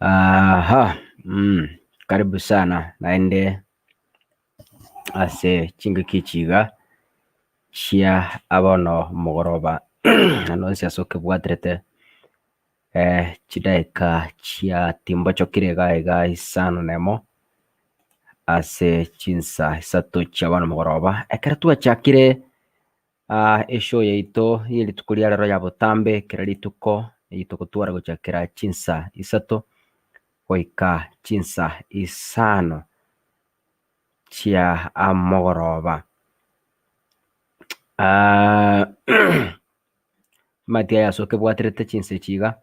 Aha, karibu sana naende ase chingaki echi iga chia bono mogoroba naende onsi ase okebwaterete chidaeka chia timbochokire iga iga isano na emo ase chinsa isato chia bono mogoroba. Ekero twachakire Eshow yaito ye rituko ria rero ya botambe kera rituko eyio togotwara gochakera chinsa isato goika chinsa isano chia amogoroba. Amati aya ase okebwaterete chinsa echi iga.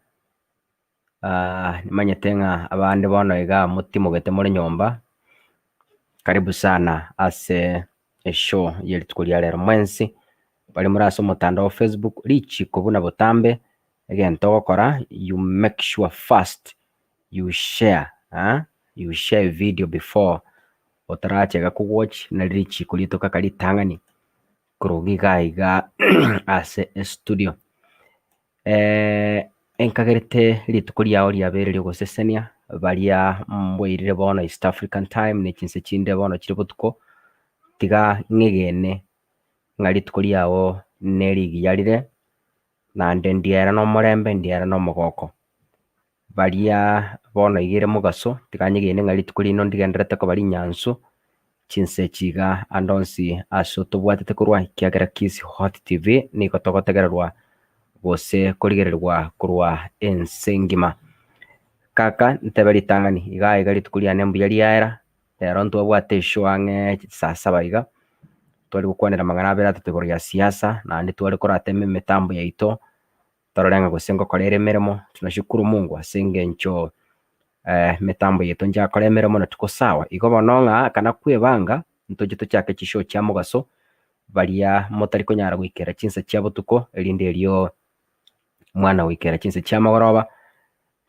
Nimanyete ng'a abande bono iga motimogete more nyomba, karibu sana ase eshow ye rituko ria rero mwensi, baria more ase omotandao o Facebook, richiko buna botambe, egento ogokora you make sure first you share you share a video before otaracha iga ko watch nari richiko ritoka ritang'ani korwa iga iga ase estudio. Enkagerete rituko riao riabeire ri'ogosesenia, baria mbwairire bono East African time ne chinse chinde bono chire botuko, tiga ng'egene ng'a rituko riao nerigiya rire, naende ndiera nomorembe ndiera nomogoko. Baria bono iga ere mogaso, tiga nyegene ng'a rituko rino ndigendererete koba rinyansu, chinsa echi iga ande onsi ase otobwatete korwa ekiagera Kisii Hot TV nigo togotegererwa gose korigererigwa korwa ense engima. Kaka ntebe ritang'ani iga iga rituko riane mbuya riaera, rero ntwabwate eshow ang'e saa saba iga, tware gokwanera amang'ana abere atato igoro ya siasa, naende tware koratema emetambo yaito. Torore ng'a gose ngokora ere emeremo, tunashukuru Mungu ase engencho emetambo yaito nchakora emeremo na tuko sawa. Igo bono ng'a kana kwebanga ntoche tochake chishow chia mogaso, baria motari konyara goikera chinsa chia botuko erinde erio mwana goikera chinsa chia mogoroba,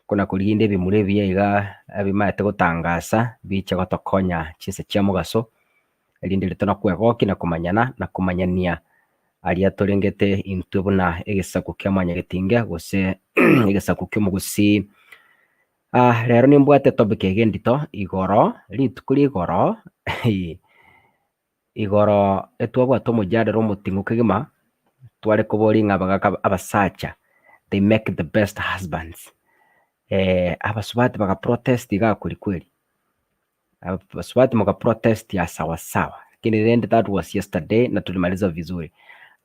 kona korigia inde ebimura ebiya iga ebimaete gotangasa biche gotokonya chinsa chia mogaso, erinde erio tonakwegokia na komanyana na komanyania aria torengete intwe buna egesaku kia mwanyagetinge gose egesaku ki'omogusii. Rero nimbwate etopic ege endito igoro, rituko ria igoro igoro etwabwate omojadala omoting'u kegima, tware koboria ng'a abagaka abasacha they make the best husbands, abasubati baga protest igaa kweri kweri. Abasubati moka protest ya sawa sawa lakini rende that was yesterday na tulimaliza vizuri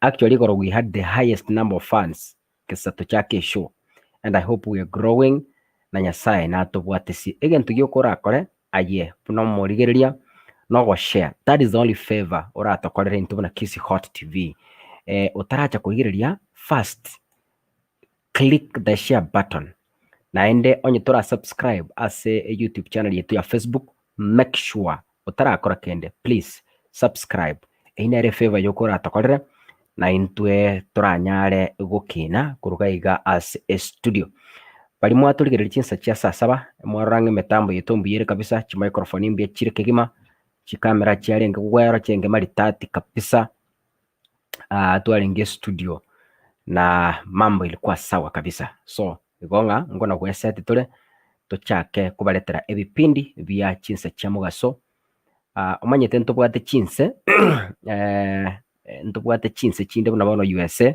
actually igoro we had the highest number of fans gesato chake eshow and I hope we are growing na Nyasaye natobwatesi egento gioka orakore aye buna omorigereria nogoshare that is the only favor oratokorere intwe buna Kisii Hot TV eh, otaracha korigereria first click the share button naende onye tora subscribe ase YouTube channel yaito ya Facebook make sure otarakora kende please subscribe eyio nere efavor yoka oratokorere na intwe toranyare gokina koruga iga ase estudio. Baria mwatorigereria chinsa chia saa saba, mwarora ng'a emetambo yaito mbuya ere kabisa, chimicrophone mbuya chire kegima, chicamera chiarenge gwero chiarenge maridadi kabisa, twarenge estudio na mambo ilikuwa sawa kabisa. So, igo ng'a nkona gweseti tore, tochake kobaretera ebipindi bia chinsa chia mogaso, omanyete ntobwate chinse ntobwate chinse chinde buna bono USA,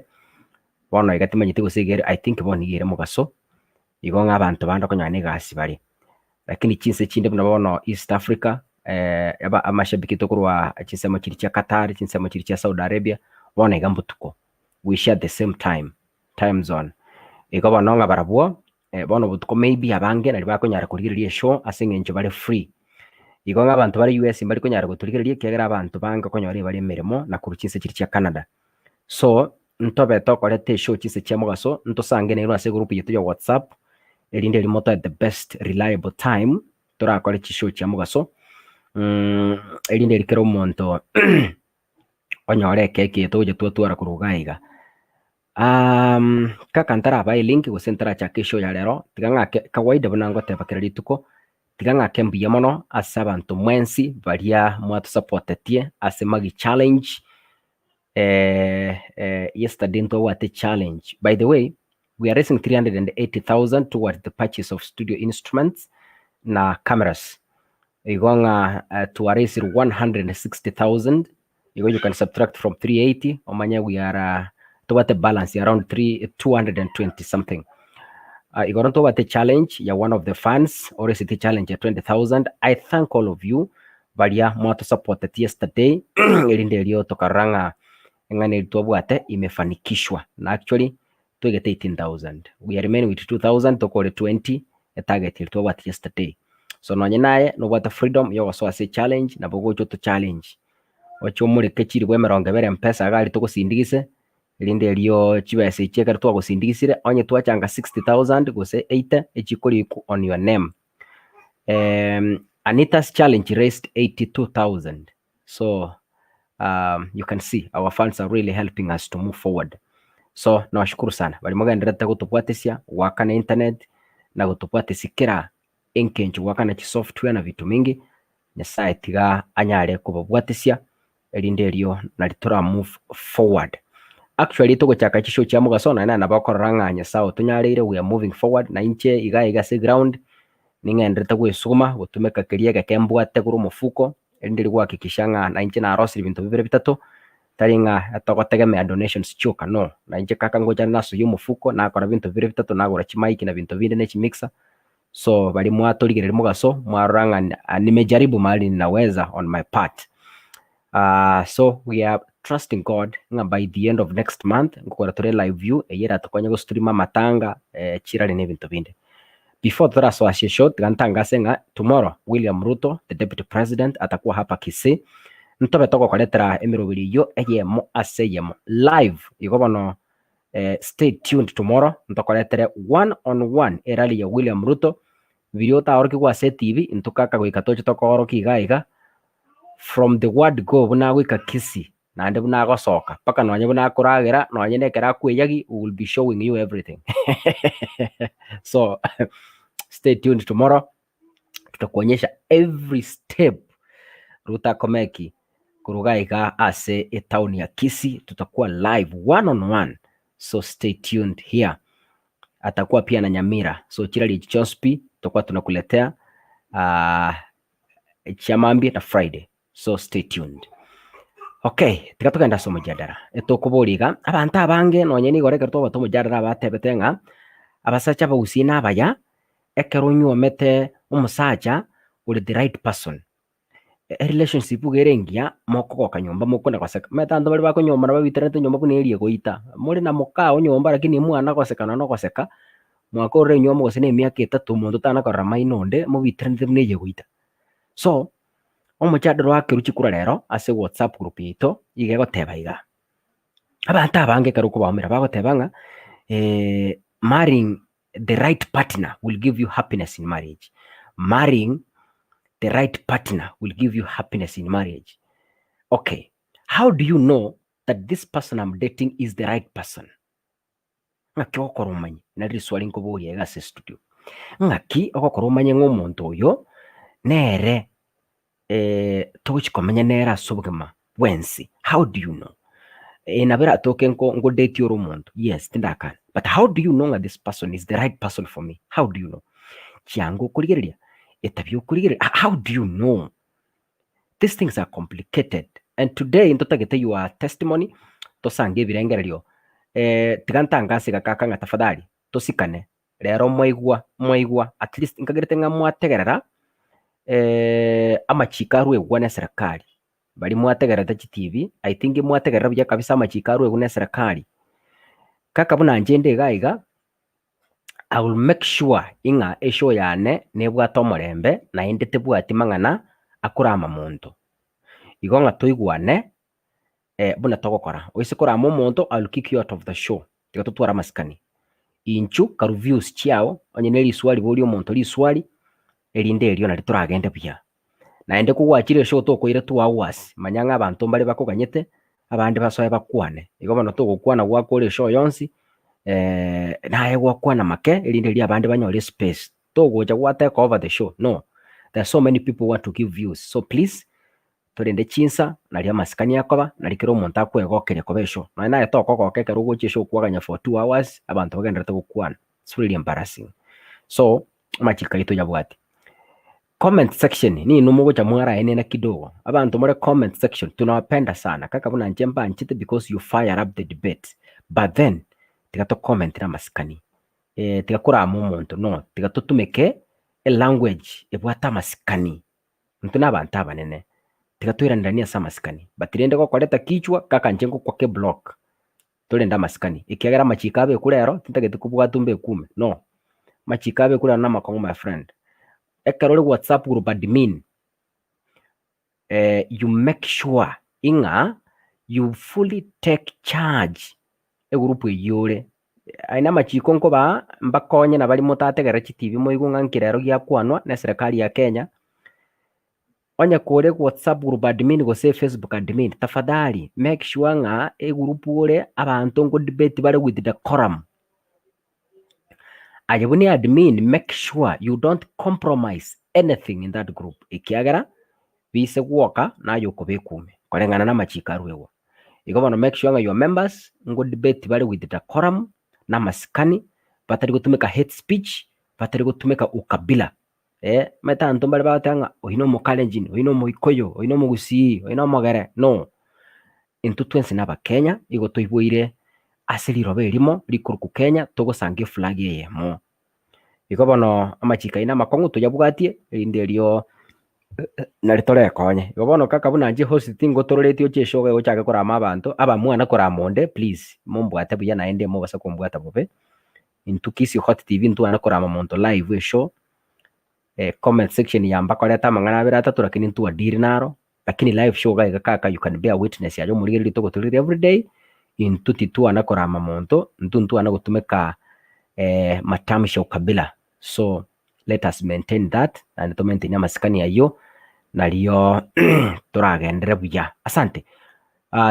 bono iga timanyeti gose iga ere I think bono iga ere mogaso, igo ng'a abanto bande okonyora na egasi bare. Lakini chinse chinde buna bono East Africa, aba amashabiki tokorwa chinsemo chiria chia Qatar, chinsemo chiria chia Saudi Arabia, bono iga mbotuko, we share the same time, time zone. Igo bono ng'a barabwo, bono botuko maybe abange naria bakonyara korigereria eshow ase eng'encho bare free. Igo ng'a abanto bare US mbari konyara gotorigereria ekiagera abanto bange okonyora ebare emeremo na korwa chinse chiria chia Canada. So, ntobe tokoreta eshow chinse chia mogaso, ntosange nainwe ase egroup yaito ya WhatsApp, erinde erio motoe the best reliable time torakore chishow chia mogaso, erinde erio kera omonto onyore ekeki eye togocha twatwara korwa iga iga. Kaka ntarabaa elink gose ntarachaka eshow ya rero, tiga ng'ake kawaida buna ngoteba kera rituko, tiga ng'ake mbuya mono ase abanto mwensi baria mwatosapotetie ase Maggie challenge, yesterday ntobwate challenge, by the way we are raising 380,000 towards the purchase of studio instruments na cameras, igo ng'a twaraisire 160,000 igo you can subtract from 380 omanye we are tobwate balance ya around 3 220 something. Igoro ntobwate challenge ya one of the fans oresete challenge ya 20,000 I thank all of you baria mwatosupporteti yesterday erinde erio tokarora ng'a eng'ana eria twabwate imefanikishwa na actually twegete 18000 we are remaining with 2000 tokore 20 etarget eria twabwate yesterday. So nonye naye nobwate freedom ya ogosoa ase echallenge nabo ogocha oto challenge oche omoreke chilifu emerongo ebere mpesa iga aria togosindigise erinde erio chibesa echi ekero twagosindigisire onye twachanga 60000 gose 80 echikorikwa on your name. Anita's challenge raised 82000 so you can see our fans are really helping us to move forward so nawashukuru sana baria mogendererete gotobwatesia goakana internet na gotobwatesia kera engencho goakana chisoftware na vitu mingi Nyasaye tiga anyare kobabwatesia erinde erio nari tora move forward. Actually togochaka chishow chia mogaso naende nabo okorora ng'a Nyasaye otonyareire we are moving forward na inche iga iga ase eground ning'enderete goesuguma gotumeka keria egeke mbwate korwa omofuko erinde riria gohakikisha ng'a nainche narosirie ebinto bibere bitato tari ng'a togotegemea donations chioka no, nainche kaka ngocha nasoyia omofuko nakora ebinto bibere bitato nagora chimic na binto binde ne chimixer so baria mwatorigereria mogaso mwarora ng'a nimejaribu mahali ninaweza on my part. So we are trusting God ng'a by the end of next month nkokora tore live view eyio eratokonye gostream amatanga chirari na ebinto binde. Before torasoa ase eshow tiga ntangase ng'a tomorrow William Ruto the deputy president atakuwa hapa Kisii ntobe togokoretera emeroberi eyio eyemo ase eyemo live igo bono stay tuned tomorrow ntokoretere one on one erally ya William Ruto biria otaorokigwe ase etibi intokaka goika toche tokoorokia iga iga from the word go buna agoika Kisii naende buna agosoka mpaka nonye buna akoragera nonye na ekero akweyagi we will be showing you everything so stay tuned tomorrow tutakuonyesha every step Ruto akomeki korwa iga iga ase etown ya Kisii tutakuwa live one on one so stay tuned here atakuwa pia na Nyamira so chirari echi chionsi pi tutakuwa tunakuletea chia mambia na Friday so stay tuned. Okay, tiga togende ase omojadara. Etokoboria iga, abanto abange nonye nigo ekero twabwate omojadara abatebete ng'a abasacha abagusii na abaya, ekero onyuomete omosacha ore the right person, erelationship iga ere engiya mokogoka nyomba mokona goseka. Omanyete abanto baria bakonyuomana babiteranete nyomba buna eria egoita, more na mokao nyomba lakini mwana goseka nonya na ogoseka, mwakorire enywomo gose na emiaka etato omonto tana korora maino onde, mobiteranete buna eye egoita. So, omochadara oakerwe chikura rero ase whatsapp group yaito, iga egoteba iga, abanto abange ekero okobaumera bagoteba ng'a marrying the right partner will give you happiness in marriage, marrying the right partner will give you happiness in marriage. Okay, how do you know that this person I'm dating is the right person? Ng'aki ogokora omanye? Nari riswali nkoboria iga ase estudio. Ng'aki ogokora omanye ng'a omonto oyo nere togochi komenya nere ase obogima bwensi? How do you know? Eh nabo eratoke nko nkodate ore omonto, yes tindakana, but how do you know ng'a this person is the right person for me? How do you know? Chianga okorigereria, etabia okorigereria, how do you know? These things are complicated and today ntotagete your testimony tosange ebirengererio tiga ntangase iga kaka ng'a tafadhali tosikane rero mwaigwa mwaigwa at least nkagerete ng'a mwategerera amachiko arwegwa na eserekari baria mwategererete chitibi I think mwategerera buya kabisa amachiko arwegwa na eserekari kaka buna inche inde iga iga. I will make sure ing'a eshow yane nebwate omorembe naende tebwati mang'ana akorama monto. Igo ng'a toigwane buna togokora. Oise korama omonto I will kick you out of the show. Tiga totware amasikani. Inchu karu views chiao onye ne riswali boria omonto riswali erinde erio nario toragende buya. Naende kogwachire eshow tokoira two hours manya ng'a abanto mbare bakoganyete abande basoe bakwane. Igo bono togokwana gwakora eshow yonsi naye gwakwana make erinde riria abande banyore espace. Togocha gwa take over the show no, there are so many people who want to give views so please torende chinsa nario amasikani akoba nario kera omonto akwegokeria koba eshow. Nonye naye tokogoka ekero ogocha eshow kwaganya for 2 hours abanto bagendererete gokwana, it's really embarrassing. So amachiko aito oyabwate. Comment section ninwe mogocha mwaraenena kidogo, abanto more comment section tunawapenda sana kaka buna inche mbanchete because you fire up the debate but then tiga to comment na amasikani eh, tiga korama omonto no, tiga totumeke elanguage ebwate amasikani, intwe na abanto abanene, tiga toiraneranie ase amasikani but rende gokoreta kichwa kaka inche ngokwa keblock torende amasikani, ekiagera amachiko abekwe rero tintageti kobwatwa mbekume no, amachiko abekwe rero namakong'u my friend. Ekero ore whatsapp group admin, you make sure ing'a you fully take charge egroup eyio ore. Aye namachiko nkobaa mbakonye nabaria motategerera chitibi moigwe ng'a nki rero giakwanwa na eserekari ya Kenya. Onye kore whatsapp group admin gose facebook admin tafadhali make sure ng'a egroup ore abanto nko debate bare with decorum. Aye buna admin make sure you don't compromise anything in that group ekiagera bise gwoka naye okobekwa ime koreng'ana na amachiko aruegwa. Igo bono make sure ng'a your members nko debate bare with decorum na amasikani batari gotumeka hate speech, batari gotumeka ukabila. Eh, omanyete abanto mbare bagoteba ng'a oyio na omokalenjin, oyio na omoikoyo, oyio na omogusii, oyio na omogere, no. Intwe twensi na abakenya, igo toiboire ase riroba erimo rikorokwa Kenya, togosanga eflag eyemo. Igo bono amachiko ayio na amakong'u toyabwatie, erinde erio nari torekonye. Igo bono kaka buna inche host tingotororetie oche eshow iga ochake korama abanto, abamwana korama onde please, mombwate buya naende mobasa kombwata bobe. Intwe Kisii Hot TV ntwane korama monto live eshow, comment section yamba koreta amang'ana abere atato lakini ntwa deal naro, lakini live show iga iga kaka you can bear witness aye omorigereria togotorigereria everyday, intwe titwana korama monto, intwe ntwana gotumeka matamshi ya ukabila so let us maintain that naende to maintain amasikani ayio nario toragenderere buya. Asante.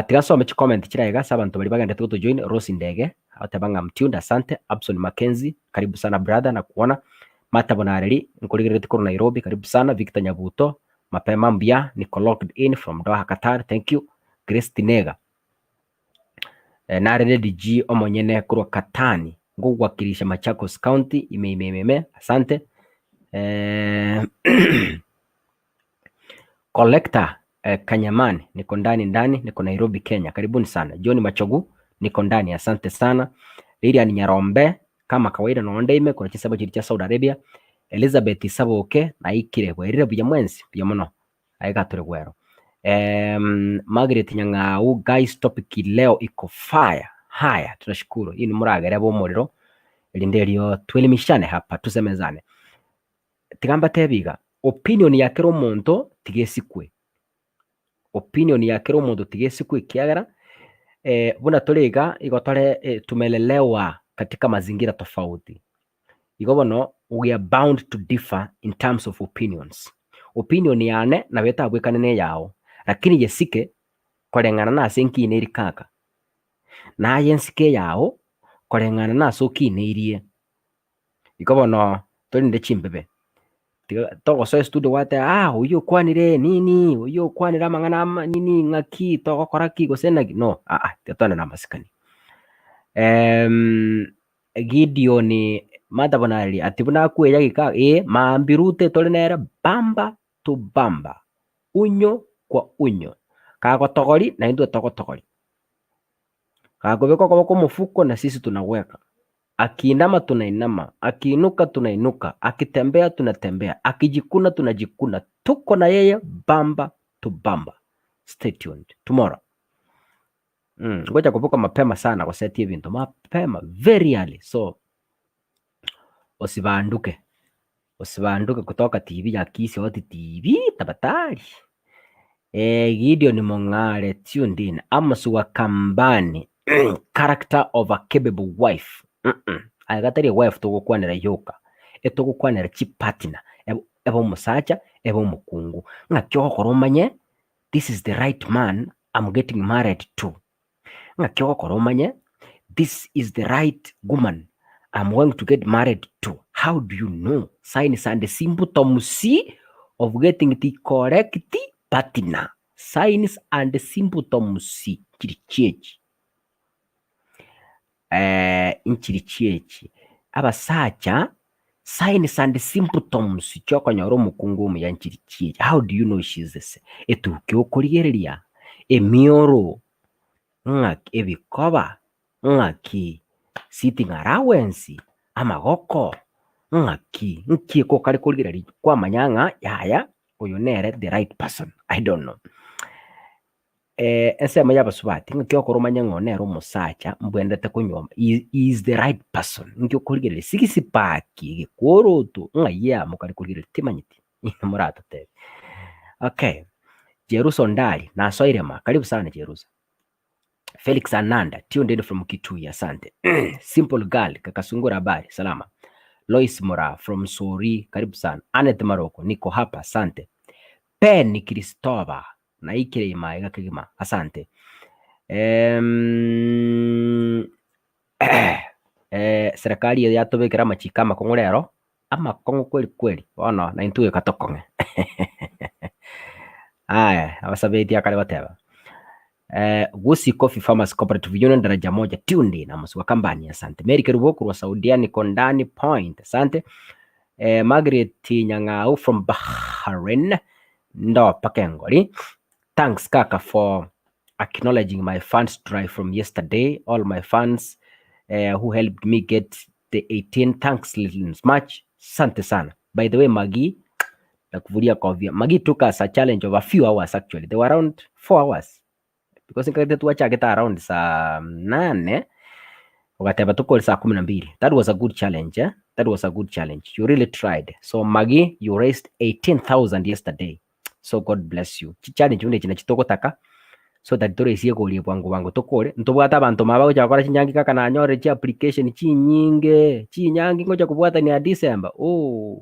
Tiga nsome chicomment chire aiga ase abanto baria bagenderete gotojoin, Rose Ndege agoteba ng'a I'm tuned asante, Abson Mackenzie karibu sana brother nakuona, Martha Bonareri nkorigereretie korwa Nairobi karibu sana, Victor Nyabuto mapema mbuya, niko locked in from Doha Qatar thank you, Grace Tinega nare Lady G omonyene korwa Katani ngowakilisha Machakos County ime ime ime ime asante. Collector Kanyamani niko ndani ndani niko Nairobi Kenya karibuni sana. John Machogu niko ndani asante sana. Lilian Nyarombe kama kawaida nonde ime korwa chisabo chiria chia Saudi Arabia. Elizabeth Saboke naikire bwairire buya mwensi buya mono aye gatore gwero. Margaret Nyang'au guys topic leo iko fire. Haya tunashukuru hii ni muragere bomorero erinde erio tuelimishane hapa tusemezane. Tiga mbatebi iga, opinion ya kera omonto tiga esikwe, opinion ya kera omonto tiga esikwe ekiagera buna tore iga, igo tore tumelelewa katika mazingira tofauti. Igo bono we are bound to differ in terms of opinions. Opinion yane nabo etabwekane na eyao, lakini yesike koreng'ana na ase nkineri kaka. Naye nsike eyao. Koreng'ana nase okineirie. Igo bono torinde chimbebe, tiga togosoa estudio gwateba ah oyio okwanire nini, oyio okwanire amang'ana ama nini ng'aki togokora ki gose naki no aa tiga togende na amasikani. Gideon Martha Bonareri ati buna akweyia gika eh maambia Ruto tore nere bamba to bamba, unyo kwa unyo, kagotogori naintwe togotogori. Gakobeka okoboko omofuko na sisi tunaweka, akiinama tunainama, akiinuka tunainuka, akitembea tunatembea, akijikuna tunajikuna, tuko na yeye bamba to bamba. Stay tuned tomorrow. Mm, ngocha koboka mapema sana gosetia ebinto mapema very early so osibanduke osibanduke kutoka TV ya Kisii Hot TV tafadhali. Eh, Gideon Mong'are tuned in. Amos wa Kambani character of a capable wife. Mm -mm. Aye gatari wife togokwanera yoka etogokwanera chipartner ebe ebe omosacha ebe omokungu ng'aki ogokora omanye this is the right man I'm getting married to. Ng'aki ogokora omanye this is the right woman I'm going to get married to. How do you know? Signs and symptoms of getting the correct partner. Signs and symptoms chiri chiechi. Eh, nchiri chiechi. Abasacha, signs and symptoms chiokonyora omokungu omuya nchiri chiechi. How do you know she's the same? Etuki okorigereria, emioro, ng'aki ebikoba, ng'aki sitting allowance, amagoko, ng'aki, nki ekokare korigereria kwamanya ng'a yaya oyo nere the right person, I don't know. Ensemo y'abasubati ng'aki okora omanye ng'a oyo nere omosacha mbwenerete konyuoma, he is the right person, nki okorigereria six pack, egekoroto, ng'ai amo kare korigereria timanyeti, inwe moratotebie. Okay, Jerusa Ondari, nasoire ma, karibu sana Jerusa. Felix Ananda, tuned in from Kitui, asante. Simple Girl, kaka Sungura habari, salama. Lois Mora from Sori, karibu sana. Anet Maroko, niko hapa, asante. Penny Christopher, naikire ima iga kegima, asante. Em, eh, serikali eye yatobekera amachiko amakong'u rero, amakong'u kweli kweli, bono naintwe goika tokong'e. Aya, abasabeti akare goteba. Eh, Gusii Coffee Farmers Cooperative Union daraja moja tuned in Amos wa Kambani asante. Mary Kerubo korwa Saudia niko ndani point asante. Eh, Margaret Nyang'au from Bahrain ndo Pakengori. Thanks kaka for acknowledging my funds drive from yesterday. All my fans eh, who helped me get the 18 thanks little much. Asante sana. By the way, Maggie nakuvulia kofia. Maggie took us a challenge of a few hours actually. They were around 4 hours. Because nkarete twachagete around saa nane ogateba tokore saa kumi na mbili. That was a good challenge, eh? That was a good challenge. You really tried. So Maggie, you raised 18,000 yesterday. So God bless you. Chichallenge buna echi nachi togotaka so that toresie koria bwango bwango tokore. Ntobwate abanto maba bagocha gokora chinyangi kaka nanyorire chiapplication chinyinge, chinyangi ngocha kobwatania December ooh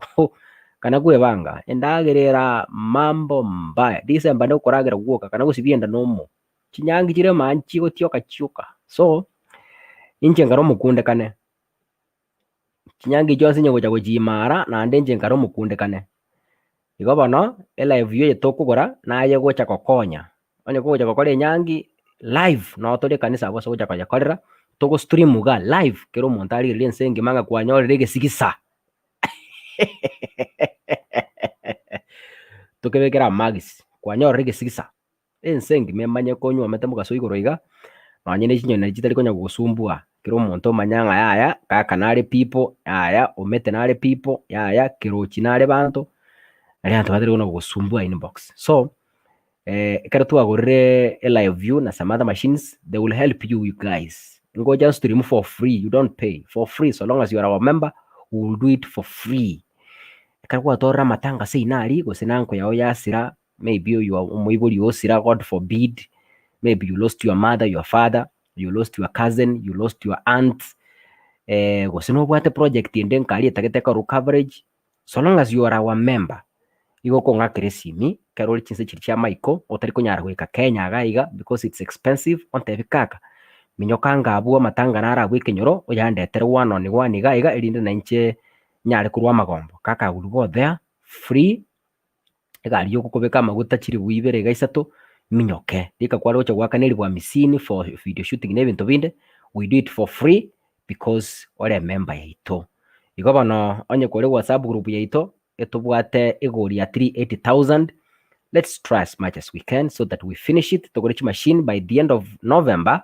kana kwebanga endagera era mambo mbaya. December nokoragera gwoka kana gosibia enda nomo. Chinyangi chire maa chigotioka chioka. So, inche nkare omokundekane, chinyangi chionsi onye gocha gochimara naende inche nkare omokundekane. Igo bono, elive eye tokogora naye gocha gokonya, onye kogocha gokora enyangi live noo tore ekanisa abwo ase ogocha koyekorera, togo stream igaa live kera omonto arigererie ense engima ng'a kwanyorire egesigisa tokebekere amagisi, kwanyorire egesigisa. Ense engima emanye konywomete mogaso igoro iga, nonye ne chinyoni naria chitari konya gogosumbua, kera omonto omanya ng'a yaya kaka nare people, yaya omete nare people, yaya kerochi nare banto, naria abanto batari kona gogosumbua inbox. So, ekero twagorire elive view na some other machines, they will help you you guys. Ngocha stream for free, you don't pay, for free so long as you are our member, we will do it for free. Ekero gwatorire amatanga seino aria, gose na uncle yao yasira, maybe your omoibori osira God forbid, maybe you lost your mother, your father, you lost your cousin, you lost your aunt, gose nobwate project ende nkari etagete ekorwa coverage, so long as you are our member, igo okong'akera esimi, ekero ore chinse chiria chia maiko, otari konyara goika Kenya iga iga because it's expensive, ontebi kaka, Minyoka anga abwo amatanga naro abwo ekenyoro, oyandetere one on one iga iga erinde nainche nyare korwa amagombo. Kaka I will go there free, egari ya okobeka amaguta chilifu ibere iga isato, minyoke. Rika kware gocha goakana elifu hamsini for video shooting na ebinto binde, we do it for free because ore emember yaito. Igo bono onye kore whatsapp group yaito, etobwate egori ya 380,000, let's try as much as we can so that we finish it, togore chimachine by the end of November,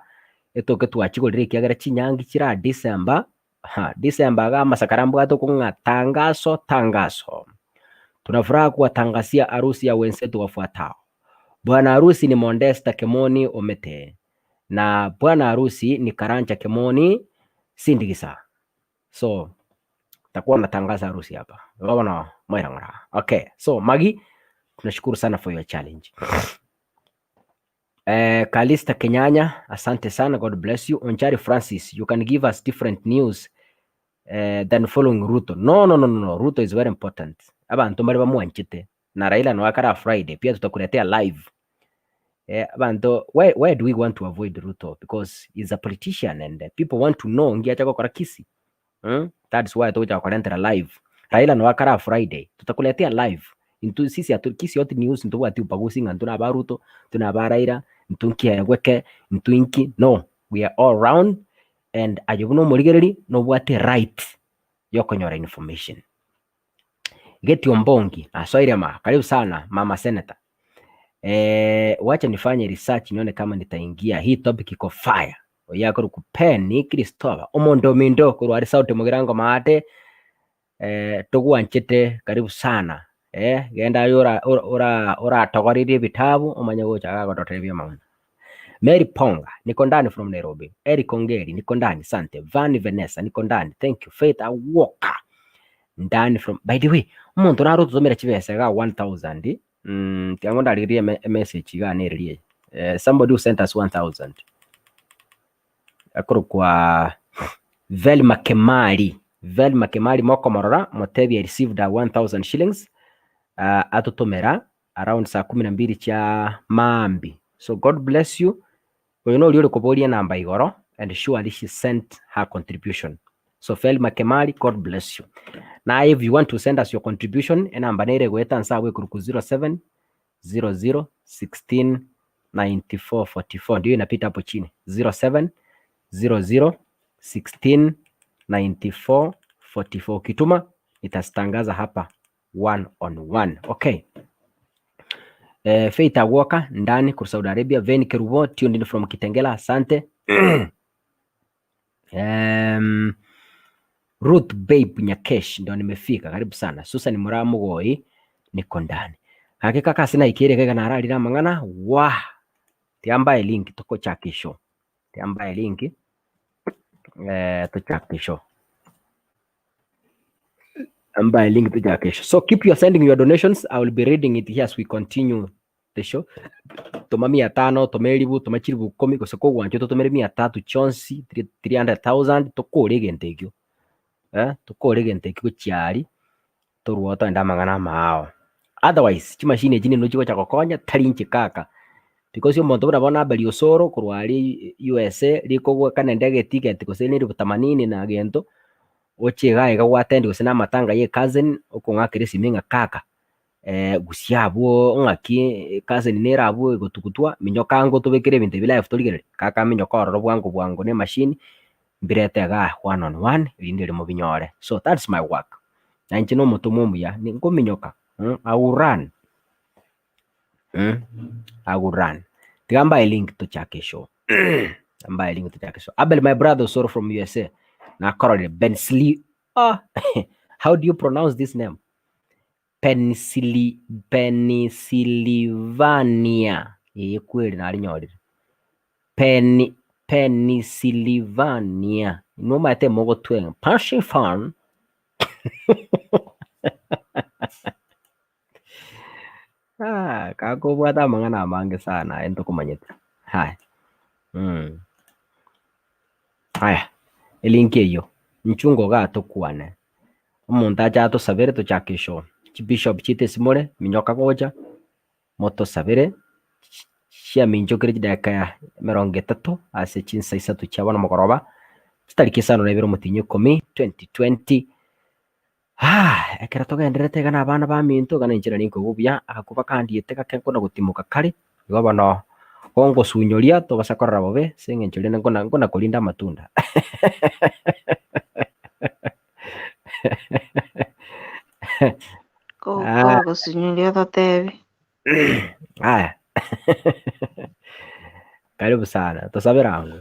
etoke twachigorire ekiagera chinyangi chira December, ha December iga amasakara mbwate okong'u ng'a tangaso tangaso. Tuna furaha kuwatangasia harusi ya wenzetu wafuatao. Bwana harusi ni Mondesta Kemoni Omete na bwana harusi ni Karanja Kemoni Sindigisa. So takuwa natangaza harusi hapa. Igo bono moirang'ora. Okay, so Maggie, tunashukuru sana for your challenge. Eh, Kalista Kenyanya, asante sana, God bless you. Onchari Francis, you can give us different news eh, than following Ruto. No, no, no, no, no. Ruto is very important. Abanto mbare bamwanchete. Na Raila no akara Friday, pia tutakuletea live. Eh, abanto why, why do we want to avoid Ruto? Because he's a politician and people want to know ngiacha gokora Kisii. Mm? That's why togocha gokorentera live. Raila no akara Friday, tutakuletea live. Intwe sisi atu Kisii Hot News ntobwati ubaguzi ng'a intwe naba Ruto, intwe naba Raila, intwe nkiegweke, intwe inki. No, we are all round and aye buna omorigereri nobwate right yokonyora information. Geti Ombongi, nasoire ma, karibu sana mama senator. Eh, wacha nifanye research nione kama nitaingia hii topic iko fire. Oyo akorokwa Penny Christopher, omonto ominto korwa aria Sauti Mogirango maate, eh, togwanchete karibu sana. Eh, genda aye ora ora oratogorerie ebitabu omanye gocha iga gototebia amang'ana. Mary Ponga, niko ndani from Nairobi. Eric Ongeri, niko ndani, asante. Vani Vanessa, niko ndani, thank you. Faith Awoka, ndani from by the way, omonto nare ototomera chibesa iga 1000 mm, tiango ndarigererie eme- emessage iga nererie eye. Eh, somebody who sent us 1000 akorokwa Velma Kemari. Velma Kemari mokomorora motebie I received a 1000 shillings uh, atotomera around saa kumi na mbili chia maambia. So God bless you. Oyo noria ore koboria enamba igoro and surely she sent her contribution. So Velma Kemari, God bless you. Naye if you want to send us your contribution, enamba nere egoeta nse abwo ekoruku 07 00 16 94 44 ndio inapita hapo chini 07 00 16 94 44 ukituma nitazitangaza hapa one on one. Okay. Eh, Faith Awoka ndani kwa Saudi Arabia, Ven Kerubo tuned in from Kitengela, asante. Um, Ruth Babe Nyakesh ndo nimefika, karibu sana. Susan Muraa Mugoi niko ndani. Hakika kasi naikire kega nararire amang'ana wa tiambae link tokochaka eshow tiambae link eh, tochake eshow ambaye link tuja kesho. So keep your sending your donations. I will be reading it here as we continue the show. Toma mia tano, toma elibu, toma chilibu ikomi, gose kogwancha totomere mia tatu chionsi, 300,000 tokore egento ekio. Eh, tokore egento ekio gochia aria, torwo togende amang'ana amaao. Otherwise, chimashini echi nigo chigocha gokonya, tari inche kaka. Because omonto buna bono Abel Osoro korwa aria USA, rikogwekana ende egetigeti gose na elifu themanini na gento, Oche iga iga gwatendi gose namatanga ye cousin okong'akera esimi ng'a kaka gusia abwo ng'aki cousin nere abwo egotugutwa minyoka ango otobekere ebinto ebi live torigererie, kaka minyoka ororo bwango bwango na emachine mbirete igaa one on one erinde erio mobinyore. So that's my work. Na inche na omotomwa omuya nkominyoka I will run I will run. Tiga mbae link tochake eshow. Mbae link tochake eshow. Abel my brother Osoro from USA. Nakororire Bensli. Ah, how do you pronounce this name? Pensili Pennsylvania. Eye kweri narinyorire. Pen Pennsylvania. Inwe omanyete mogotwenga. Passion farm. Ah, kakobwate amang'ana amange sana aye ntokomanyete. Haya. Mm. Haya, elink eyio, nchungo igaa tokwane. Omonto ache atosabere tochake eshow. Chibishop chiaito ase more, minyoka gocha, motosabere. Chiaminchokire chidakika emerongo etato ase chinsa isato chia bono mogoroba, chitariki isano na ibere omotienyi ikomi, 2020. Haa, ekero togendererete iga na abana baminto, iga ninche nari nkoigwa buya, agakuba kandiete gake nkona gotimoka kare, igo bono gongosunyoria tobasa korora bobe ase eng'encho rende nkona nkona korinda amatunda. Ah. Kogosunyoria ototebi. Aya. Karibu sana, tosabere ango.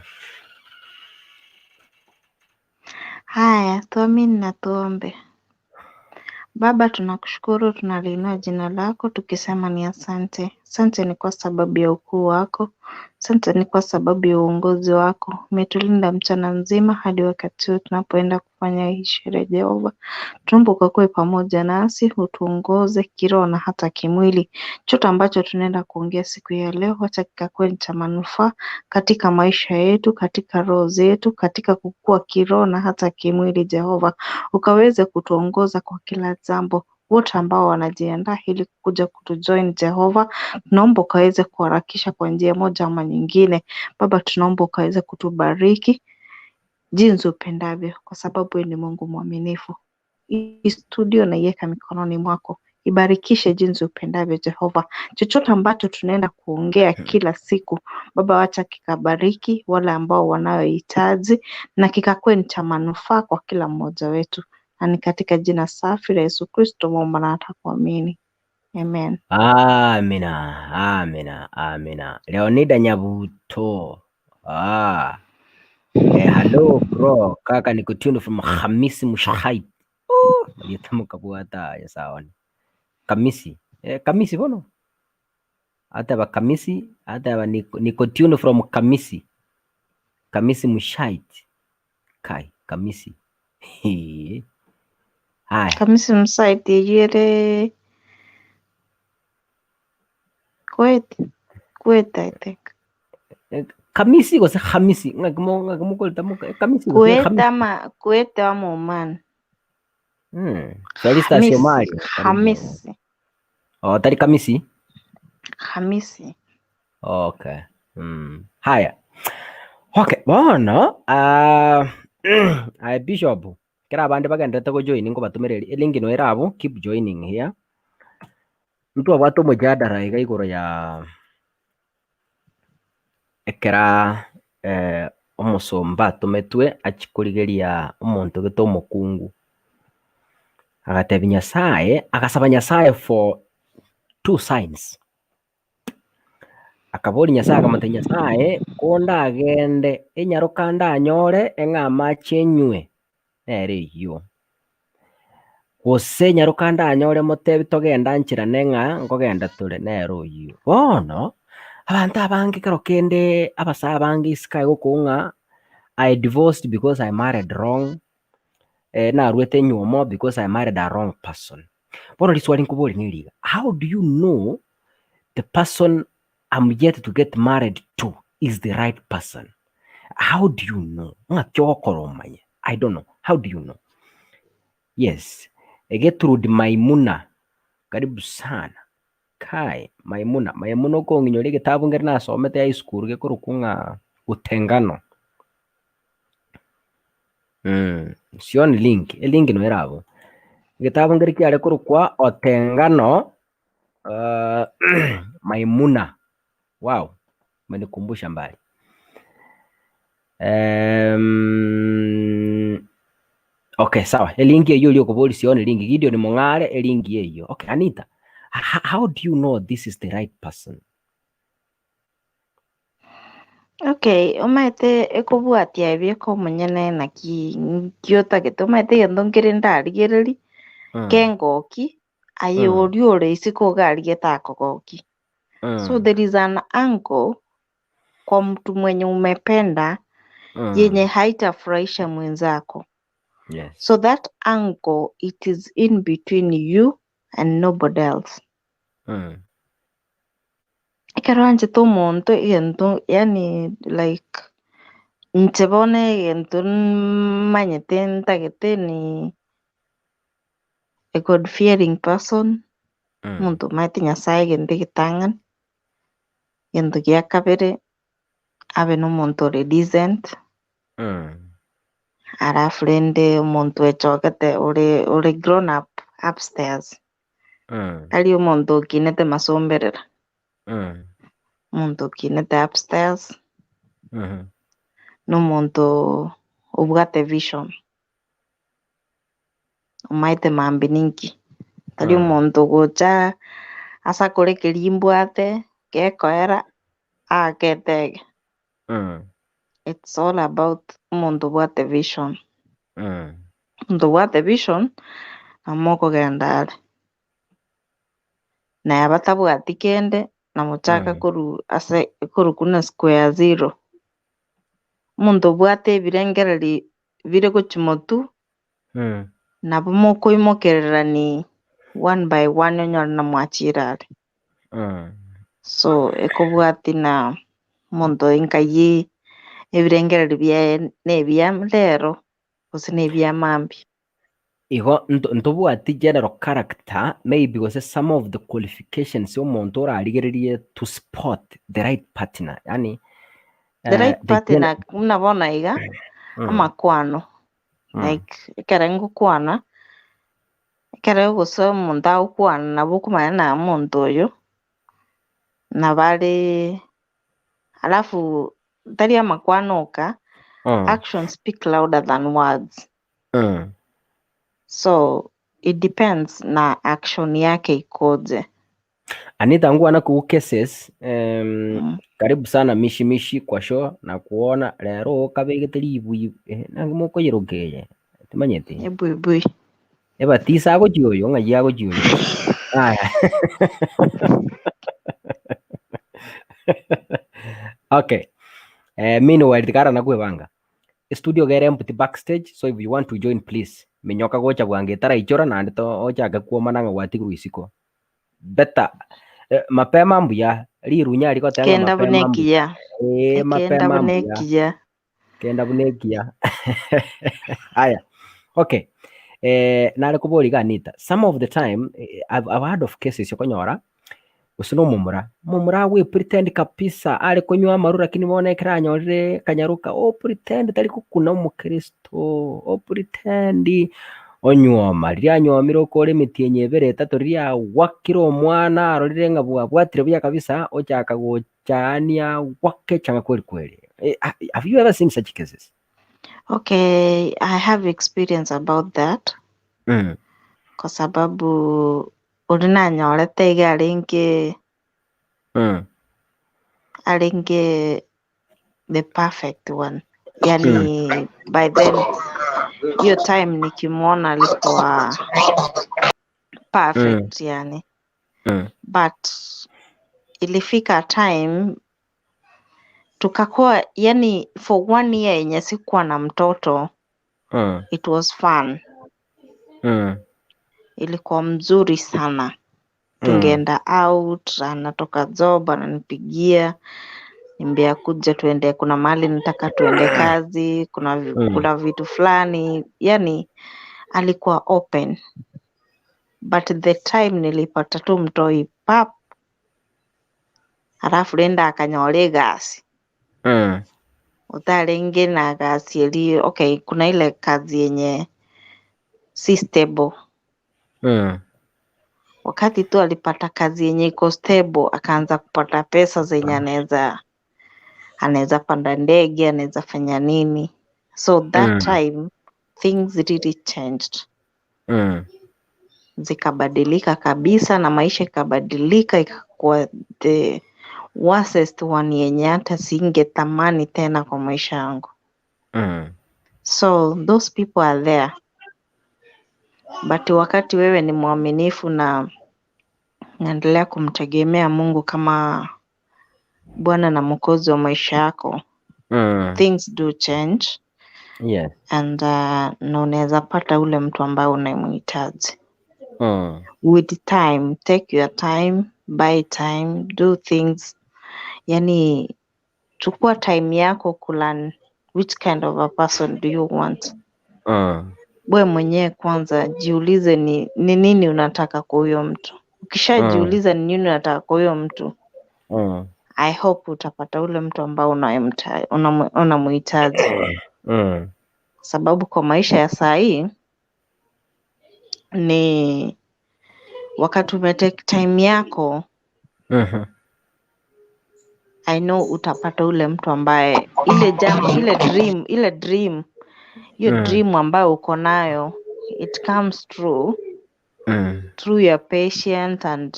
Haya, tuamini na tuombe. Baba, tunakushukuru, tunaliinua jina lako tukisema ni asante. Asante ni kwa sababu ya ukuu wako, asante ni kwa sababu ya uongozi wako. Umetulinda mchana mzima hadi wakati huu tunapoenda kufanya hii sherehe. Jehova, tunaomba ukakuwe pamoja nasi, utuongoze kiroho na hata kimwili. Chote ambacho tunaenda kuongea siku ya leo, wacha kikakuwe ni cha manufaa katika maisha yetu, katika roho zetu, katika kukua kiroho na hata kimwili. Jehova, ukaweze kutuongoza kwa kila jambo. Wote ambao wanajiandaa ili kuja kutujoin Jehova, tunaomba ukaweze kuharakisha kwa njia moja ama nyingine. Baba, tunaomba ukaweze kutubariki jinsi upendavyo, kwa sababu wewe ni Mungu mwaminifu. Hii studio naiweka mikononi mwako, ibarikishe jinsi upendavyo Jehova. Chochote ambacho tunaenda kuongea kila siku Baba, wacha kikabariki wale ambao wanayohitaji na kikakuwe ni cha manufaa kwa kila mmoja wetu, na ni katika jina safi la Yesu Kristo muomba na hata kuamini, amen. Amina, amina, amina. Leonida Nyabuto. Ah. Eh, hello bro, kaka niko tuned from Hamisi Mushahid. Oh, aliyetamuka bwata ya sawa. Kamisi. Eh, Kamisi bono. Hata ba Kamisi, hata ba niko, niko tuned from Kamisi. Kamisi Mushahid. Kai, Kamisi. Hee. Haya. Kamisi msaidie Kuwait, Kuwait I think. Eh, Kamisi gose Hamisi. Ng'aki mo ng'aki mokoretamoka. Eh, Kamisi gose Kuwait Hamisi. ama Kuwait ama Oman. Felista Hamisi, Shomari. Karibu. Hamisi, Oh, tari Kamisi. Hamisi. Okay. Haya. Okay, bono ah aye Bishop, kera abande bagenderete gojoin nkobatomera eri elink noyo ere abwo, keep joining here. Ntwabwate omojadara iga igoro ya ekera eh, omosomba atometwe achie korigeria omonto gete omokungu. Agatebia Nyasaye, agasaba Nyasaye for two signs. Akaboria Nyasaye akamotebia Nyasaye, kondagende enyaroka ndanyore eng'e amache enywe, nere eyio. Gose enyaroka ndanyore motebi togenda ncherane ng'a nkogenda tore, nere oyio. Bono, abanto abange ekero kende abasae abange isiko aye gokong'u ng'a I divorced because I married wrong, eh, narwete enywomo because I married a wrong person. Bono riswali nkoboria neri iga, how do you know the person I'm yet to get married to is the right person? How do you know? Ng'aki ogokora omanye? I don't know. How do you know? Yes. Gertrude Maimuna, karibu sana. Kai, Maimuna, Maimuna okong'inyora egetabu nkere nasomete high school gekorokwa ng'a Utengano. Sioni link, elink noyo ere abwo. Egetabu nkere kiare korokwa Otengano, Maimuna. Wow, umenikumbusha mbali. Okay, sawa. Elink eyio oria okoboria sioni link. Gideon Mong'are elink eyio. Okay, Anita, how do you know this is the right person? Okay, omanyete ekobwatia ebieka omonyene naki nki otagete, omanyete egento nkere ndarigereria, kengoki, aye oria ore isiko iga arigete akogoki. So there is an angle kwa mtu mwenye umependa yenye haitafurahisha mwenzako. So that angle it is in between you and nobody else. Ekero anchete omonto egento yaani like inche bono egento manyete ntagete ni a God fearing person, omonto omanyete Nyasaye egento egetang'ani. Egento gia kabere, abe nomonto ore decent, alafu rende omonto oechogete ore ore grown up upstairs, tari omonto okinete masomberera, omonto okinete upstairs, na omonto obwate vision, omaete mambia ninki, tari omonto ogocha ase akore keria mbwate, gekoera aake etege. It's all about omonto obwate vision. Omonto obwate vision, nabo mokogenda are. Naye abatabwati kende, namochaka korwa ase korwa buna square zero. Omonto obwate ebirengereri bire gochia motwe, nabo mokoimokererani one by one onyore namwachire are. So ekobwati na omonto nkai ebirengererio biaye nebia rero gose nebia mambia. Igo ntobwati general character maybe gose some of the qualifications omonto orarigererie to spot the right partner yaani The right the partner buna bono iga, amakwano like ekere ngokwana, ekero gose omonto agokwana nabo okomanya na omonto oyo nabo are alafu tari amakwano oka, actions speak louder than words. So it depends na action yake ikoje. Anita ngwana kuu cases karibu sana mishi mishi kwa show na kuona rero okabegete ribui nange mokoyeroka eye timanyeti. Ebuibui. Ebatisa agochia oyo ng'ai agochia oyo aya okay meanwhile tigara nakwebanga Estudio iga ere empty backstage so if you want to join please minyoka gocha bwango etaraichora naende to ochake kwomana ng'a gwatigirwe isiko. Better mapema mbuya rirunya rigoteba ng'a Kenda buna mapema mbuya ekiya. eh Ekenda mapema buna mbuya ekiya. kenda buna ekiya aya okay nare koboria iga Anita some of the time I've heard of cases okonyora gose na omomura, omomura agwe pretend kabisa are konywa amarwa lakini bono ekero anyorire akanyaroka o pretend tari gokuna omokristo, o pretend onyuoma, riria anyuomire okore emetienyi ebere etato riria agwakire omwana arorire ng'a bwabwatire buya kabisa ochaka gochaania agwake echang'a kweri kweri. Have you ever seen such cases? Okay, I have experience about that kwa sababu oria nanyorete iga arenge arenge the perfect one yani by then hiyo time nikimwona alikuwa perfect yani but ilifika time tukakuwa yani for one year yenye sikuwa na mtoto it was fun ilikuwa mzuri sana tungeenda out anatoka job ananipigia niambia kuja tuende kuna mahali nataka tuende kazi kuna, kuna vitu fulani yani alikuwa open but the time nilipata tu mtoi pap alafu rende akanyora egasi otarenge na gasi eri okay kuna ile kazi yenye si stable wakati tu alipata kazi yenye iko stable akaanza kupata pesa zenye anaweza anaweza panda ndege anaweza fanya nini so that time things really changed zikabadilika kabisa na maisha ikabadilika ikakuwa the worstest one yenye hata singetamani tena kwa maisha yangu so those people are there but wakati wewe ni mwaminifu na naendelea kumtegemea Mungu kama Bwana na Mwokozi wa maisha yako things do change and na unaweza pata ule mtu ambaye unayemhitaji with time take your time buy time do things yani chukua time yako kulearn which kind of a person do you want we mwenyewe kwanza jiulize ni nini unataka kwa huyo mtu ukishajiuliza ni nini unataka kwa huyo mtu. I hope utapata ule mtu ambao unayemta- unamu- unamuhitaji sababu kwa maisha ya saa hii ni wakati umetake time yako I know utapata ule mtu ambaye ile jambo ile dream ile dream hiyo dream ambayo uko nayo it comes true through your patience and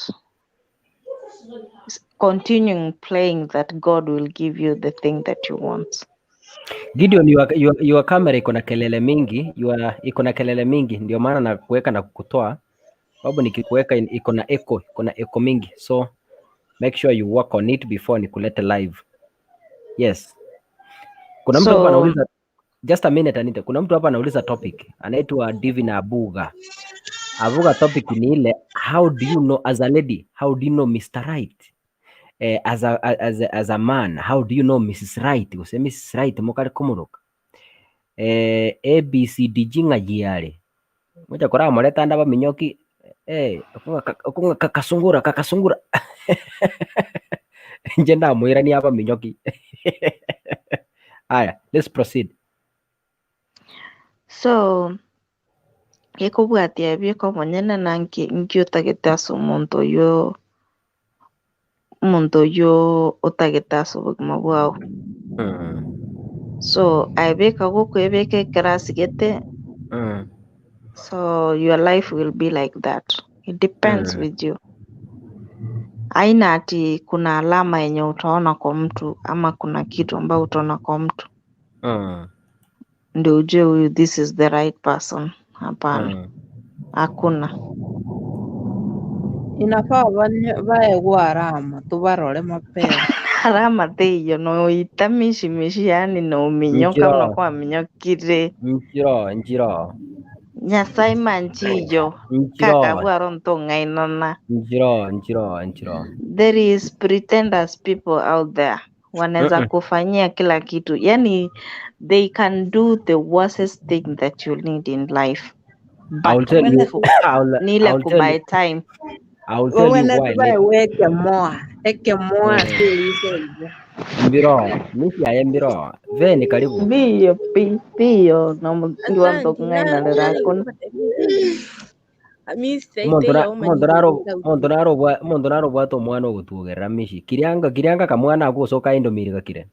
continuing praying that God will give you the thing that you want. Gideon, your camera iko na kelele mingi, your iko na kelele mingi, ndio maana na kuweka na kukutoa, sababu nikikuweka iko na echo, iko na echo mingi, so make sure you work on it before nikulete live. Yes, kuna mtu hapa So anauliza, just a minute Anita, kuna mtu hapa anauliza topic, anaitwa Divina Abuga. Abuga topic ni ile, how do you know as a lady, how do you know Mr. Right? As a man, how do you know Mrs. Right? Gose Mrs. Right mokare komoroka. A B C D G ng'ayiare. Mocha koramoreta ande abaminyoki okong'a kakasungura kakasungura. Inche ndamoirania abaminyoki. Aya, let's proceed. So gekobwatia ebieka omonyene na nki nki otagete ase omonto oywo omonto oywo otagete ase obogima bwao. So aye beka gokoebeka ekero asigete so your life will be like that. It depends with you. Haina ati kuna alama yenye utaona kwa mtu ama kuna kitu ambayo utaona kwa mtu ndio ujue huyu this is the right person. Hapana, hakuna. Inafaa baegwe alama tubarore mapema. Alama teiyo noita mishimishi yani nominyoka Nchiro. unakuwa minyokire Nchiro, nchiro. Nyasaye manchiyo Nchiro. kakabwara ontong'ainana. Nchiro, nchiro, nchiro. There is pretenders people out there wanaweza kufanyia kila kitu yani they can do the worstest thing that you need in life I will but tell you ni ile I will tell kubuy you time. I will tell you Wawene why tubaegwe ekemoa ekemoa ase eriso igo. Mbiro, misi aye mbiro. Veni karibu. Biyo pi biyo Asante ngiwantokung'ainanera hakuna. Amisi Omonto aiteiyo na- omonto omanyire naro sauti. omonto naro omonto naro obwate omwana ogotuogerera mishi. Kirianga kirianga kamwana agosoka indomiri gakire.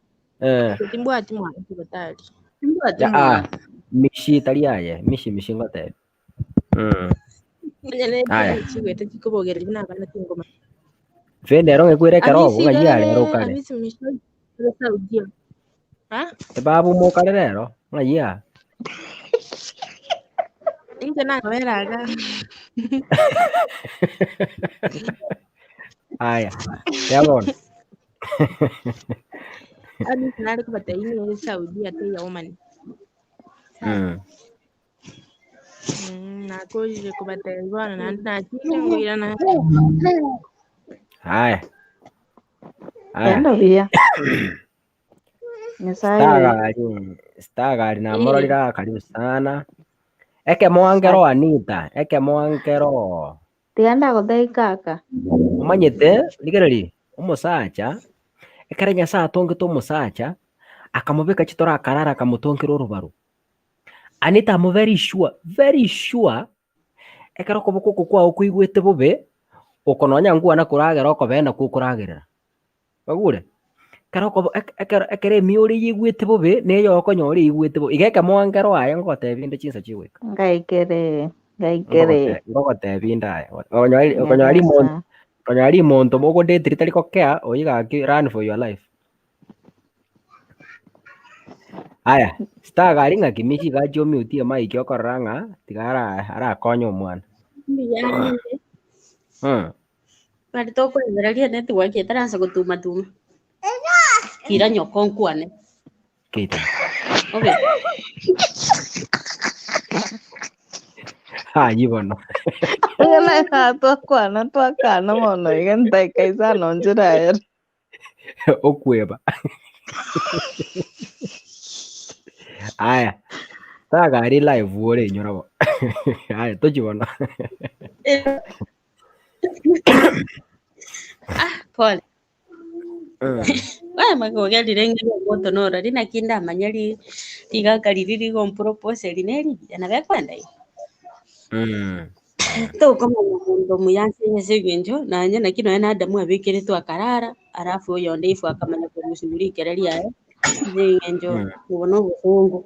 Timbwati mwana sibitari. Timbwati Ya ah mwana. mishi tari aye, mishi mishi ngote. Onye Aya. chigwete chikobogereria buna abana tingoma. Veni ero ngekwire ekero Amisi obo ng'ai arero rere okare. amisi misho sauti. Ha? Ebabu mokare rero ng'ai aa. Inche nakoberaga. Aya. Ya bono. Amisi nare kobatebia ng'a Saudi ateiyo omani. Nakorire kobatebia bono naende nachire ngoirana. Aya. Aya. Enda buya. Nyasaye Stagari, Stagari namororira karibu sana. Eke mwangero Anita, eke mwangero. tiga ndagotebia kaka. Omanyete rigereri omosacha ekere Nyasaye atongete omosacha akamobeka chitoro akarara akamotongera orobaru. Anita I'm very sure, very sure ekero okoboko oko kwago koigwete bobe oko nonya nkwana koragera okobena kokoragerera. Ogure? Ekero okobo ekero ekero emioro eywo igwete bobe na okonyora eigwete bobe. Iga ekemongero aye ngogotebia inde chinsa chigoika. Ngaikere ngaikere Ngogotebia inde aye. Okonyora rimonto Nyagasa. okonyora rimonto mogodate ritari kokea oywo gaki run for your life. Aya, Stagari ng'aki michi gachi omutie mic okorora ng'a tiga arakonya omwana. Mbuya ninde. Bari tokoebereria network etaransa gotuma tuma. Kira nyoko nkwane. Keita. Obe. Ayi bono. Ng'ana twakwana twakana mono iga ntaika isano nchira ere. Okweba. Aya. Stagari live ore inyora bo. Aya tochi bono. Ah, pole. Ogerire ng'ina omonto norori naki ndamanye rigaka riria rigompropose eri nerigiya nabo ekoenda igo. Tokomanya monto omuya ase ase eng'encho nonye naki nonye na Adamu abekeretwe akarara, alafu oyonde Eve akamanya korusiwa rikere riaye, ase eng'encho obo na obosongo.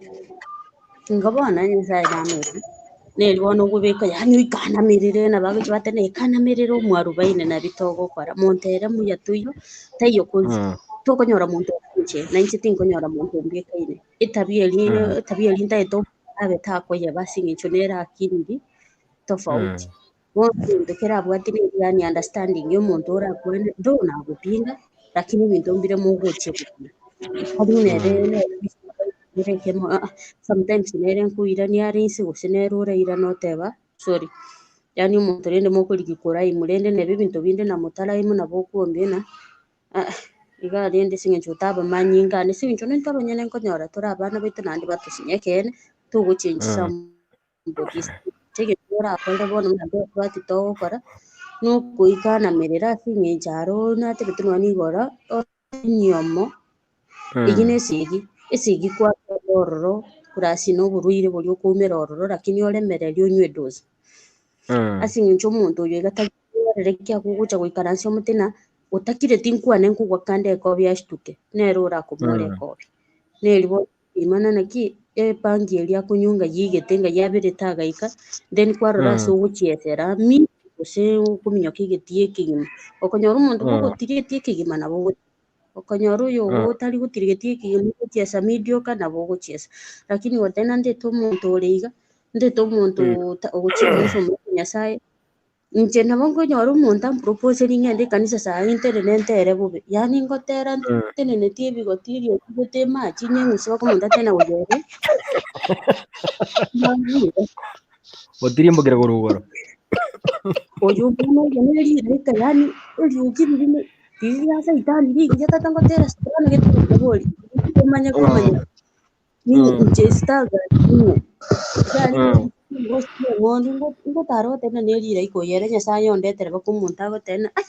Ingo bono Nyasaye namaete, neri bono okobeka yaani oikanamerere nabo agochia bateba naikanamerere omwarubaini nabi togokora, monto ere muya toiyo, taiyo koria, tokonyora monto inche, na inche tinkonyora monto ombwekaine. Etabia eria etabia eria ntaete abe takoyeba ase eng'encho nere akiriri tofauti. Bono egento kerabwate neri yaani understanding ya omonto orakwane though nagopinga, lakini ebinto mbire mogochia gokuna. Tari buna ere nere ekemo aa, sometimes nere nkoirania are inse gose nere orairane oteba sorry. Yaani omonto rende mokorigia koraimu rende neba ebinto binde namotaraimu nabo okombia ng'a aa iga rende ase eng'encho otabamanyinga ande, ase eng'encho intwe abanyene nkonyora tore abana baito naende batosinye ekeene, togochengi some. Egento orakore bono buna tobwati togokora, nokoikanamerera ase eng'encho aro natebete nonya nigoro enyomo, eyio na esegi, esegi kwakora ororo plus na oborwaire boria okoumera ororo lakini oremererie onywe edosi. Ase eng'encho omonto oyo iga tari kwerera ekiagera ogocha goikaransa omote ng'a otakireti nkwane nkogwa kande ekobi ashtuke, nere orakomore ekobi. Neri bono. Rimana naki epangi eria akonywa ng'a yigete ng'a yaberete agaika, then kwarora ase ogochiesera mi gose okominyoka egetii ekegima. Okonyora omonto bogotiria egetii ekegima nabo ogo okonyora oyo otari gotiria egetii ekegima ogochiesa midioka nabo ogochiesa. Lakini goteba ng'a ndete omonto ore iga, ndete omonto ota ogochia ekanisa omanyete Nyasaye. Inche nabo nkonyora omonto amproposerie ng'ende ekanisa saa hii ntenene ntere bobe, yaani ngotera nteneneti ebigoti eriogi gote emachi nyeng'use mpaka omonto atene gocha ere. Otirimbokire korwa igoro. Oyo omwana oyo neriraika yaani eriogi riria ne riria ria saitani rigiya tata ngotera soprano gete bori, omanye komanya. Inche sitagani ngotara goteba ng'a nere rilaika oyo ere Nyasaye ondetere mpaka omonto agoteba ng'a ai,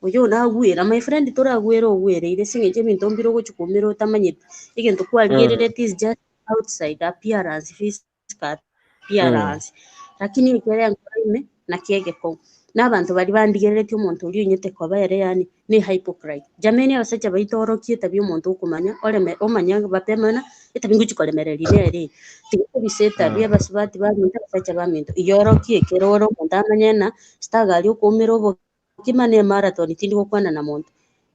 oyo nagwera my friend toragwere ogwereire ase eng'encho ebinto mbire ogochia koumera otamanyeti, egento kwarigereretie is just outside appearance, physical appearance, lakini ekere enkoro ime naki egekong'u. Na abanto baria bandigereretie omonto oria oinyete koba ere yaani ne hypocrite. Jameni abasacha baito orokie etabia omonto okomanya oreme omanye bapema ng'a etabia ngochia koremereria nere eye. Tiga kobisa etabia abasubati baminto abasacha baminto, iyorokie ekero ore omonto amanye ng'a sitagari okoumera obokima na emarathon tindi gokwana na monto.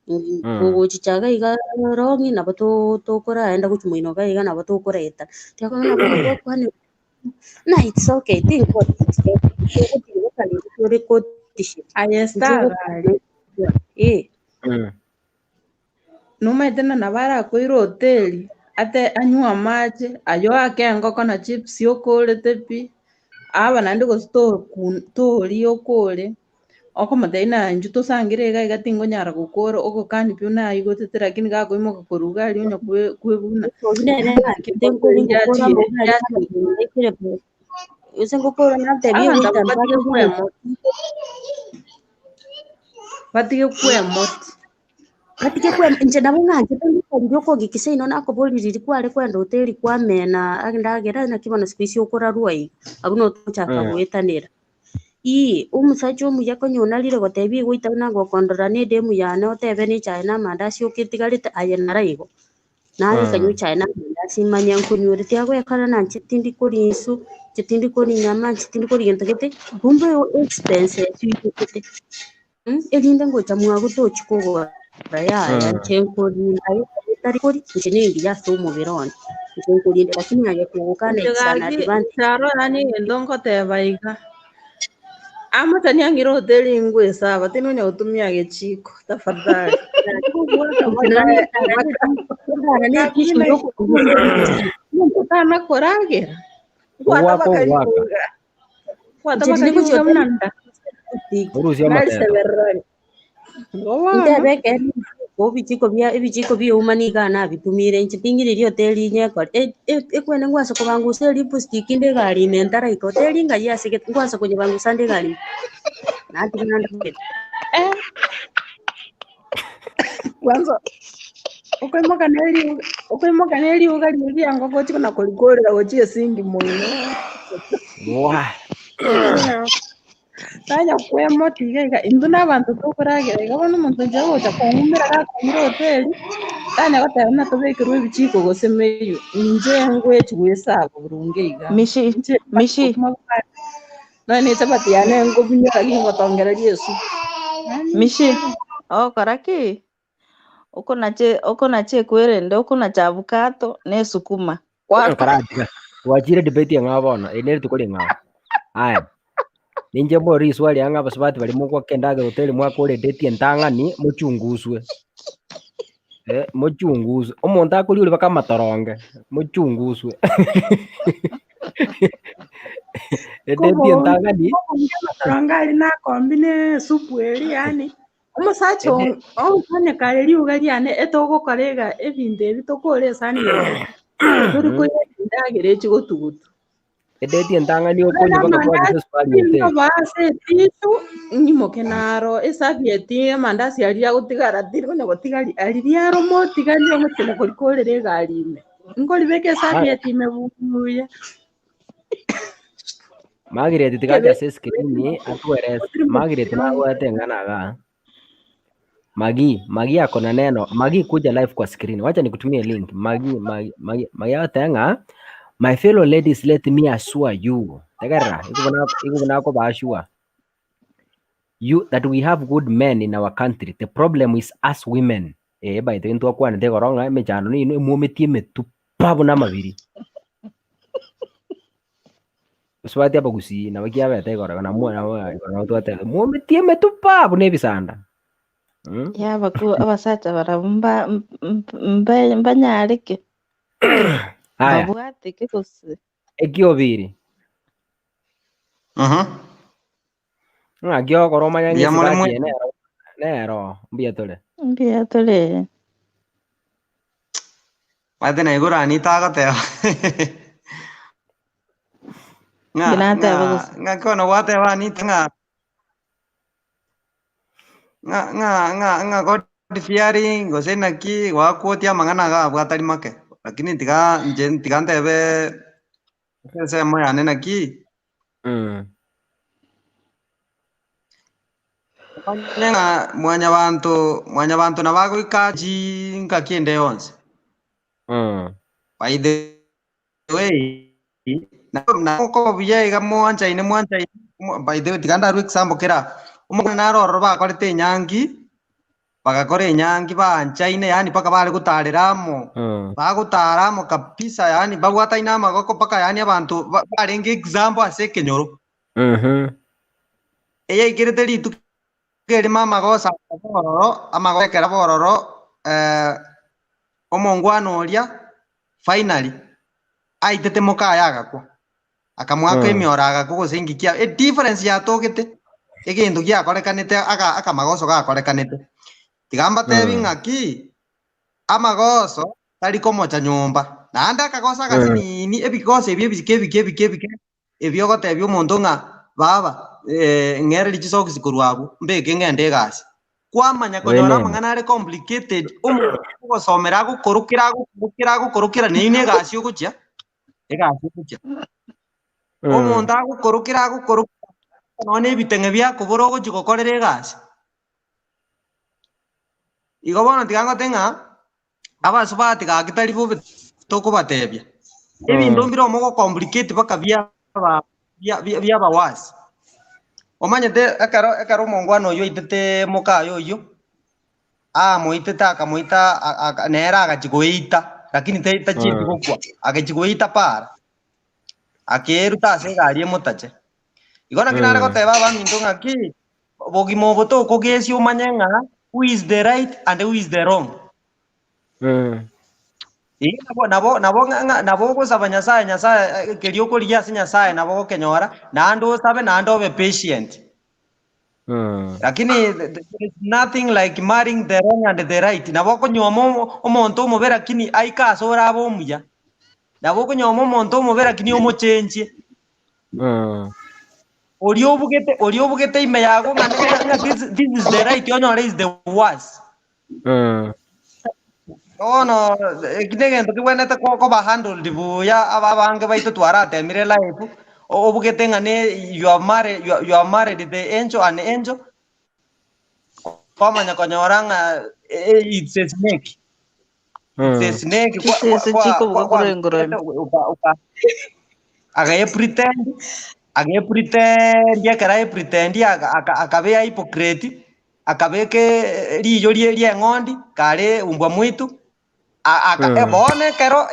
Kogochicha iga iga wrong nabo to tokoraenda gochia moino iga iga nabo tokoraeta. Tiga bono gokwanera. Na it's okay Aye Star gari, nomaete ng'a nabo arakoire hoteli ate anywe amache, aye oake engoko na chips okorete pi, aba naende gose toku toria okore, okomotebia ng'a intwe tosangere iga iga tingonyara gokora ogokani pi buna aigotete lakini gakoimoka korwa iga aria onya kwe kwebuna abanto abwo batige kwemoti, batige kwemoti. Batige kwe inche nabo ng'anchete riria okogiki seino nakoboria riria kware kwenda hoteli kwamena endagera naki bono siku hizi okorarwa iga, abwo notochaka goetanera. Ii, omosacha omuya konya onarire gotebia igo oita buna gokondora na edemu yane otebe na echae na amandasi oka etigarete aye nara igo. Naye kanywa echae na amandasi manye nkonywere tiagoekora na inche tindi koria insu, inche tindi koria nyama, inche tindi koria gento gete, kumbe expenses oigotete. Erinde ngocha mwago tochi kogora yaya, inche nkorinda aye otari koria, inche nengiya ase omobere one, inche nkorinda lakini aye kogokana Inche it's an gaki advantage. tarora negento ngoteba iga, amachani ang'ire hoteli ngwesaba tinonya gotumia gechiko tafadhali. Tana koragera, bwata Ogwaka ogwaka. bakaribuga, bwata Inche tindi bakaribuga gochia buna nda. Orusie amateto. Narisebererani. Igo bono. Ntebe ekeene ebichiko bia ebichiko biauma nigo nabitumire inche ting'iriri hoteli nyekore ekwene ngwase kobangusa elipstick inde egari ime ntaraika hoteli ng'ai ase gete ngwase konyebangusa nde egari ime natiga naende. Eh. Kwanza okoimoka na erioga okoimoka na erioga riria ria engoko ochie kona korikorera gochia esingi moino. Wah. Tanya kwemoti iga iga, intwe na abanto tokoragera iga bono omonto inche agocha kong'umera gakong'ira hoteli, tanya goteba buna tobekerwe ebichiko gose meywe, inche ngoechi goesaba boronge iga. Mishi, Inche mishi. obokima bwane, nonye na echabati yane nkobinyora gingotongereria esupu. Yaani Mishi, ogokora ki? Okonache okonache ekwerende, okonacha abukato na esukuma. Gwakora Karatiga. Twachire debate eng'ao bono, eri nerituko ring'ao. Aya. Ninche mbore riswali ang'e abasubati baria mogwaka endagera hoteli mwakora edate entang'ani mochunguswe. Eh, mochunguswe. Omonto akoria oria mpaka amatoronge, mochunguswe. Edate entang'ani Kobonge amatoronge aria nakombi na esupu eria yaani Omosacha Ede- oo onye kare riuga riane etogokora iga ebinto ebi tokore esani yaito, tori koira endagera echi gotugutu. Edate entang'ani Ore okonywa mpaka namandasi kwabisa esukari hoteli. nkoba ase etisu ng'imoke naro esabieti amandasi aria agotigara tiri konya gotigari riria aro motigari ogochia korikorera egari ime. Nkoribeka esabieti ime buuya. Margaret tiga ache ase escreen atueleze. Margaret nabwate eng'ana igaa. Magi, Magi ako na neno. Magi kuja live kwa screen. Wacha nikutumie link. Magi, Magi, Magi, Magi agoteba ng'a my fellow ladies let me assure you. Tegerera, ikobuna ikobuna koba assure. You that we have good men in our country. The problem is us women. Eh, by the way, ntwakwanete igoro ng'a emechando nigo emwometie emetupa buna amabiri. Osubati abagusii nabo kiabete igoro igo namwe nabo igoro nabo twateba mwometie emetupa buna ebisanda. Mm. Yabaku abasacha barabwo mba mba mbanyareke Aya, mbabwateke gose. ekiobiri. Mhm. Ng'aki ogokora omanye ng'a Mbuya more esibati mwe. eye nero nero mbuya tore. Mbuya tore. Maete naigure Anita agoteba ng'a Inki nateba ng'a gose? ng'aki bono gwateba Anita ng'a ng'a ng'a ng'a ng'a God fearing gose naki gwakuotia amang'ana iga abwo atari make. Lakini tiga inche tiga ntebe ase ensemo yane naki. Omanye ng'a mwanyabanto mwanyabanto nabo agoika chingaki ende yonsi. By the way, nabo buya iga mwanchaine mwanchaine by the way tiga ndarue example kera omokwana nare ororo bakorete enyangi, bagakora enyangi baanchaine yaani mpaka bare gotarera amo, bagotara amo kabisa yaani babwataine amagoko mpaka yaani abanto barenge example ase ekenyoro. Eyaikerete rituko erimo amagoso akaba ororo, amagoso ekero aba ororo, omongwana oria finally aitete mokaye agakwa, akamoaka emioro agakwa gose inki kia edifference yatogete, egento giakorekanete aka akamagoso gakorekanete. Tiga mbatebi ng'aki, amagoso tari komocha nyomba, naende akagoso agasinini ebigoso ebi ebike ebike ebike ebike Ebi ogotebia omonto ng'a, Baba, ng'ererie chisokisi korwa abwo, mbeke ng'ende egasi. Kwamanya konyora Amen. amang'ana are complicated, omonto ogosomera agokorokera agokorokera agokorokera neyio na egasi ogochia, egasi ogochia. Omonto agokorokera agokorokera nonya na ebiteng'e biakobora ogochia gokorera egasi. Igo bono tiga ngote ng'a, abasubati gaki tari bobe tokobatebia, ebinto mbire omogocomplicate mpaka biaba bia- bia- biaba worse. Omanyete ekero ekero omongwana oyio aitete mokaye oyio, amoitete akamoita a- aka nere agachia goeita, lakini tai tachieti gokwa, agachia goeita para, akeeruta ase egari emotache. Igo naki nare goteba abaminto ng'aki, Obogima obo tokogesia omanye ng'a who is the right and who is the wrong. Ee, nabo nabo nabo ng'a ng'a nabo ogosaba Nyasaye Nyasaye keria okorigia ase Nyasaye nabo ogokenyora, naende osabe naende obe patient. Lakini there is nothing like marrying the wrong and the right. Nabo okonyuoma omo omonto omobe lakini aike ase orabe omuya. Nabo okonyuoma omonto omobe lakini omochenchie. Oria obugete oria obugete ime yago ng'a ng'a this, this is the right onyore is the worst. Bono eki na egento kebwenerete ko- koba handled buya aba abange baito twaratemire life, o- obugete ng'a ne you have married you you have married the angel an angel, kwamanya konyora ng'a it's a snake. It's a snake kwa kwa Chisese kwa chikobuga kwa korwa engoro kwabekete ime. oka oka agaepretend agaepretend ekero aepretend aka aka akabea hypocrite, akabeka riiyo rie ri'eng'ondi kare umbwa mwitu, a- aka bono ekero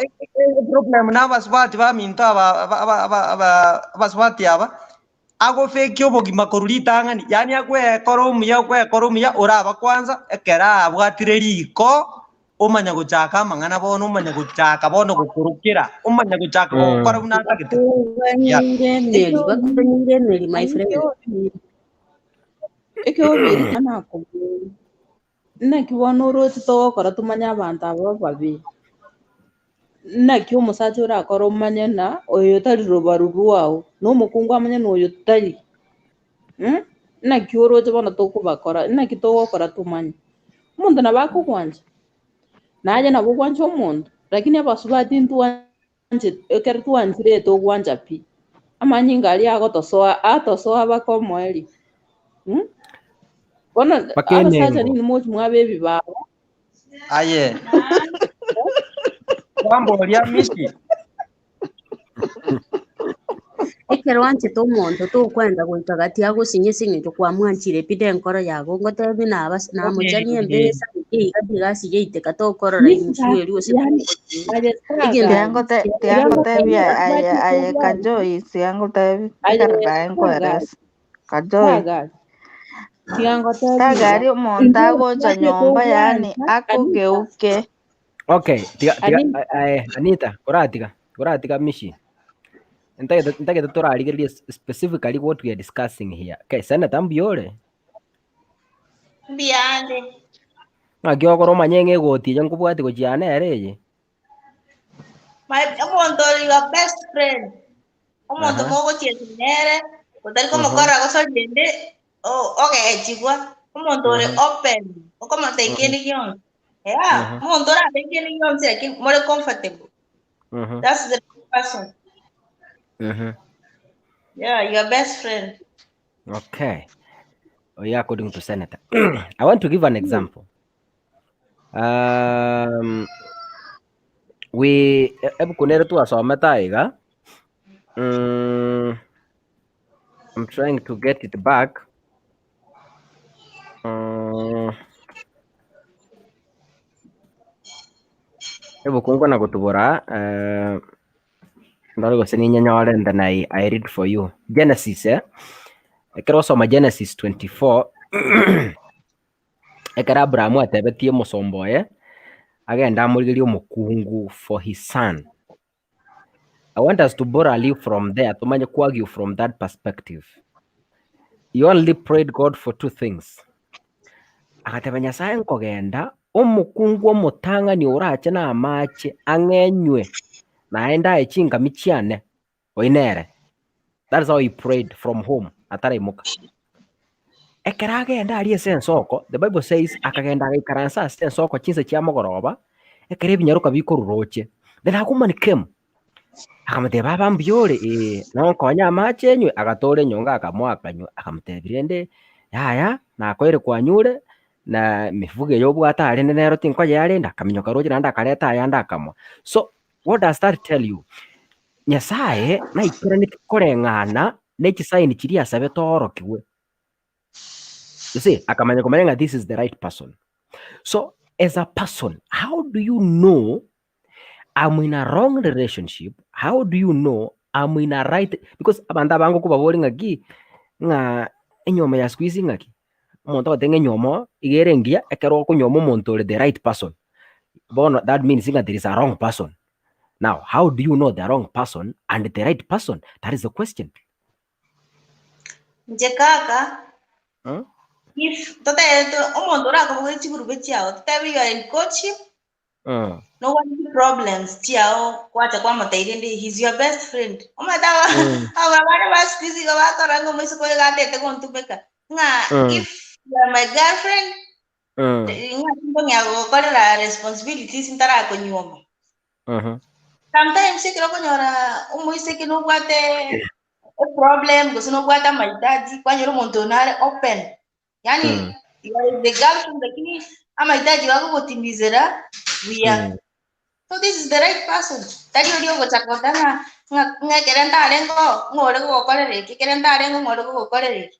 eproblem na abasubati baminto aba aba aba aba aba abasubati aba, agofekia obogima korwa ritang'ani, yaani akwekora omuya okwekora omuya oraba kwanza, ekero abwatire riko, omanya gochaka amang'ana bono, omanya gochaka bono gokorokera, omanya gochaka gokora buna atagete. Yeah. Bakoganyire emeri, bakoganyire emeri my friend. Ekeobiri anakoboria, naki bono oroche togokora tomanye abanto aba babe? Naki omosacha orakore omanye ng'a oyo tari robaru rwao, na omokungu amanye ng'a oyo tari Naki oroche bono tokobakora, naki togokora tomanye? Omonto nabo akogwancha, naye nabo ogwancha omonto, lakini abasubati ntwanche ekero twanchire togwancha pi. Amanyinga aria agotosoa atosoa mpaka omoerio Bono Mpaka abasacha enengo. nini mochi mwabe ebibao. Aye. Kwamboria Mishi. Ekero oanchete omonto tokwenda goika gati agosinye ase eng'encho kwamwanchire pi nenkoro yago, ngotebi nabas namochani embesa iga iga asigeiteka tokorora imusu eria gose egento Tiangotebia aye aye Kajoi siangotebi ekero naye nkoeresa Kajoi tagari omonto agocha nyomba yaani akogeuke. Okay, tiga tiga aye Anita, koratiga, koratiga Mishi. Ntagete ntagete torarigererie specifically what we are discussing here. Okay, Senator mbuya ore? Mbuyande. Ng'aki okora omanye ng'a egoti eye nkobwati gochia ane ere eye? My omonto ore your best friend, omonto Aha. mogochiesa nere, otari komokora gosa rende ogechigwa, omonto ore open, okomotebia kende gionsi. Yeah, omonto orabe kende gionsi lakini more comfortable. That's the person. Yeah, your best friend. Okay. Oh, yeah, according to Senator. I want to give an example. We ebuku nere twasomete aiga. I'm trying to get it back. Ebuku nkona gotubora eh, ndore gose ninyenyore and then I read for you. Genesis eh? Ekero osoma Genesis 24 Ekero Abrahamu atebetie omosomba oye, agende amorigerie omokungu for his son. I want us to borrow a leaf from there, tomanye koargue from that perspective. He only prayed God for two things. Agateba Nyasaye nkogenda, omokungu omotang'ani orache na amache ang'enywe, naende aye chingami chiane, Oyi nere. That is how he prayed from home ataraimoka. Ekero agenda aria ase ensoko, the Bible says akagenda agaikaransa ase ensoko chinsa chia mogoroba, ekero ebinyaroka bikorwa roche. Then a woman came, akamotebia baba mbuya ore? Ee, nonkonye amache enywe? Agatora enyongo akamoa akanywa, akamotebia rende yaya nakoeire kwanyure, na emifugo eye obwate aria rende nero tinkoyea rende, akaminyoka roche naende akareta ayande akamoa. So what does that tell you? Nyasae naikeraneti koreng'ana ne chisaini chiria asabete oorokigwe. You see, akamanya komanya ng'a this is the right person. So, as a person, how do you know I'm in a wrong relationship? How do you know I'm in a right? Because abanto abange okobabori ng'aki, ng'a enywomo ya siku hizi ng'aki? Omonto agoteba ng'a enywomo iga ere engiya ekero okonyuoma omonto ore the right person. Bono that means ng'a there is a wrong person. Now, how do you know the wrong person and the right person? That is the question. Inche kaka, Hmm? if totebete omonto orakobogorie chigurube chiao, totebe you are in courtship, nobwate problems chiao, gwacha kwamotebia rende he is your best friend. Omanyete aba aba abana ba siku hizi igo bakorora ng'a omoiseke oyo iga atete gontumeka, ng'a if you are my girlfriend, Ng'aki nkong'ea gokorera responsibilities ntarakonyuoma. Sometimes ekero okonyora omoiseke nobwate eproblem gose nobwate amahitaji, kwanyora omonto oyo nare open, yaani you are the girlfriend lakini amahitaji bagogotimizera buya. So this is the right person, tari oria ogochaka goteba ng'a ng'a ng'a ekere ntarenge oo, ng'a ore gogokorera eki, ekere ntarenge ng'a ore gogokorera eki.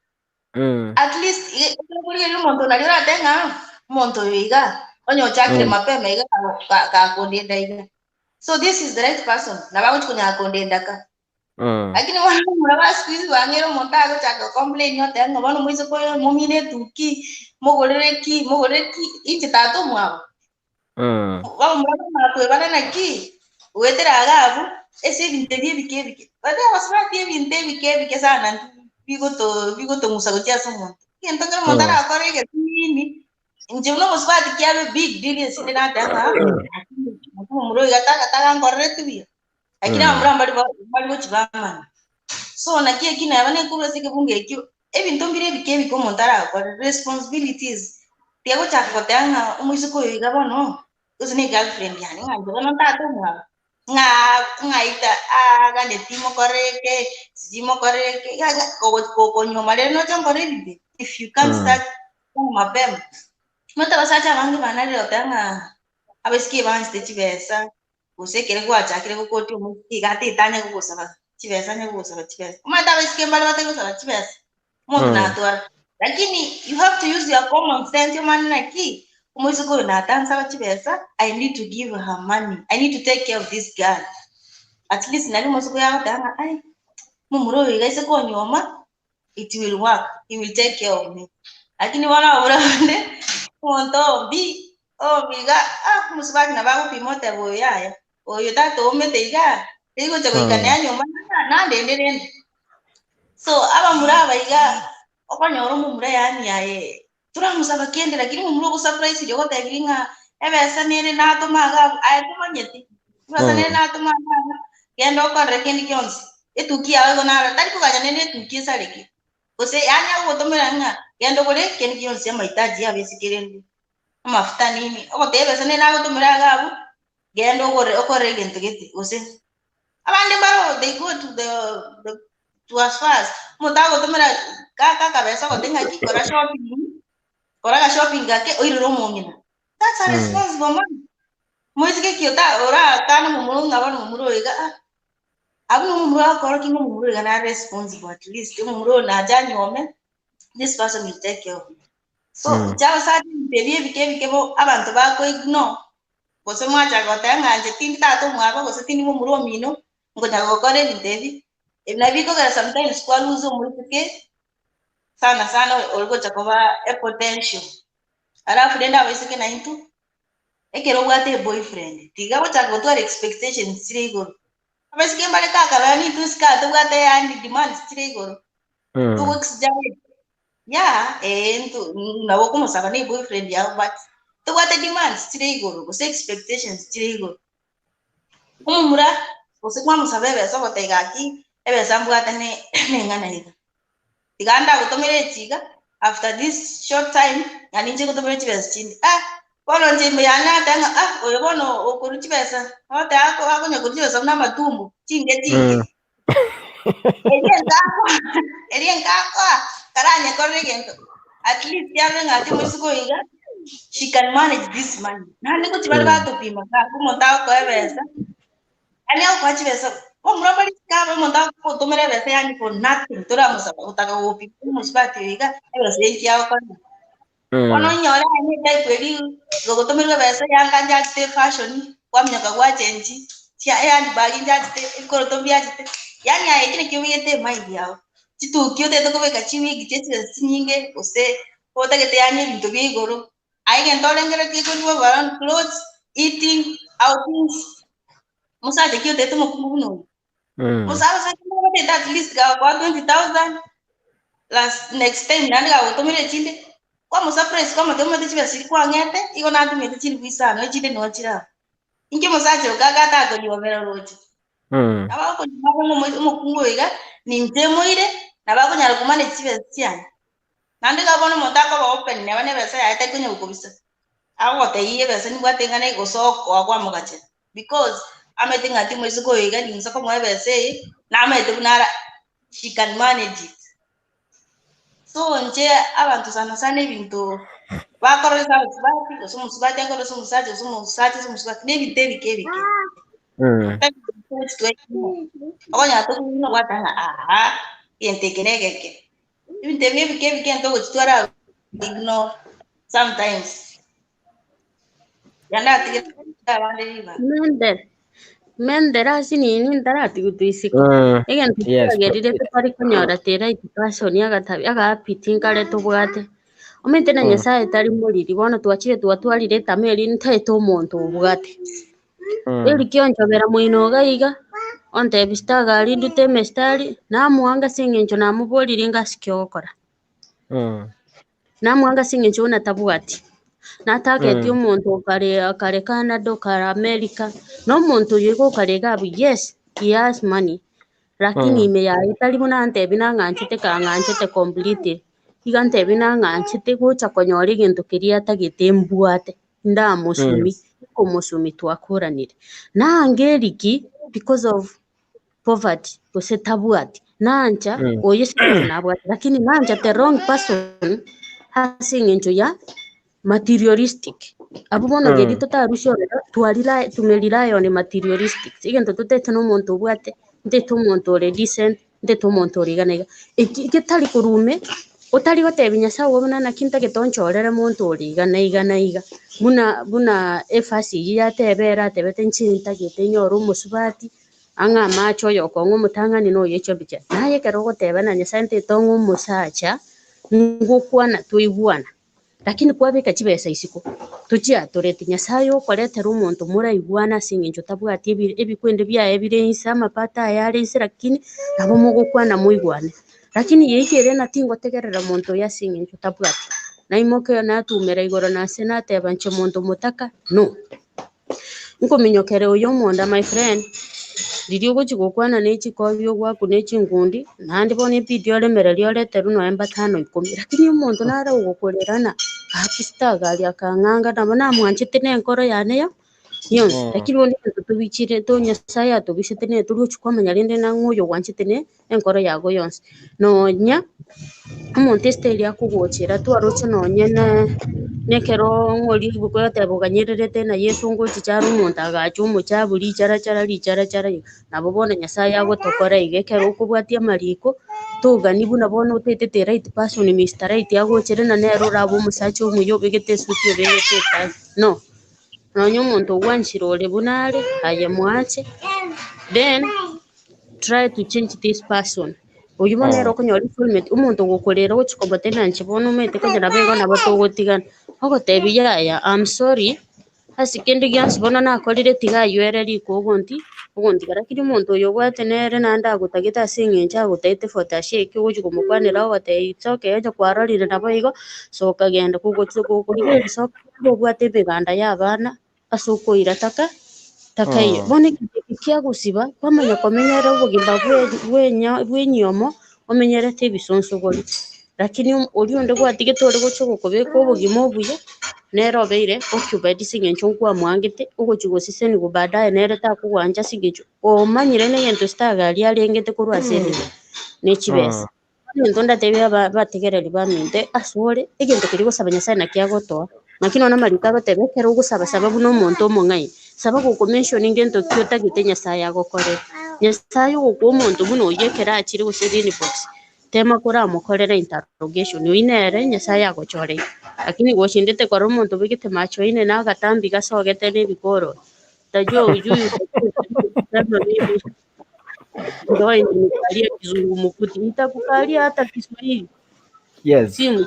At least ekero okorigereria omonto naria oratebe ng'a omonto oyo iga, onye ochakire mapema iga gakondenda iga. So this is the right person, nabo agochi konyara kondenda ka. Lakini bono abamura ba siku hizi bang'eire omonto agochaka gocomplain oteba ng'a bono omoiseke oyo momine etuki, mogorere ki, mogorere ki, inche tata omwabo. Abamura bamanya koebana naki, goetera iga abwo, ase ebinto ebi ebike ebike. But abasubati ebinto ebike ebike sana bigoto bigotong'usa gochia ase omonto. Egento ekero omonto arakore egetini, inche buna omosubati kiabe big deal ase inde nateba ng'a naki omomura oyo iga tagankorereti buya. Lakini abamura mbari mbari gochi bamanya. So naki eki neba nekorwa ase ekebungo ekio, ebinto mbire ebike ebike omonto aragokore, responsibilities, tiga gochaka goteba ng'a omoiseke oyo iga bono, gose ne egirlfriend yane ng'a inche bono ntata omwabo, ng'a ng'aita aganeti mokorere eke, sijui mokorere eke, iga iga gokonyuoma rero noche onkore ebinto ebi, if you can't start mapema. Omanyete abasacha abange banarire goteba ng'a abaiseke ebanchete chibesa, gose ekere gwachakire gokotia omoiseke iga atete anye gogosaba chibesa anye gogosaba chibesa. Omanyete abaiseke mbare batari gosaba chibesa, omonto natwara. Lakini you have to use your common sense omanye naki, omoiseke oyo natansaba chibesa, I need to give her money, I need to take care of this girl. At least nari omoiseke oyo agoteba ng'a ai, momura oyo iga aise konyuoma, it will work, he will take care of me. Lakini bono abamura bande, omonto ombi, ombi iga, ah, omosubati nabo agopima oteba oyo yaya, oyo tata oumete igaa, rigocha goika nere nyomba nandende rende. So abamura aba iga, okonyora omomura yaani aye, toramosaba kende lakini omomura ogosurprise ogotebirie ng'a ebesa nere natoma iga abwo, aye tomanyeti, ebesa nere natoma iga abwo, genda okorere kende gionsi, etuki yao igo naro tari koganya nende etuki esareke, gose yaani agogotomera ng'a genda ogore kende gionsi amahitaji yabo esike rende, amafuta nini, ogoteba ebesa nere nagotomera iga abwo, genda ogore okore egento gete gose. Abande mbaro they go to the the to as far as omonto agotomera gaka akabesa ogote ng'aki kora shopping, kora agashopping gake oirere omong'ina. That's a responsible man. Moiseke ki ota orakane momura ng'a bono momura oyo iga ah, abwo na omomura agokorokia ng'a omomura oyo iga nare responsible at least, omomura oyo nache anyuome, this person will take care of me. So inche abasacha ebinto ebi ebike ebike bo abanto bako ignore, gose mwachaka goteba ng'a inche tindi tata omwabo gose tindi momura omino, nkonyara gokora ebinto ebi, ebi nabio bikogera sometimes kwa lose omoiseke sana sana ori gocha koba epotential. Alafu rende abaiseke naintwe, ekero obwate eboyfriend, tiga gochaka gotwara expectations chire igoro. Abaiseke mbare kakabera nintwe isiko aa tobwate yaani demands chire igoro, togo exaggerate. Yeah, eh nto nabo okomosaba na eboyfriend yago but tobwate demands chire igoro gose expectations chire igoro. Omomura gose kwamosaba ebesa ogoteba gaki ebesa mbwate ne neng'ana iga. Tiga ndagotomere echi iga after this short time naende inche ngotomere chibesa chinde. Ah! Bono inche ime yane nateba ng'a ah oyo bono okorwa chibesa ogoteba ako akonya korwa chibesa buna amatumbo chinke chinke. Erio nkakoa erio nkakoa karanyekorere egento at least arore ng'a ati omoiseke oyo iga she can manage this money. Naende ngochia bare batopima ng'a omonto agokoa ebesa, yaani agokoa chibesa omura mbare isiko abwo omonto agogotomera ebesa yaani for nothing toramosaba gotaka gogopima omosubati oyo iga ebesa eye nki agokorera. Bono onyore aye ne etype eria gogotomerwa ebesa yanga nchachete efashion, kwaminyoka gwachengi, chia ehandbag nchachete, ebikoroto mbiachete, yaani aye ekio nakio obegete emind yago. Chituki otagete kobeka chiwig chia chibesa chinyinge, gose otagete yaani ebinto bia igoro, aye egento orengereretie ekorwa around clothes, eating, outings, mosacha ki otagete omokungu buna oyio? Gose abasacha mbare batagete at least gagokoa 20,000, last next time naende gagotomera echinde, kwamosurprise kwamotebia omanyete chibesa chiria kwang'ete, igo natumete chilifu isano, echinde nigo chire aa. Inki omosacha oyo kaka atakonyuomera oroche? Nabo agokonyuoma abe ng'a omokungu oyo iga, ninche moire, nabo akonyara komanage chibesa chiane. Naende iga bono omonto akoba open neba na ebesa yaye tari konya gokobisa, agogotebia ebesa nimbwate ing'ana eye gose okoa kwamogachera because amaete ng'a timoise oyo iga ninsa komoa ebesa eye, namaete buna ara she can manage it. So inche abanto sana sana ebinto bakorora ase abasubati, gose omosubati akorora ase omosacha gose omosacha ase omosubati, na ebinto ebike ebike. Okonyora tokoigwa nobwate ng'a ahaa, egento eke na egeke. Ebinto ebi ebike ebike egento ogochitwara ignore sometimes. Naende atigete abande ribaga. Mende mendere ase nini ntaratiga isiko. Egento Yes, kiagerire totari konyora the right person agatabi agaapiti nkare tobwate. Omanyete na Nyasaye tari moriri bono twachire twatwarire etamaa eria ntaete omonto obwate. Eric onchobera moino iga iga, ontebia sitagari ndute emestari, namoanga ase eng'encho namoboririe ngasi ki ogokora. Namoanga ase eng'encho buna tabwati, natageti omonto okare okare Canada, okare America, na omonto oyo iga okare iga abwo yes, he has money, lakini ime yaye tari buna antebia nang'anchete kang'anchete completely, iga antebia nang'anchete gocha konyora egento keria atagete mbwate. Ndamosumi, okomosumi twakoranire. Nange eriki because of poverty gose tabwati, nancha oyo ase eng'encho nabwate, lakini nancha the wrong person ase eng'encho ya materialistic. Abwo bono riria totarusia ororo twa rely tume rely on materialistic, egento totaete na omonto obwate, ntaete omonto ore decent, Ntete omonto ore iga na iga. Eki getari korwa ime, otari gotebia Nyasae obo buna naki ntagete onchorere monto ore iga na iga na iga, buna buna efasi eyio yateba ere atebete inche ntagete nyore omosubati, ang'e amache oyo okong'a omotang'ani na oyo echiombe chiaye. Naye ekero ogoteba na Nyasae ntagete ong'e omosacha, ngokwana toigwana. Lakini kwabeka chibesa isiko, tochiatoreti. Nyasae okoretera omonto moraigwane ase eng'encho tabwati ebi ebikwende biaye bire inse, amapato aye are inse lakini nabo mogokwana moigwane. Lakini yaika ere ng'a tingotegerera monto oyo ase eng'encho tabwati, naimoke natumera igoro na ase nateba inche monto motaka no. Nkominyokera oyo omonda my friend, riria ogochia gokwana ne chikobi ogwakuna echinkundi, naende bono ebidi oremererie oreterwe nonya mbatano ikomi, lakini omonto nare ogokorerana, gaki sitagari akang'anga nabo namwanchete na enkoro yane yo yonsi. Lakini bono egento tobichire to nyasaye atobisete nere torigochia kwamanya rende nang'o oyo ogwanchete ne enkoro yago yonsi. Nonya omonto esiteri akogochera twaroche nonye ne nekero ng'oria riboko yateba oganyererete na Yeso ngochicha are omonto agacha omochabu richarachara richarachara iga. Nabo bono Nyasaye agotokora iga ekero okobwatia amariko, togani buna bono otaete the right person Mister Right agochere na nere orabe omosacha omuya obegete esuti obegete etai, no. Nonya omonto ogwanchire ore buna are, aye mwanche, then try to change this person. Oyio bono nere okonyora soulmate, omonto ogokorera ogochia komotebia inche bono omanyete konya nabo igo nabo togotigana, ogotebia yaya I'm sorry, ase kende gionsi bono nakorire tiga aywo riko ogonti ogontiga. Lakini omonto oyo obwate nere naende agotagete ase eng'encho agotagete for the sake ogochia komokwanera ogotebia it's okay onye kwarorire nabo igo, soka genda kogochia gokorigereria soka genda obwate emeganda ya abana. ase okoira taka takaiyo. Bono egento eke kiagosiba, kwamanya komenyera obogima bwe bw'enyomo, omenyerete ebisonsogori. Lakini oria onde gwatigete ore gocha gokobeka obogima obuya, nere obeire occupied ase eng'encho nkwamwangete, ogochia goseseniwa baadaye nere takogwancha ase eng'encho omanyire na egento sitagari arengete korwa ase emechie, ne chibesa. Egento ndatebie abategereri baminto asore, egento keria ogosaba Nyasae naki agotoa, naki nonya amariko agoteba ekero ogosaba saba buna omonto omong'aini, saba gokomention ngento ki otagete Nyasae agokorere. Nyasae ogokoa omonto buna oyio ekero achire gose inbox, tema koramokorera interrogation, oyio nere Nyasae agochoreire. Lakini gochindete korora omonto obegete macho ine na agatambi gasogete na ebikoroto, utajua hujui utajua Ndoa imenikalia kizungumkuti, nitakukalia hata Kiswahili. Yes. Simu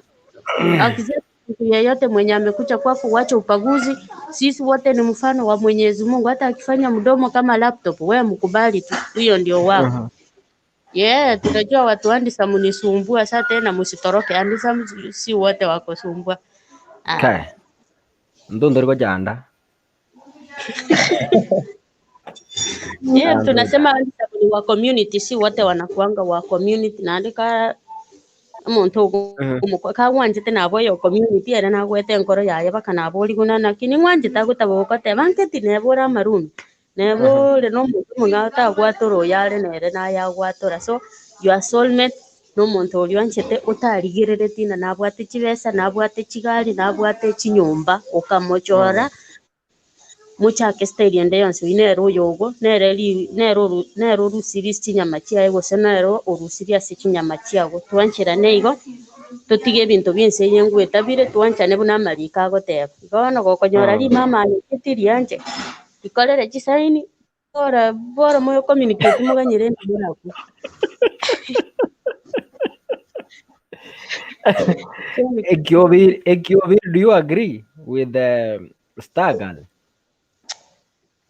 akisema mtu yeyote mwenye amekuja kwako, wacha ubaguzi. Sisi wote ni mfano wa Mwenyezi Mungu. Hata akifanya mdomo kama laptop, wewe mkubali tu, huyo ndio wako. Yeah, tunajua watu handsome mnisumbua sasa tena, msitoroke. Handsome si wote wako sumbua. Ah. Okay. Ndunduri gochanda. Yeah, tunasema handsome ni wa community, si wote wanakuanga wa community. Naandika Omonto ogo kagwanchete nabo oyo community ere nagwete enkoro yaye baka nabori buna naki ning'wanchete agotaba gogoteba nketi neba ore amarumi, neba ore na omonto omong'ao tagwatora oyo are nere naye agwatora. So your soulmate na omonto oria oanchete otarigerereti ng'a nabwate chibesa, nabwate chigari, nabwate chinyomba, okamochora. Mochake style ende yonsi, oyio nere oyogo, nere ri nere oru nere orusirie chinyama chiaye gose nere orusirie ase chinyama chiago. Twancherane igo, totige ebinto bia ense eye ngweta bire, twanchane buna amariko agoteba. Igo bono gokonyora rimama aye tirianche, rikorere chisaini, bora bora moyo communicate moganyere ende morakwe. Ekiobiri, Ekiobiri, do you agree with the Star Girl?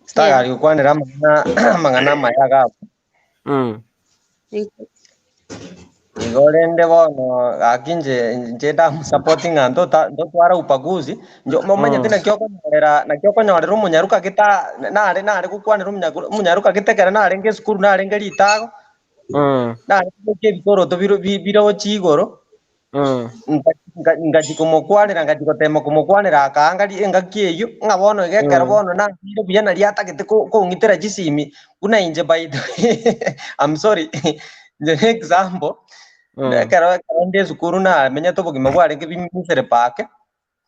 Star Girl gokwanera amang'ana amang'ana amaya iga abwo. Thank you. Igo rende bono gaki inche inche ndamosupport ng'a ntota ntotwara ubaguzi, inche momanyete naki okonyorera naki okonyorera omonyaroka geta nare nare gokwanera omonyaku omonyaroka gete ekero narenge esukuru narenge ritago, nare kobeka ebikoroto biro bi birochie igoro, Ngachia komokwanera, ngachia gotema komokwanera akaanga engaki eyio, ng'a bono iga ekero bono nabeire buya naria atagete kong'itera chisimi, buna inche by the way I'm sorry, inche ne example, ekero ekero nde esukuru namenyete obogima bwarenge misery ake,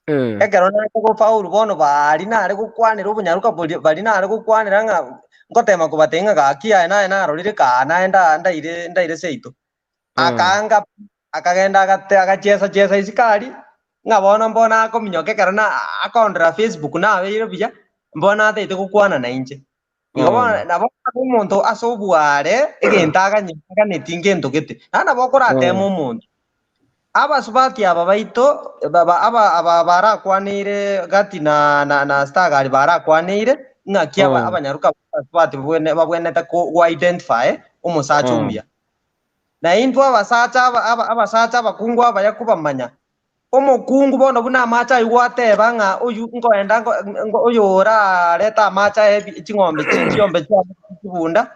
ekero nacha gofaulu bono baria nare gokwanera obonyaroka boria baria nare gokwanera ng'a ngotema kobatebia ng'a gaki aye naye narorire kaa naye nda ndaire ndaire seito. Akaanga pi, akagenda agate agachiesa chiesa isiko aria, ng'a bono mbono akominyoka ekero na akondora Facebook nabeire buya, mbono ataete gokwana nainche. Igo bono nabo omonto ase obware egento aganye aganeti ngento gete, naende nabo okorateme omonto. Abasubati aba baito baba aba aba barakwaneire gati na na na Stargari barakwaneire, ng'aki aba abanyaroka abasubati babwene babwenerete ko go identify omosacha omuya. Na intwe abasacha aba aba abasacha abakungu abaya kobamanya, omokungu bono buna amache ayio gwateba ng'a oyio nkoenda nko nko oyo orarete amache aye ebi ching'ombe chi chiombe chiane chibunda,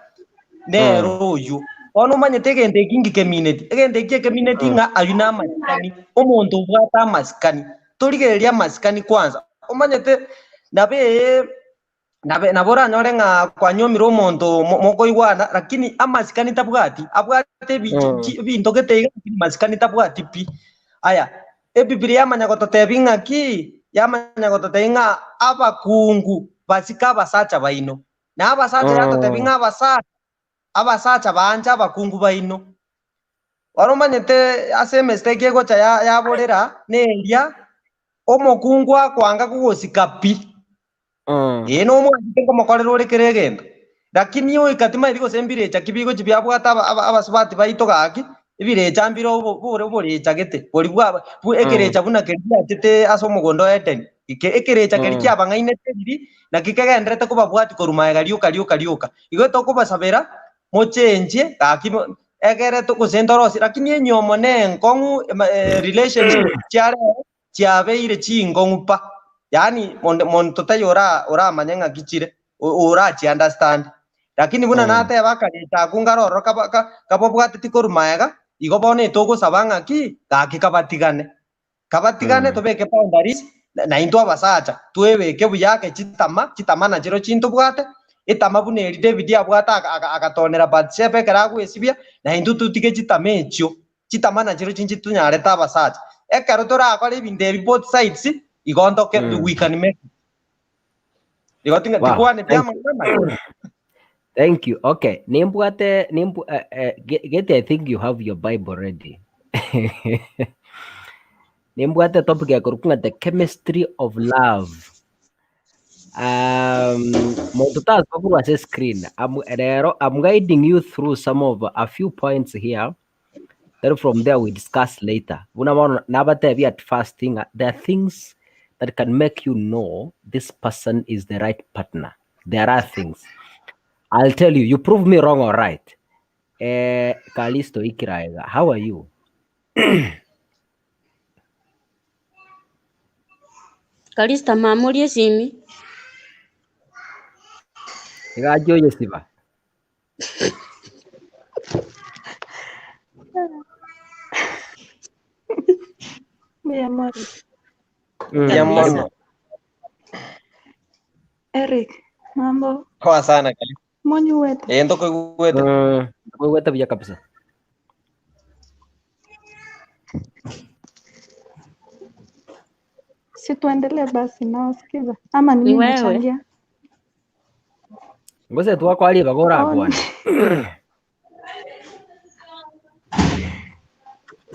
nere oyio. Bono omanyete egento eki ngikemineti, egento eki ekemineti ng'a ayio namasikani, omonto obwate amasikani, torigereria amasikani kwanza, omanyete nabo ee. Nabe nabo oranyore ng'a kwanyuomire omonto mo- mokoigwana, lakini amasikani tabwati, abwate ebi chi ebinto gete iga lakini masikani tabwati pi. Aya, ebibilia yamanya gototebia ng'aki? Yamanya gototebia ng'a abakungu basike abasacha baino, na abasacha yatotebia ng'a abasacha abasacha baanche abakungu baino. Bono omanyete ase emistake egocha ya yaborera, neria omokungu akoanga kogosika pi. Ee, nomwanchete nkomokorera ore kera egento. Lakini oika timaeti gose mbirecha ki bigochi biabwate aba- aba- abasubati baito gaki, ebirecha mbire obo- bore oborecha gete, boria bwa bu ekerecha buna keria giachete ase omogondo o Edeni. Eke ekerecha keria kiabang'ainete riria, naki kegenderete kobabwatia korwa magega rioka rioka rioka. Igo tokobasabera, mochenchie gaki mo egere to gose ntorosie, lakini enyomo ne enkong'u ema relationship chiarero. chiabeire chingong'u pa, yaani monde monto taiyo ora oramanye ng'aki chire, o- orachi understand. Lakini buna nateba akarecha akwo nkare ororo kaba ka kababwateti korwa magega, igo bono etogosaba ng'aki, gaki kabatigane. Kabatigane tobeke boundaries, na naintwe abasacha, twebeke buya ake chitama, chitama nachireo chintobwate, etama buna eria David abwate aka aka agatonera Bathsheba ekero agwesibia, naintwe totige chitama echio. Chitama nachireo chinche tonyarete abasacha. Ekero torakore ebinto ebi both sides, igo ntoke we can make it. Igo tinga Wow, tikwaneti thank you. amang'ana amaya. Thank you. Okay, nimbwate nimbu Geti, I think you have your Bible ready. Nimbwate topic ekorokwa ng'a the chemistry of love. Monto tasoa korwa ase screen. I'm, rero I'm guiding you through some of a few points here. Then from there we discuss later. Buna bono nabatebia at first ng'a there are things that can make you know this person is the right partner. There are things. I'll tell you, you prove me wrong or right. Eh, Kalisto Ikiraega, how are you? Kalista mamorie esimi. Iga oyesiba. Mbuya mono. Mbuya Karibu. mono. Eric, mambo Poa sana karibu. monyuwete. Eh, ntokoigwete. Ntokoigwete buya kabisa. Si tuendelee basi nawasikiza ama ni Ni mimi wewe. nachangia? Ngose twakwarie Oh, bagorakwane.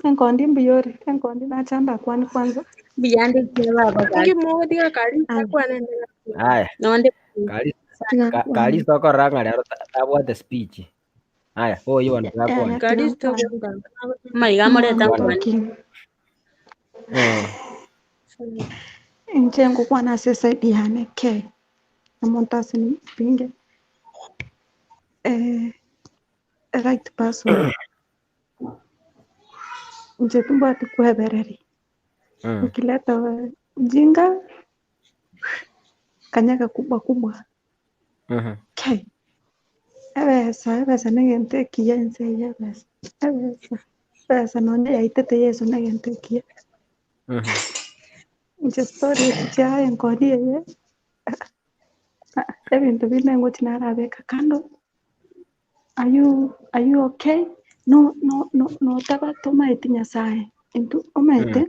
enkondi mbuyore, enkondi nachanda kwani kwanza. Mbuyandikia baba gaki. Inki mogotiga Karisa Aya, akwane nere. Aya, Nonde Karisa tiga Ka- Karisa okorora ng'a rero tabwate speech. Aya, oyo bono Aya, twakwane. tiga Karisa nkwane. ogonkanga. maiga No, I'm amoreta Kwana. nkwani. talking. Mm. Inche ngokwana ase eside yane ke omonto asinipinge eh, right person inche timbwati kwebereri ukileta ujinga kanyaga kubwa kubwa ke ebesa ebesa negento ekiya ense eye ebesa ebesa ebesa nonye yaitete yeso negento ekiya inche story echi chiaye enkoni eye ebinto binde ngochi narabeka kando are you are you okay no no no notaba tomaeti nyasaye intu omaete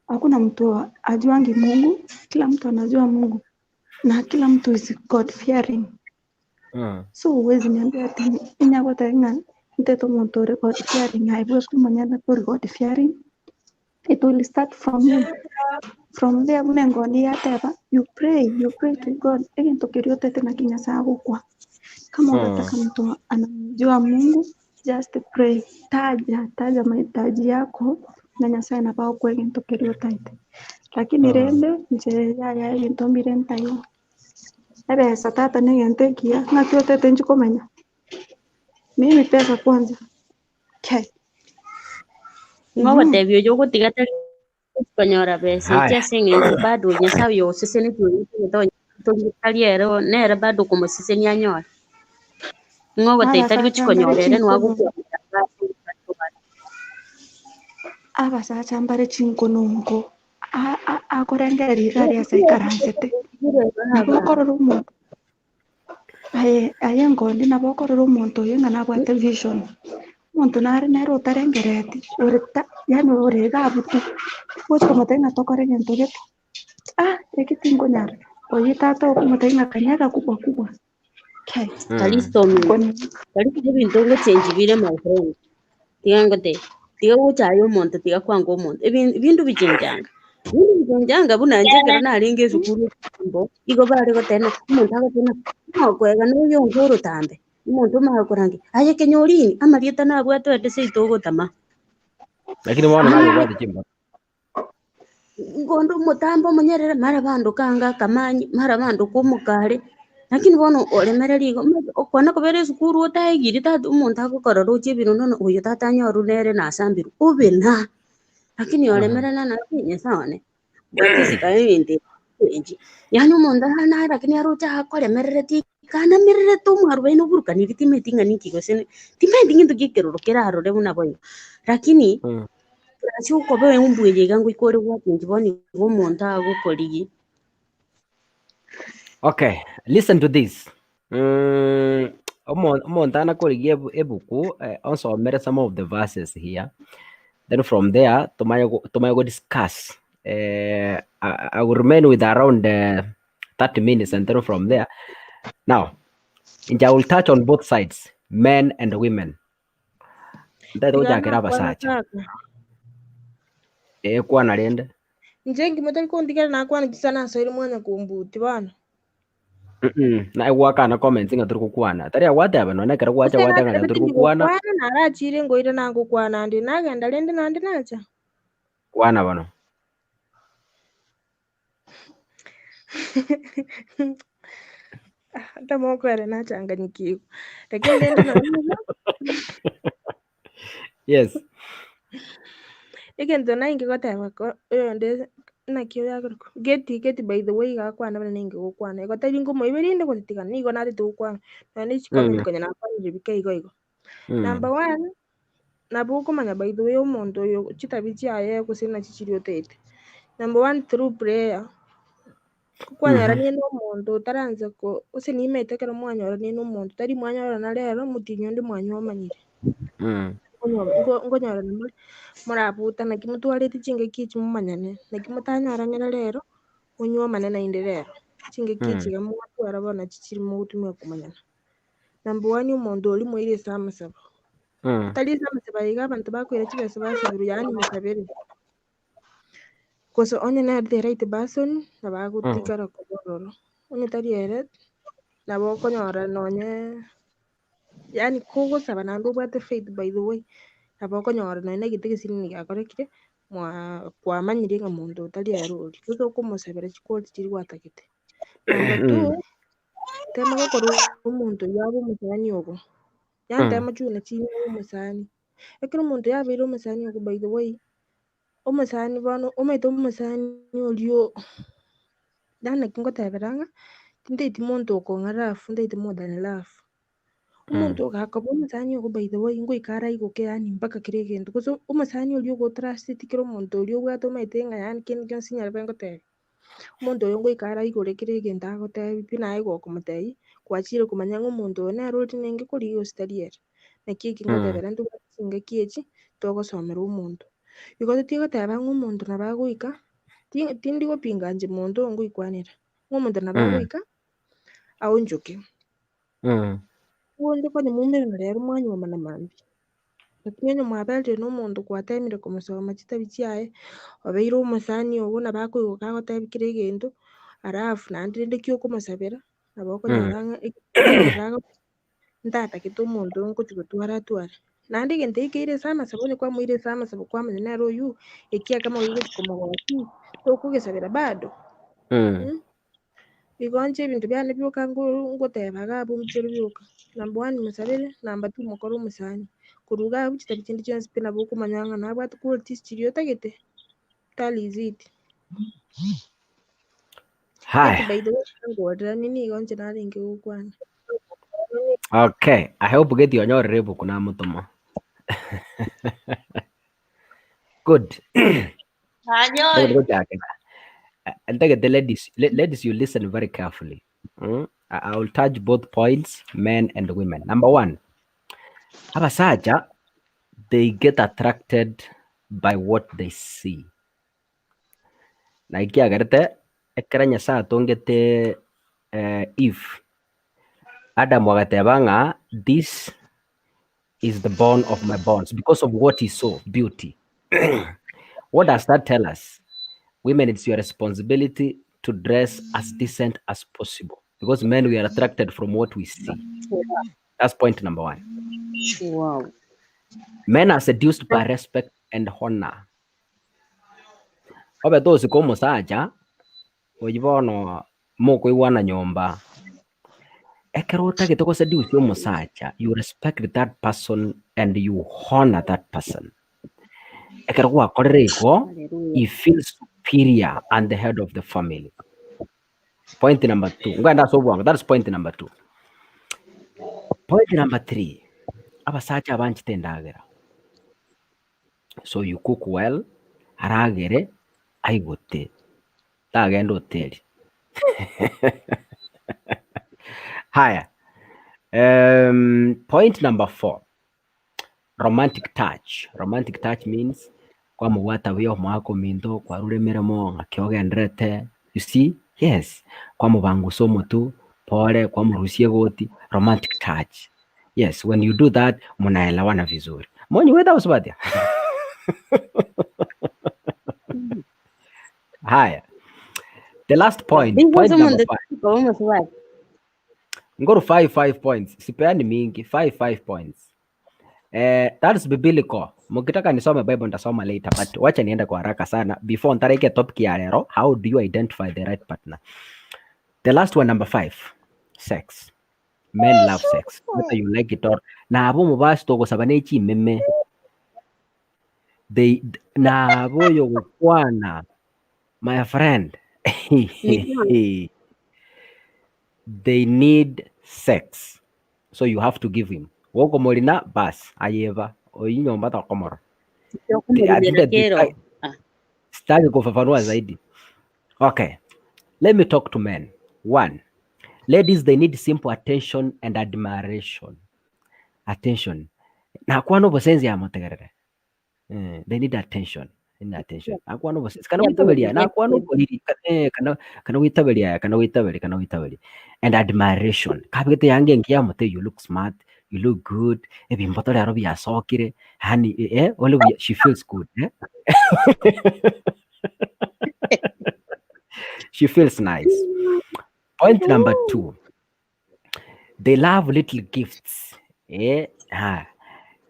hakuna mtu ajuangi Mungu, kila mtu anajua Mungu na kila mtu is God fearing. So huwezi niambia ati inyagota ng'a nteto omonto ore God fearing aibwe kumanya tori God fearing. It will start from you. From there buna engoni yateba you pray, you pray to God. Egento keria otete naki Nyasaye agokwa. Kama unataka mtu anamjua Mungu, just pray. Taja, taja mahitaji yako na Nyasaye nabo agokoa egento keria otaete. Lakini rende inche yaya ebinto mbire ntaiyo. Ebesa tata negento ekiya ng'aki otete inche komenya. Mimi pesa kwanza. Okay. Ng'ogotebia oyo ogotiga tari konyora besa echi Haya. ase eng'encho bado Nyasaye oyo oseseneti oyo tari ere nere bado okomosesenia anyore. Ng'ogotebia tari gochi Abasacha mbare konyora ere chinkono. nwagokwamera Abasacha mbare chinkononko. Akorengereria iga aria ase aikaransete. Nabo okorora omonto aye aye enkondi nabo okorora omonto oyo ng'a nabwate vision. Omonto nare nere otarengereti ore ta yaani ore iga abwo tu, gochi komotebia ng'a tokore egento gete, ah eki tinkonyara, oyi tata okomotebia ng'a kanyaga kubwa kubwa. Okay. Karisto ominto, Koni Karisto ebinto ngochengi bire my friend. Tiga ngotebie, tiga gochaya omonto tiga kwanga omonto, ebinto bichenchanga. Ebinto bichenchanga buna inche ekero narenge esukuru mbo, igo bare goteba omonto agoteba ng'a okoega na oyo onge orotambe, omonto omanye korangeria, aye kenyorini, amarieta nabwate oete seito ogotama. Lakini bono nabwate chimba. Ngondo omotambo omonyerere mara banduka anga akamanyi, mara banduka omokare, lakini bono oremereria igo omanyete okwana kobera esukuru otaegiri tata omonto agokorora oche ebirono oyo tata anyorwe nere nasambirwe, obe na. Lakini oremerera naki nyasaye one, bwate esika ebinto ebi yaani omonto nare lakini aroche akoremereretie kanamererete omwarubaini oburukaniri timanyeti ng'a ninki gose timanyeti ng'into ki ekeroro kerarore buna boigo. Lakini ase okoba embwa eye iga ngoika ore gwachengi bono igo omonto agokorigia. Okay, listen to this. Omonto anakorigia ebuku onsomere some of the verses here. Then from there tumanye tumanye go discuss. I will remain with around 30 minutes and then from there. Now, I will touch on both sides, men and women. Ntaete Tiga gochakera nakwana abasacha. tata. Eh, kwana rende. Inche nkimo tari kontigera nakwana chisana asoire mwanya kumbuti bono. Na egwakana comments ng'a turi gokwana. Tari agwateba nonye ekero gwacha Gose gwateba ng'a turi natebete gokwana, ndigokwana narachire ngoira nagokwana ande nagenda rende nande nacha. kwana bono. Hata mokwere nachanganyikiwa. Lakini rende nonye nigo Yes. egento nainge goteba ko oyonde naki oyakorokwa Geti Geti by the way iga akwana buna ninge gokwana igo tari nkomoiberia inde gotitigana nigo narete gokwana nonye ne chicomment konya nakwanire bike igo igo. Number one, Nabo okomanya by the way omonto oyo chitabi chiaye gose nachi chiria otaete. Number one through prayer, kwanyoranire na omonto otaransa ko gose nimaete ekero mwanyoranire na omonto tari mwanyorana rero motienyi onde mwanywomanire. Nkonyorana more morabuta naki motwarete chingaki echi momanyane, naki motanyoranire rero monywomane naende rero. Chingaki echi iga mwatwara bono nachi chiri mogotumia komanyana. Number one omonto oria moire ase amasabo. Tari ase amasabo aya iga abanto bakoira chibesa basaberwa yaani mosabere. Gose onye nere the right person nabo agotigara koba ororo. Onye tari ere, nabo okonyora nonye yaani kogosaba naende obwate faith by the way, nabo okonyora nonye na egento egesinini giakorekire, mwa kwamanyire ng'a monto oyo tari ere oria. Gose okomosabera chiquality chiria gwatagete. Number two, tema gokora omonto oyio abe omosani ogo. Yaani tema chuna chinywe abe omosani. Ekero omonto oyio abeire omosani ogo by the way, omosani bono omanyete omosani oria oo yaani naki ngotebera ng'a, tintageti monto okong'a love, ntagete more than love. Omonto ogakoba omosani ogo by the way ngoika araigoke yaani mpaka kera egento, gose omosani oria ogotrusteti kera omonto oria obwate omanyete ng'a yaani kende gionsi nyarebe ngotebia. Omonto oyo ngoika araigore kera egento agotebi pi naye gokomotebia, gwachire komanya ng'a omonto oyo nere ore nenge korigia gose tari ere. Naki eki ngotebera ntobwate chingaki echi, togosomera omonto. Igo totigoteba ng'a omonto nabo agoika, ti- tindi gopinga inche monto oyo ngoikwanera, ng'a omonto nabo agoika, aonchoke. Oonchoke onye moumerana rero mwanyuomana mambia. Lakini onye mwaberire na omonto gwatemire komosoma chitabi chiaye, obeire omosani ogo nabo akoigoka agotebie kera egento, alafu naende rende ki okomosabera, nabo okonyora ng'a ekero ntatagete omonto oyo ngochi gotwara atware. Naende egento eke keire ase amasabo onye kwamoire ase amasabo kwamanya nere oywo, eki akamo gegochi komogokia, tokogesabera bado. Igo inche ebinto biane bioka ngo- ngoteba iga abwo mchero bioka, number one mosabere, number two mokore omosani. Korwa iga abwo chitabi chinde chionsi pi nabo okomanya ng'a nabwate qualities chiria otagete, that is it. Haya. By the way, ngorera nini igo inche narenge gokwana. Okay, I hope Geti onyorire ebuku namotoma. Good. Nanyori. Ntagete ladies, ladies you listen very carefully. I will touch both points, men and women. Number one, abasacha they get attracted by what they see. Na ekiagerete ekero Nyasaye atongete eh, Eve, Adam agateba ng'a this is the bone of my bones because of what he saw, beauty. What does that tell us? Women, it's your responsibility to dress as decent as possible because men, we are attracted from what we see. That's point number one. Wow. Men are seduced by respect and honor. Obe tosika omosacha oyio bono mokoigwana nyomba, ekero otagete goseduce omosacha, you respect that person and you honour that person. Ekero gwakorire igo, he feels superior and the head of the family. Point number two, ngwende ase obwango, that is point number two. Point number three, abasacha abanchete endagera. So you cook well, aragere, aigote. Tagenda hoteli. Haya. Point number four. Romantic touch. Romantic touch means kwamobwata buya omwaka ominto kwarure emeremo ng'aki ogenderete you see yes kwamobangusa omotwe pore kwamorusia egoti romantic touch yes when you do that munaelewana vizuri monyigwete abasubati Haya. The last point, Nigo point number omonto five. koba omosubati. Ngoru 5 5 points. Sipeani mingi, 5 5 points. Eh, that's biblical. Mukitaka nisome Bible nitasoma later, but wacha niende kwa haraka sana before ntareke topic ya lero, how do you identify the right partner? The last one number 5, sex. Men love sex. Whether you like it or nabo omobasi togosaba ne chimeme. They nabo oyogokwana my friend they need sex so you have to give him gokomorina bas ayeba. Oyio nyomba tokomorora. Ti- Okomorumera atinde- kero. Ah. Sitaki kufafanua zaidi. Okay. Let me talk to men. One, ladies they need simple attention and admiration. Attention. Nakwana obosenzi amotegerere. Eh, they need attention. They need attention. Nakwana obosenzi. Kana gwitaberia, nakwana oboriri. Eh, kana kana gwitaberia, kana gwitaberia, kana gwitaberia. And admiration. Kabegete yange engiya amote you look smart, you look good. Ebimboto rero biasokire. Yaani eh, ole buya, she feels good. Eh? She feels nice. Point number 2. They love little gifts. Eh, ha.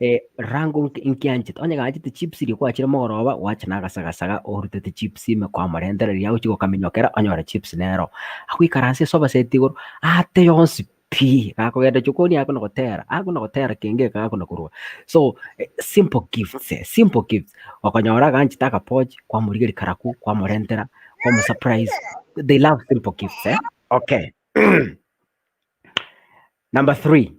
Eh, rango nkianchete. Onye ganchete chips riria kwachire mogoroba, gwacha na agasagasaga orutete chips ime kwamorentera riria agochia gokaminyokera onyore chips nero. Agoikaransa esofa set igoro, ate yonsi pi, gakogenda jokoni akona gotera, akona gotera kenge eke gakona korwa. So, simple gifts, simple gifts. Okonyora aganchete akapochi, kwamorigeria karaku, kwamorentera, kwamosurprise. They love simple gifts eh. Okay. Number 3,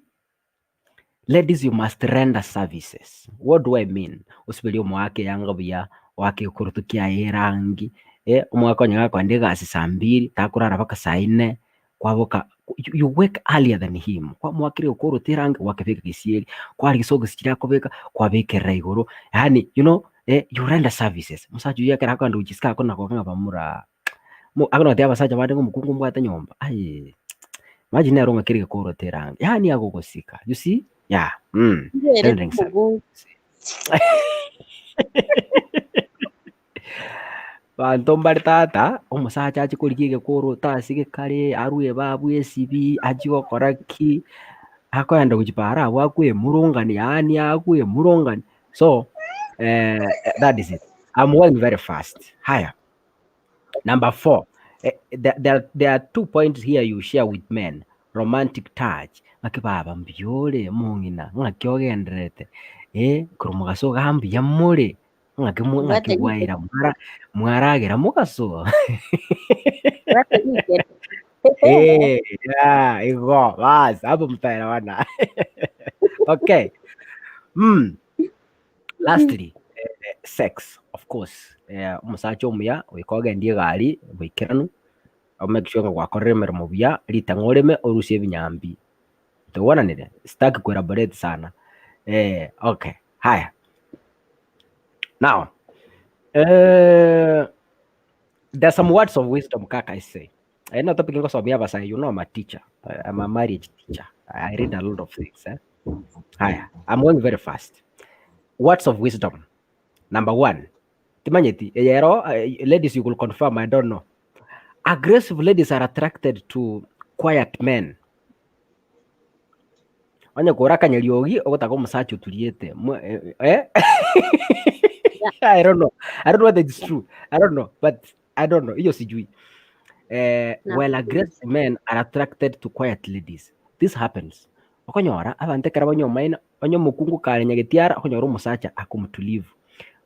ladies you must render services. What do I mean? Osiberie omoake eyanga buya, oake ekoroto kiaye erangi, eh, omwaka onye gakoenda egasi saa mbiri, takorara mpaka saa nne, kwaboka you, you wake earlier than him. Kwamoakire okoroto erangi, gwakebeka gesieri, kwarigia socks chiria akobeka, kwabekerera igoro, yaani you know, eh, you render services. Omosacha oyio ekero akogenda gochia isiko akona koba ng'a bamura akona gotebia abasacha bande ng'a omokungu mbwate nyomba, aye imagine nere ong'akire gekoroto erangi, yaani agogosika, you see, yeah, Nere rendering service. omokungu. Banto mbare tata, omosacha ache korigia egekoroto ase gekare, arwe ebabu esibi, achie gokora ki, akoenda gochia paaro abwo akwemurungania yaani akwemurungania. So, that is it. I'm going very fast. Haya. Number 4, there are 2 points here you share with men. Romantic touch. Ng'aki baba mbuya ore omong'ina, ng'aki ogendererete, eh, korwa mogaso iga mbuya more, ng'aki ng'aki Bwate bwaira mwara mwaragera mogaso. Bwate rikere. Eh, yeah, igo bas hapo mtaelewana. Okay. Lastly, sex of course. Omosacha omuya goika ogendie egari boikeranu, o make sure ng'a gwakorire emeremo buya, ritang'a oreme orusie ebinyambi. Togwananire? Sitaki ku elaborate sana. Okay, haya. Now, there are some words of wisdom kaka I say. Eye topic ngosomia abasae, you know I'm a teacher. I'm a marriage teacher. I read a lot of things. Eh? Haya, I'm going very fast. Words of wisdom. Number 1. Timanyeti, eyero, ladies you will confirm, I don't know. Aggressive ladies are attracted to quiet men. Onye kora akanyariogi, ogotaka omosacha oturiete. Mwe, eh? I don't know. I don't know whether it's true. I don't know, but I don't know. Hiyo sijui. Na. While aggressive men are attracted to quiet ladies. This happens. Okonyora abante ekero banyomaine, onye omokungu kare nyagetiara, okonyora omosacha ako mtulivu.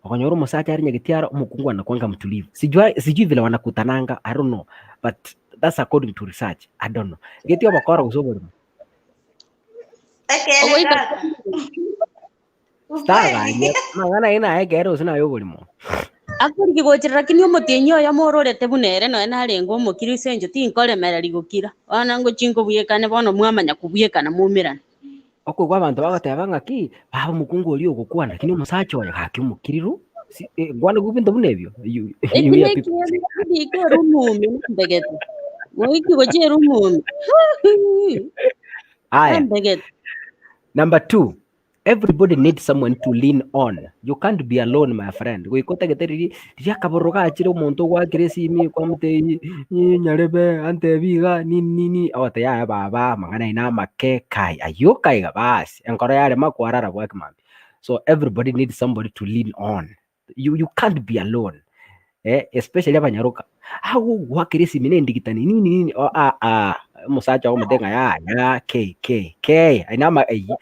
Okonyora omosacha are nyagetiara, omokungu anakuanga mtulivu. Sijui, sijui vile wanakutananga, I don't know. But that's according to research. I don't know. Geti obokora gose oborimo. Ekere Ogoika kaka. Staganye, amang'ana aye naye ekere gose naye oborimo. Akorigi gochera lakini omotienyi oyo mororete buna ere noe narenge omokiri ase encho tinkoremereri gokira. Bono ngochi nkobwekane bono mwamanya kobwekana mwaumerane. Okoigwa abanto bagoteba ng'aki, baba omokungu oria ogokwana, lakini omosacha oyo gaki omokiriru. Si, nkwane binto buna ebio. You, Eki you hear people say nekiene ndike erumume nambegete. Moiki gochia erumume. Aya. Nambegete. Number 2, everybody needs someone to lean on. You can't be alone, my friend. Goika otagete riri riria akabororo gachire omonto ogwakire esimi kwamotebia nyarebe antebi iga nini nini ogote yaya baba amang'ana aye namake kai ayio kaiga basi enkoro yarema kwarara bwaki mambia. So everybody needs somebody to lean on. You can't be alone. Especially abanyaroka. Agogwakera esimi na endigitani nini nini o a a omosacha ogomote ng'a ya ya k k k aye nama eyio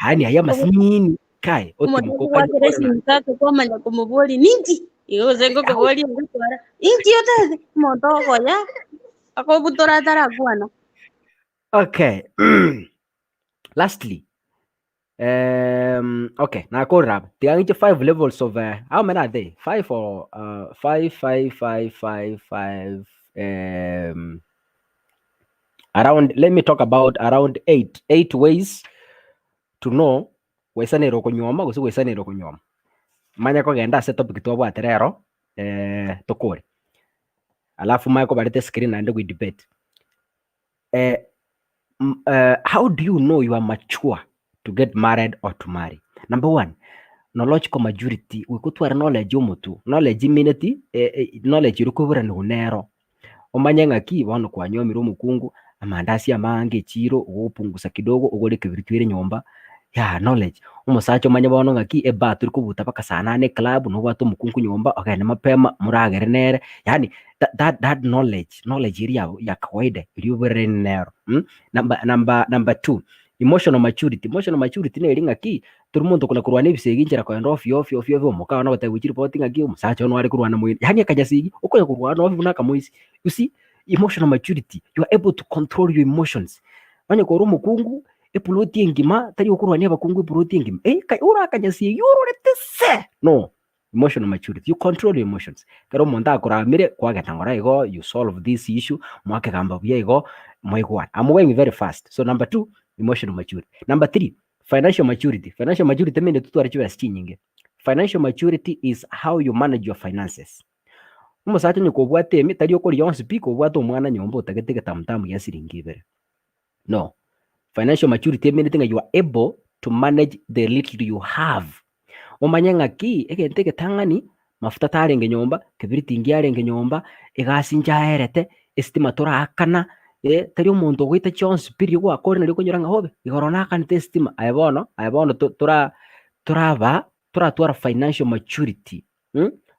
yaani aye amasinini kai Omonto otimoka okogwakera okanyora esimi kaka kwamanya komoboria ninki? Igo gose ngokoboria ngotwara inki otete? Omonto ogoya akobutora atarakwana. Okay. Lastly, Okay, nakorire aba. Tiga ng'iche five levels of how many are they? Five or five, five, five, five, five, around, let me talk about around eight, eight ways to know gwaisanire okonyuoma gose gwaisanire okonyuoma. Manya kogenda ase topic twabwate rero tokore. Alafu manye kobareta escreen naende we debate. How do you know you are mature to get married or to marry? Number one, knowledgecal maturity, goika otware knowledge omotwe, knowledge emineti knowledge eria okoiboraniwa nero, omanye ng'aki bono kwanyomire omokungu, amandasi amange echiro, ogopungusa kidogo ogore ekebiriti oire nyomba, yah knowledge. Omosacha omanye bono ng'aki ebaa tori kobuta mpaka saa nane eclub, nobwate omokungu nyomba ogende mapema moragere nere, yaani that that knowledge, knowledge eria ya ya kawaida eria oborere nero mh. Number number number two, emotional maturity, emotional maturity neri ng'aki, tori monto okona korwana ebisegi enchera kogenda ofio ofio ofio ofio omoka one ogotebiwa chiripoti ng'aki omosacha one are korwana moino, yaani akanyasegi okonya korwana ofio buna akamoisi, you see emotional maturity, you are able to control your emotions. Onye kore omokungu, eploti engima tari okorwania abakungu eploti engima, eh kai ore akanyasegi ororete se! No, emotional maturity, you control your emotions. Ekero omonto akoramire, kwagenda ng'ora igo, you solve this issue, mwakegamba buya igo, mwaigwana. I'm going very fast. So number two, emotional maturity. Number three, financial maturity. Financial maturity meaning totware chibesa chinyinge. Financial maturity is how you manage your finances. Omosacha onye kobwate emi, tari okoria onsi pi, kobwate omwana nyomba otagete egetamutamu gia siringi ibere. No. Financial maturity emeanete ng'a you are able to manage the little you have. Omanye ng'aki egento egetang'ani mafuta tarenge nyomba, kebiriti nkiarenge nyomba, egasi nchaerete, esitima toraakana, tari omonto ogoita chionsi pi riria gwakore nario okonyora ng'a obe igoro naakanete esitima. Aye bono, aye bono to- tora toraba toratwara financial maturity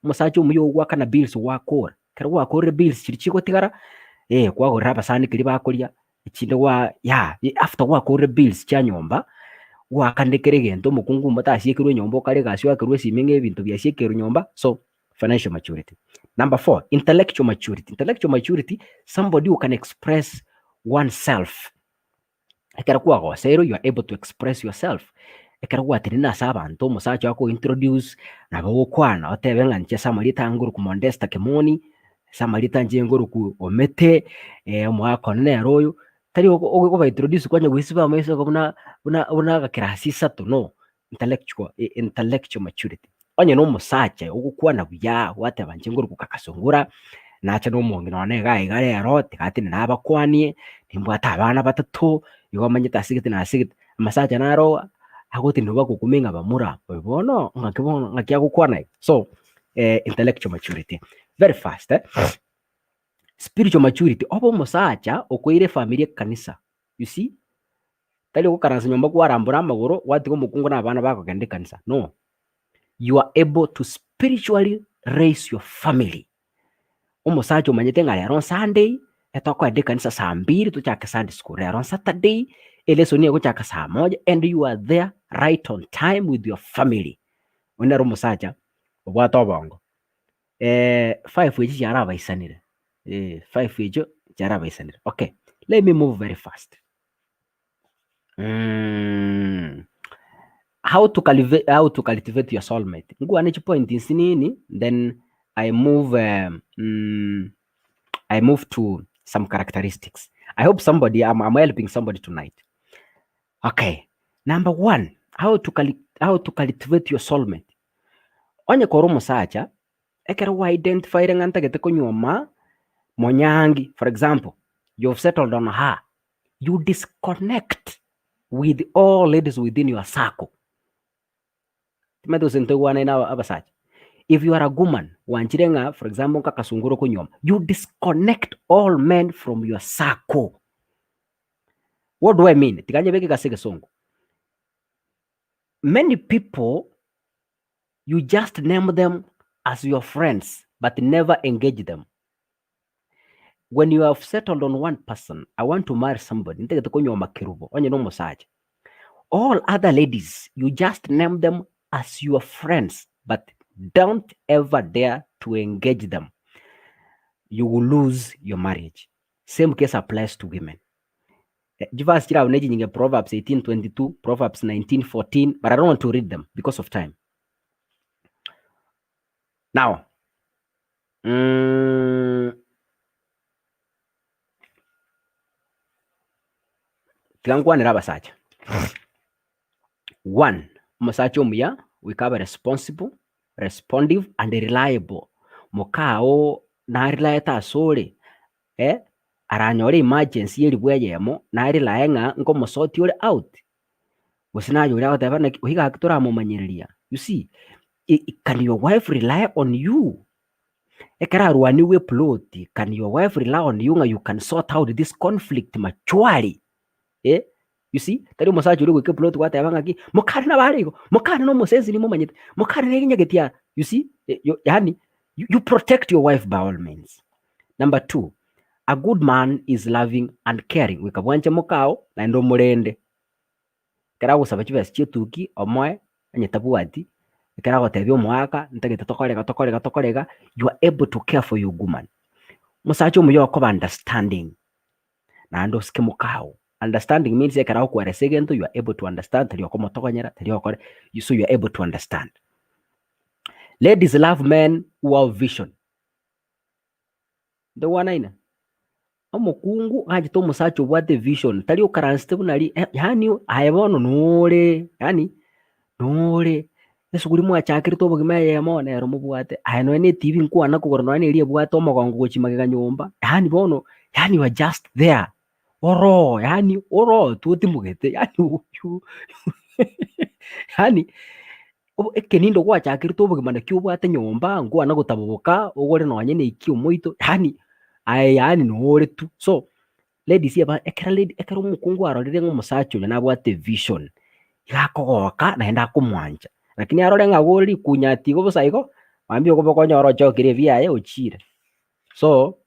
Omosacha omuya ogoakana bills gwakora, ekero gwakorire bills chiria chigotigara, kwagorera abasani keria bakoria, echinde gwa yah after gwakorire bills chia nyomba, gwakanire kera egento omokungu omo tasiekerwe enyomba okare egasi oakerwe esimi ng'a ebinto biasiekerwe nyomba, so financial maturity. Number four, intellectual maturity, intellectual maturity somebody who can express oneself. Ekero kwagoseirwe you are able to express yourself, ekero gwatenenire ase abanto omosacha ogo akointroduce, nabo ogokwana otebe ng'a inche ase amarieta aya ngorokwa Modesta Kimoni, ase amarieta inche ngorokwa Omete, omogaka one nere oyo, tari okoba introduce kwanya goisiba amaiso igo buna buna buna agakirasi isato no, intellectual intellectual maturity. Onye na omosacha ogokwana buya gwateba inche ngorokwa Kakasungura, nacha na omong'ina one iga iga rero, tiga atinde nabakwanie, nimbwate abana batato, igo omanyete ase gete na ase gete. Amasacha naro agotenena bagokumia ng'a bamura, oyo bono ng'aki bono ng'aki agokwana iga. So intellectual maturity, very fast eh. Spiritual maturity, obe omosacha okoira efamiri ekanisa, you see, Tari ogokaransa nyomba kwarambora amagoro gwatiga omokungu na abana bakogenda ekanisa no. You are able to spiritually raise your family. Omosacha omanyete ng'a rero Sunday etokoenda ekanisa saa mbiri tochake Sunday school, rero Saturday elesson egochaka saa moja and you are there right on time with your family. Oyio nere omosacha obwate obongo. Five echi chiarabaisanire, five echio chiarabaisanire. Okay, let me move very fast. How to cultivate, how to cultivate your soulmate. Nkwane chipoint nsinini then I move I move to some characteristics. I hope somebody I'm, I'm helping somebody tonight. Okay. Number one, how to how to cultivate your soulmate. Onye kore omosacha, ekero gwa identifyire ng'a ntagete konyuoma monyangi, for example, you've settled on her, you disconnect with all ladies within your circle. Timanyeti gose ntoigwanaine aba abasacha. If you are a woman, gwanchire ng'a for example nka akasungura okonyuoma, you disconnect all men from your circle. What do I mean? Tiga nyebeke ase egesongo. Many people you just name them as your friends but never engage them. When you have settled on one person, I want to marry somebody, ntagete konyuoma kerubo, onye na omosacha. All other ladies, you just name them as your friends, but don't ever dare to engage them. You will lose your marriage. Same case applies to women. Chiverse chire abwo ne chinyinge Proverbs 18:22, Proverbs 19:14, but I don't want to read them because of time. Now, tiga nkwanere abasacha. One, omosacha omuya goika abe responsible, respondive and reliable. Mokao narelaete asore, eh, aranyore emergency ye ribwa eyemo, narelae ng'a nkomosotia ore out, gose naye oria agoteba naki oiga gaki toramomanyereria. You see, can your wife rely on you? Ekero arwanigwe eplot, can your wife rely on you ng'a you can sort out this conflict maturely? Eh, you see, tari omosacha oria ogoika eplot gwateba ng'aki, mokare nabo are igo, mokare na omosensi nimomanyete, mokare na egenyageti aa, you see, yaani you protect your wife by all means. Number two, a good man is loving and caring, goika bwanche mokao naende omorende. Ekero agosaba chibesa chia etuki omoe onye tabwati, ekero agotebia omoaka ntagete tokore iga tokore iga tokore iga, you are able to care for your woman. Omosacha omuya okoba understanding naende osike mokao. Understanding means ekero agokoeresa egento you are able to understand tari okomotogonyera tari okore so you are able to understand. Ladies love men who have vision. Ntogwanaine? Omokungu ganchete omosacha obwate evision, tari okaransete buna ri yaani aye bono nore yaani nore esuguri mwachakerete obogima eyemo nero mobwate, aye nonye na etibi nkwana kogora nonye na eria ebwate omogongo gochia magega nyomba, yaani bono yaani you are just there, oroo yaani oroo tu otimogete yaani oywo yaani Ekenindo gwachakerete obogima naki obwate nyomba, nkwana gotaboboka, ogore nonye na eki omoito, yaani aye yaani nore tu. So, ladies eba ekero lady ekero omokungu arorire ng'a omosacha oyo nabwate evision, iga akogoka naende akomwancha. Lakini arore ng'a agore rikunyati igo bosa igo, mambia okoba okonyora ochokire ebiaye ochire. So,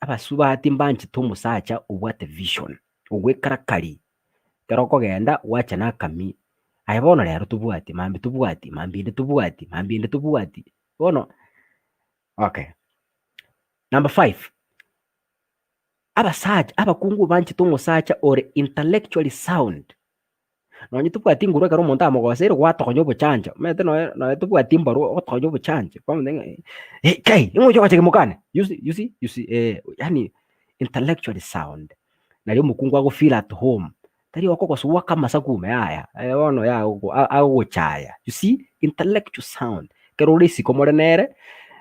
abasubati mbanchete omosacha obwate vision, ogwekarakari. Ekero okogenda gwacha na akami, aye bono rero tobwati, mambia tobwati, mambia ende tobwati, mambia ende tobwati, bono okay. Number five, abasacha abakungu banchete omosacha ore intellectually sound, nonye tobwati nguru ekero omonto amogoseire gwatokonya obochancha, omanyete nonya nonya tobwati mbarwa ogotokonya obochancha, kwamanya ng'a eh kai ning'o ocha gocha kimokane, you see you see you see eh, yaani intellectually sound. Nario omokungu ago feel at home, tari okogosoa amasaku ime yaya, aye bono agogochaya, you see intellectual sound, ekero ore isiko more nere,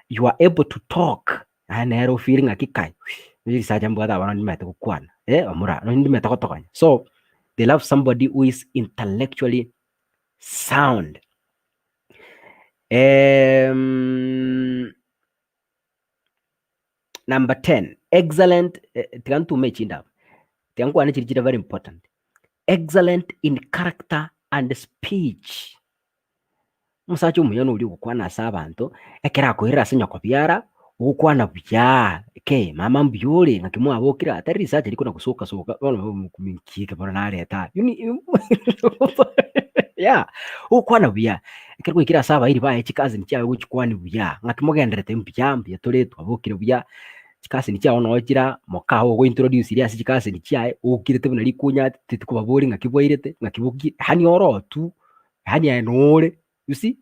you are able to talk, naye nere o feel ng'aki kai, risacha mbwate abana ndimanyete gokwana, bamura ndimanyete gotogonya. So, they love somebody who is intellectually sound. Number 10, excellent, tiga ntume echinde aba, tiga nkwane chiria chire very important. Excellent in character and speech. Omosacha omuya noria ogokwana ase abanto, ekero akoirera ase nyokobiara, ogokwana buya, kei mama mbuya ore, ng'aki mwabokire aa, tari risacha rikona gosoka soka bono nki eke bono nareta aa, yeah, ogokwana buya. Ekero gwaikire ase abairi baye chikazini chiaye ogochikwania buya, ng'aki mogendererete mbuya, mbuya tore twabokire buya, chikazini chiago noo chira moka ogointroduce ria ase chikazini chiaye, okirete buna rikunya titikobaboria ng'aki bwairete, ng'aki bokire, yaani oro tu, yaani aye nore, you see?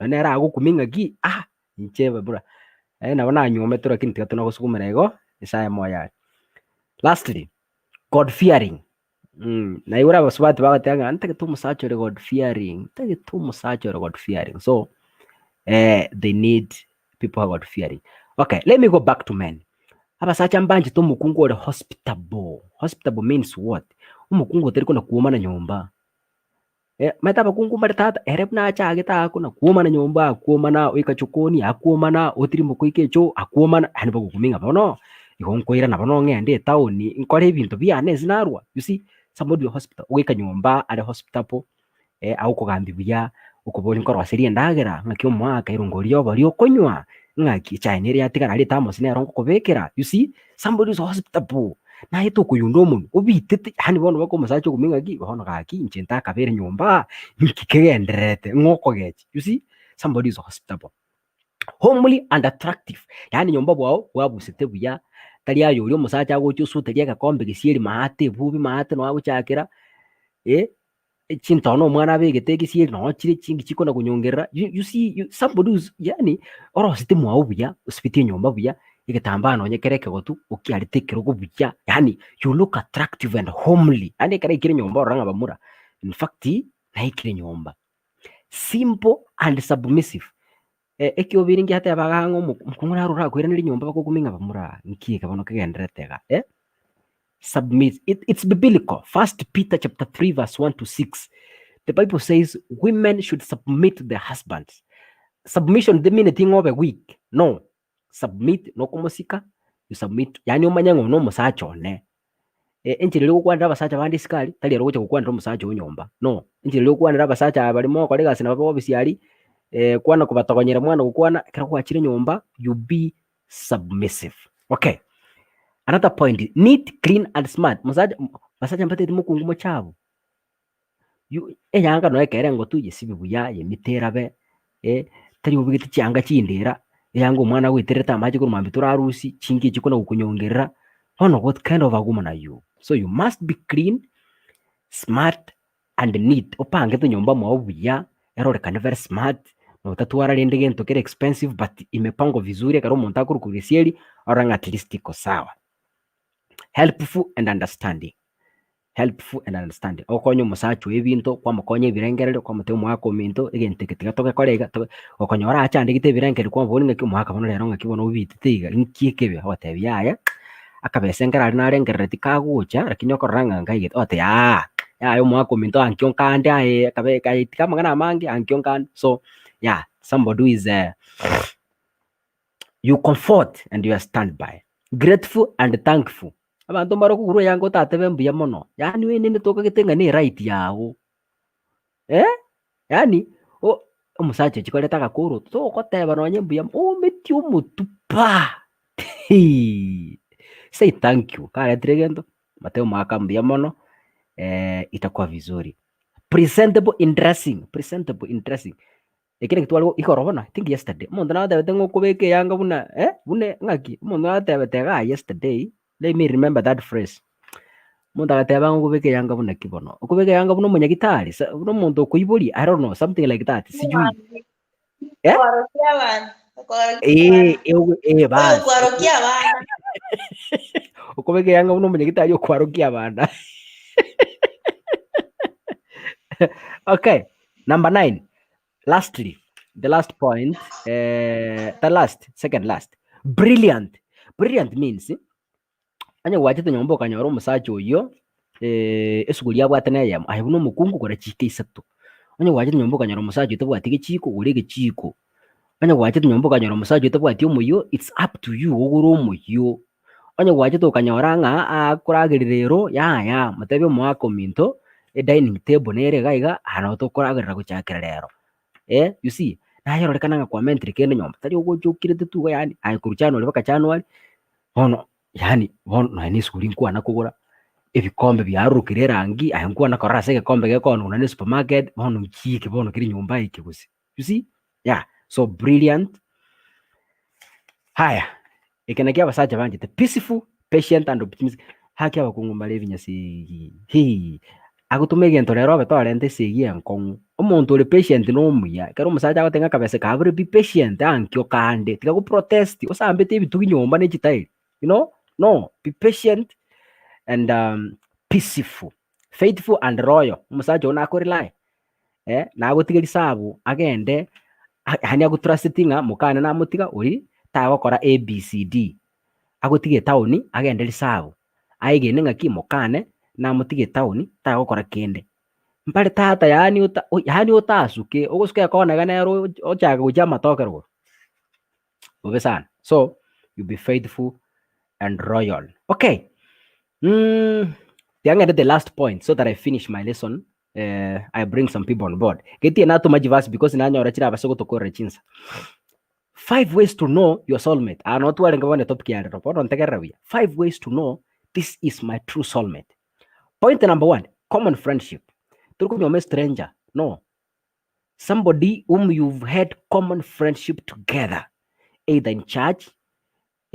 Nonye nere agokumia ng'aki ah, inche bura, nabo nanywometwe lakini tiga tonagosukumera igo, Nyasaye moyo are. Lastly, God fearing. Na igoro abasubati bagoteba ng'a ntagete omosacha ore God fearing, ntagete omosacha ore God fearing. So, they need people who are God fearing. Okay, let me go back to men. Abasacha mbanchete omokungu ore hospitable. Hospitable means what? Omokungu otari kona kuomana nyomba. Omanyete abakungu mbare tata, ere buna achagete akona kuomana nyomba, akuomana oika chokoni, akuomana otirimboka oike echoo, akuomana, yaani bagokumia ng'a bono, igo nkoirana bono ng'ende etaoni nkore ebinto biane ase narwa, you see, somebody hospita ogoika nyomba are hospitable, agokogambia buya, okoboria nkoroserie endagera, ng'aki omoaka erongori ya obori okonywa, ng'aki echae nere yatigara aria ethermos nero ngokobekera, you see, somebody is hospitable. Naye tokoyunda omonwe, obitete, yaani bono mpaka omosacha okumia ng'aki, bono gaki inche ntakabere nyomba, nki kegendererete, ng'o okogechi, you see, somebody is hospitable. Homely and attractive, yaani nyomba bwao bwabusete buya, Tari aye oria omosacha agocha osuteria egekombe gesieri maate ebubi maate noo agochakera, eh, chintono omwana abegete egesieri noo chire chingi chikona konyongerera, you you see you somebody who's yaani orosete mwao buya, osibetie enyomba buya, egetambaa nonye kere ekegotu, okiarete ekerogo buya, yaani you look attractive and homely, yaani ekero aikire nyomba orore ng'a bamura, in fact naikire nyomba. Simple and submissive, Ekiobiri ngiateba iga ng'a omokungu naro orakoiranerie nyomba bagokumia ng'a bamura nki eke bono kegendererete iga eh? Submit, it, it's biblical. First Peter chapter 3 verse 1 to 6. The Bible says women should submit to their husbands. Submission the meaning ng'a obe weak. No. Submit nokomosika, you submit, yaani omanye ng'a oyo nomosacha one. Enchera eria ogokwanera abasacha bande isiko aria, tari ero ogocha gokwanera omosacha oo nyomba, no. Enchera eria ogokwanera abasacha aba baria mogokora egasi nabo ofisi aria, kwana kobatogonyera mwana gokwana, ekero gwachire nyomba you be submissive. Okay, another point, neat, clean and smart. Mosacha basacha mbatebeti mokungu mochabu. Eyanga nonya ekero engotu yesibi buya, yemite erabe, tari obegete chianga chindera, eyanga omwana agoitererete amache korwa mambia torarusie, chinki echio kona gokonyongerera, bono what kind of a woman are you? So you must be clean, smart and neat, opangete nyomba mwao buya, erorekane very smart, notatwara rende gento kere expensive but imepangwa vizuri ekero omonto akorwa gesieri, orore ng'a at least iko sawa. Helpful and understanding. Helpful and understanding, ogokonya omosacha oye ebinto, kwamokonya ebirengererio, kwamotebia omwaka ominto egento eke tiga togekore iga toge okonyora achandegete ebirengererio kwamoboria ng'aki omwaka bono rero ng'aki bono obitete iga inki ekebe, ogotebia yaya, akabesa ekero aria narengereretie kagocha lakini okorora ng'a nkaigete, ogotebia aa yaya omwaka ominto ankio nkande aye akabe aye tiga amang'ana amange ankio nkande so yeah somebody who is you comfort and you are stand by, grateful and thankful. Abanto mbare okogurwa eyanga otatebe mbuya mono, yaani oenene tokagete ng'a ne right yago eh, yaani o omosacha ochia koreta agakoro togoteba nonye mbuya mono, ometie omotwe paa say thank you, karetire egento, batebe omogaka mbuya mono itakuwa vizuri. Presentable in dressing, presentable in dressing. Eke naki tware igoro bono, I think yesterday, omonto nabatebete ng'a okobeka eyanga buna eh, buna ng'aki, omonto nabatebete igaa yesterday, let me remember that phrase, omonto agateba ng'a okobeka eyanga buna ki bono, okobeka eyanga buna omonyagitari sa buna omonto okoiboria, I don't know, something like that, sijui. Eh? Okwarokia abana, okwarokia Eh, abana. eh, ogo- eh, bas. Oyokwarokia abana. Okobeka eyanga buna omonyagitari okwarokia abana. Okay, Number 9, lastly, the last point, eh, the last, second last, brilliant. Brilliant means, onye gwachete nyomba okanyora omosacha oyio, eh, esuguri abwate na eyemo, aye buna omokungu gora chiika isato. Onye gwachete nyomba okanyora omosacha oyio tabwati gechiko, gora egechiko. Onye gwachete nyomba okanyora omosacha oyio tabwati omoyio, it's up to you ogore omoyio. Onye gwachete okanyora ng'a akoragerera ero, yaya, motebie omoaka ominto, edining table nere iga iga, aa nabo tokoragerera gochakera rero, eh, you see, naye erorekana ng'a kwamentire kende nyomba, tari ogocha okirete tu iga yaani aye korwa January mpaka January, bono yaani bono nonya na esuguri nkwana kogora, ebikombe biarurukire erangi, aye nkwana korora ase egekombe gekoonigwa nonya na esupermarket, bono nki eke bono kere nyomba eke gose, you see, yeah, so brilliant. Haya, eke nakio abasacha banchete, peaceful, patient and optimistic. Haki abakungu mbare ebinyasegi, hii, agotoma egento rero obe torenta esegi enkong'u. Omonto ore patient na omuya, ekero omosacha agoteba ng'a akabese kabure be patient ankio kande, tiga go protest, osambete ebitugi nyomba ne chitairi, you know, no, be patient and peaceful, faithful and loyal. Omosacha oyio nako rely, eh, nagotiga risabu agende yaani agotrusteti ng'a mokane namotiga oria tagokora ABCD, agotiga etown agende risabu, aegene ng'aki mokane namotiga etown tagokora kende. Mbare tata yaani ota yaani otasuke, ogosuka ekona iga nere ochake gochia amatoke rogoro, bobe sana. So, you be faithful and loyal. Okay, tiga ng'ende the last point so that I finish my lesson eh, I bring some people on board. Getie natoma chiverse because nanyora chire abase gotokorera chinsa. Five ways to know your soulmate. Ah, no twarenge bono topic ya rero. Bono ntegerera buya. Five ways to know this is my true soulmate. Point number one, common friendship. Turi kunyoma a stranger. No. Somebody whom you've had common friendship together, either in church,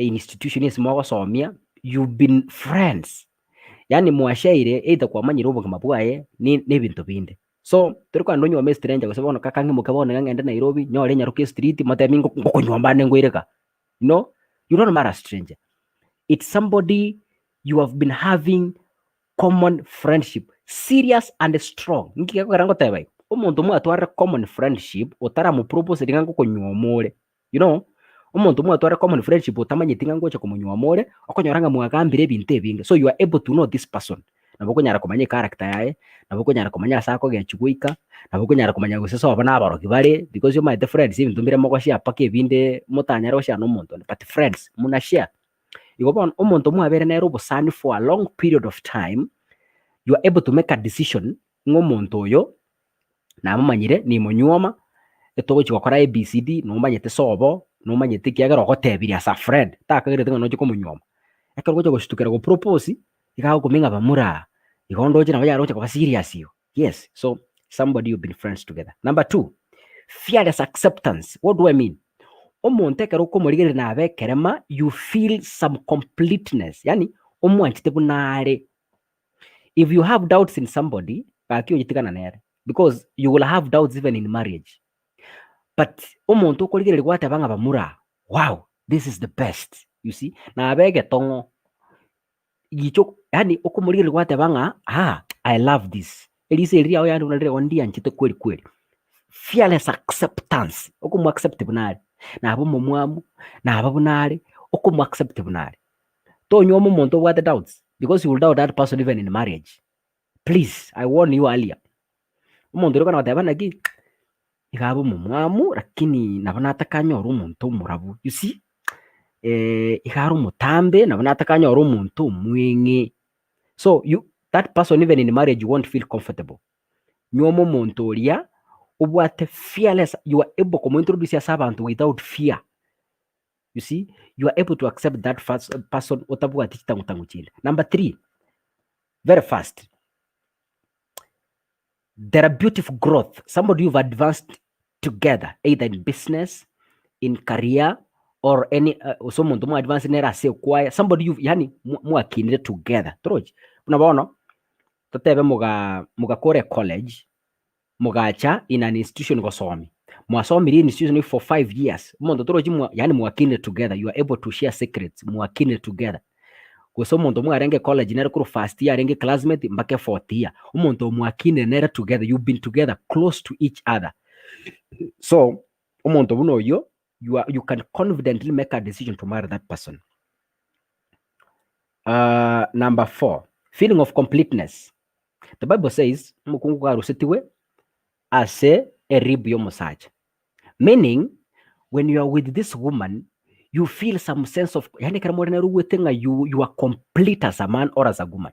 Institution ase mogosomia, you've been friends, yaani mwashaire either kwamanyire obogima bwaye ne na ebinto binde. So, tori kogenda onyuome estranger gose bono kaka ng'imoke bono iga ng'ende Nairobi, nyore enyaroka estreet, motebie ngo ngokonyuoma ande nkoire ka. No, you don't marry a stranger. It's somebody you have been having common friendship, serious and strong. Nki gekogera ngoteba igo? Omonto mwatwarire common friendship otaramoproposeri ng'a ngokonyuoma ore, you know, omonto mwatwarire common friendship otamanyeti ng'a ngocha komonyuoma ore, okonyora ng'a mwagambire ebinto ebinge, so you are able to know this person. Nabo okonyara komanya echaracter yaye, nabo okonyara komanya ase akogechia goika, nabo okonyara komanya gose sobo na abarogi bare, because omanyete friends ebinto mbire mogoshare mpaka ebinde motanyare goshare na omonto onde, but friends muna share. Igo bono omonto mwabeire nere obosani for a long period of time, you are able to make a decision ng'a omonto oyo namomanyire nimonyuoma, etogochi gokora ABCD, nomanyete sobo, nomanyete ekiagera ogotebirie as a friend, takagerete ng'a noche komonyuoma. Ekero ogocha goshutukera go propose, iga agokumia ng'a bamura aa, igo ndoche nabo yaroche koba serious igo, yes, so somebody you've been friends together. Number two, fearless acceptance, what do I mean? Omonto ekero okomorigereria nabe ekerema, you feel some completeness, yaani omwanchete buna are. If you have doubts in somebody, gaki oyetigana nere because you will have doubts even in marriage. But omonto okorigereria gwateba ng'a bamura, wow, this is the best, you see, nabe egetong'o gicho yaani okomorigereria gwateba ng'a ah, I love this, eriso eri riago yaani buna rire igo ndianchete kweri kweri. Fearless acceptance, okomo accept buna are, naba omomwamu, naba buna are, okomo accept buna are. Tonyuoma omonto obwate doubts because you will doubt that person even in marriage. Please, I warn you earlier. Omonto oria okona goteba naki, iga abe omomwamu lakini nabo natakanyore omonto omorabu, you see, iga are omotambe nabo natakanyore omonto omweng'e. So you that person even in marriage you won't feel comfortable. Nyuoma omonto oria obwate fearless, you are able komointroduce ase abanto without fear. You see, you are able to accept that first person otabwati chitang'utang'u chinde. Number three, very fast, there are beautiful growth. Somebody you've advanced together, either in business, in career, or any uh, so omonto mwa advance nere ase ekwaya, somebody you've yani mwakinire together. Torochi? Buna bono, totebe moga mogakora ecollege, mogacha in an institution gosomia, mwasomirie institution eywo for 5 years, omonto torochi mwa yaani mwakinire together, you are able to share secrets, mwakinire together. Gose omonto mwarenge college nere korwa first year arenge classmate mpaka efourth year, omonto oyo mwakinire nere together, you've been together close to each other. So, omonto buna oyio, you are you can confidently make a decision to marry that person. Number four, feeling of completeness. The bible says omokungu karusetigwe ase erib y'omosacha meaning when you are with this woman you feel some sense of yaani ekero more nere ogwete ng'a you, you are complete as a man or as a woman.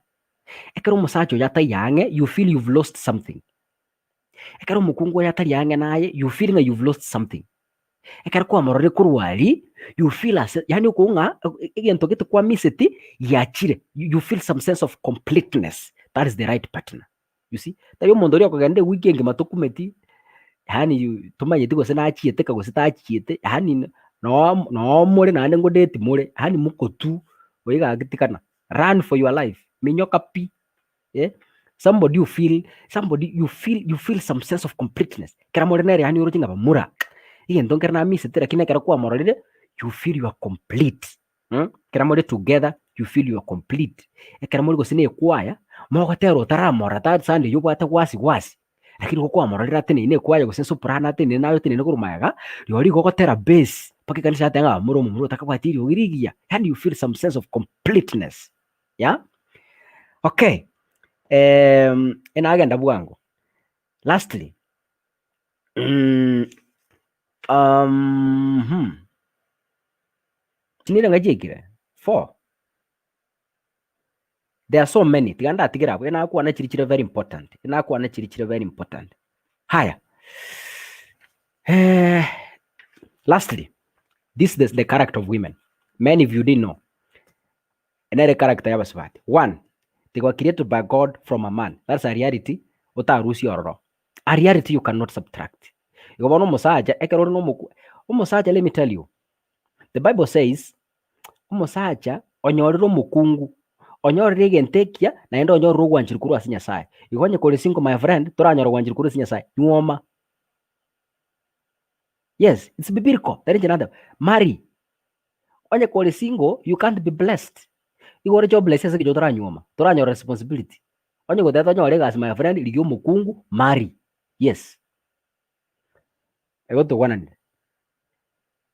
Ekero omosacha oyo ataiyo ang'e you feel you've lost something. Ekero omokungu oyo atari ang'e naye you feel ng'a you've lost something. Ekero kwamororire korwa aria, you feel as yaani okogwa ng'a egento gete kwamiseti giachire, you feel some sense of completeness, that is the right partner, you see. Tari omonto oria okogenda ewiki engima tokumeti, yaani tomanyeti gose nachiete ka gose tachiete, yaani noo noo more naende ngodeti more, yaani mokotu, oyo gaki tigana, run for your life, minyoka pi. eh, somebody you feel, somebody you feel, you feel some sense of completeness. Ekero more nere yaani oroche ng'a bamura, egento nkere namisete lakini ekero kwamororire, you feel you are complete mh, ekero more together, you feel you are complete. Ekero more gose na ekwaya, mogotera otaramorora that Sunday oywo obwate wasi wasi, lakini igo kwamororire ateneine ekwaya gose soprano ateneine naye oteneine korwa magega, rirorio igo ogotera bass, mpaka ekanisa yateba ng'a bamura omomura otakabwati eriogi rigiya, yaani you feel some sense of completeness, yeah. Okay, enagenda bwango. Lastly, chinire ng'a chiaikire? Four. There are so many, tiga ndatigere abwo, enakwana chiri chire very important, enakwana chiri chire very important. Haya, lastly, this is the character of women. Men if you didn't know, Nere character y'abasubati. One, they were created by God from a man. That's a reality otarusie ororo. A reality you cannot subtract. Igo bono omosacha ekero ore nomoku omosacha let me tell you, the Bible says. Omosacha onyorire omokungu, onyorire egento ekiya naende onyorire ogwancherwa korwa ase Nyasaye. Igo onye kore single my friend, toranyora ogwancherwa korwa ase Nyasaye, nyuoma. Yes, it's biblical, tari inche nateba. Marry. Onye kore single, you can't be blessed. Igo ore jobless ase eng'encho otaranyuoma, toranyora responsibility. Onye goteba onyore egasi my friend, rigia omokungu, marry. Yes. Igo tokwananire.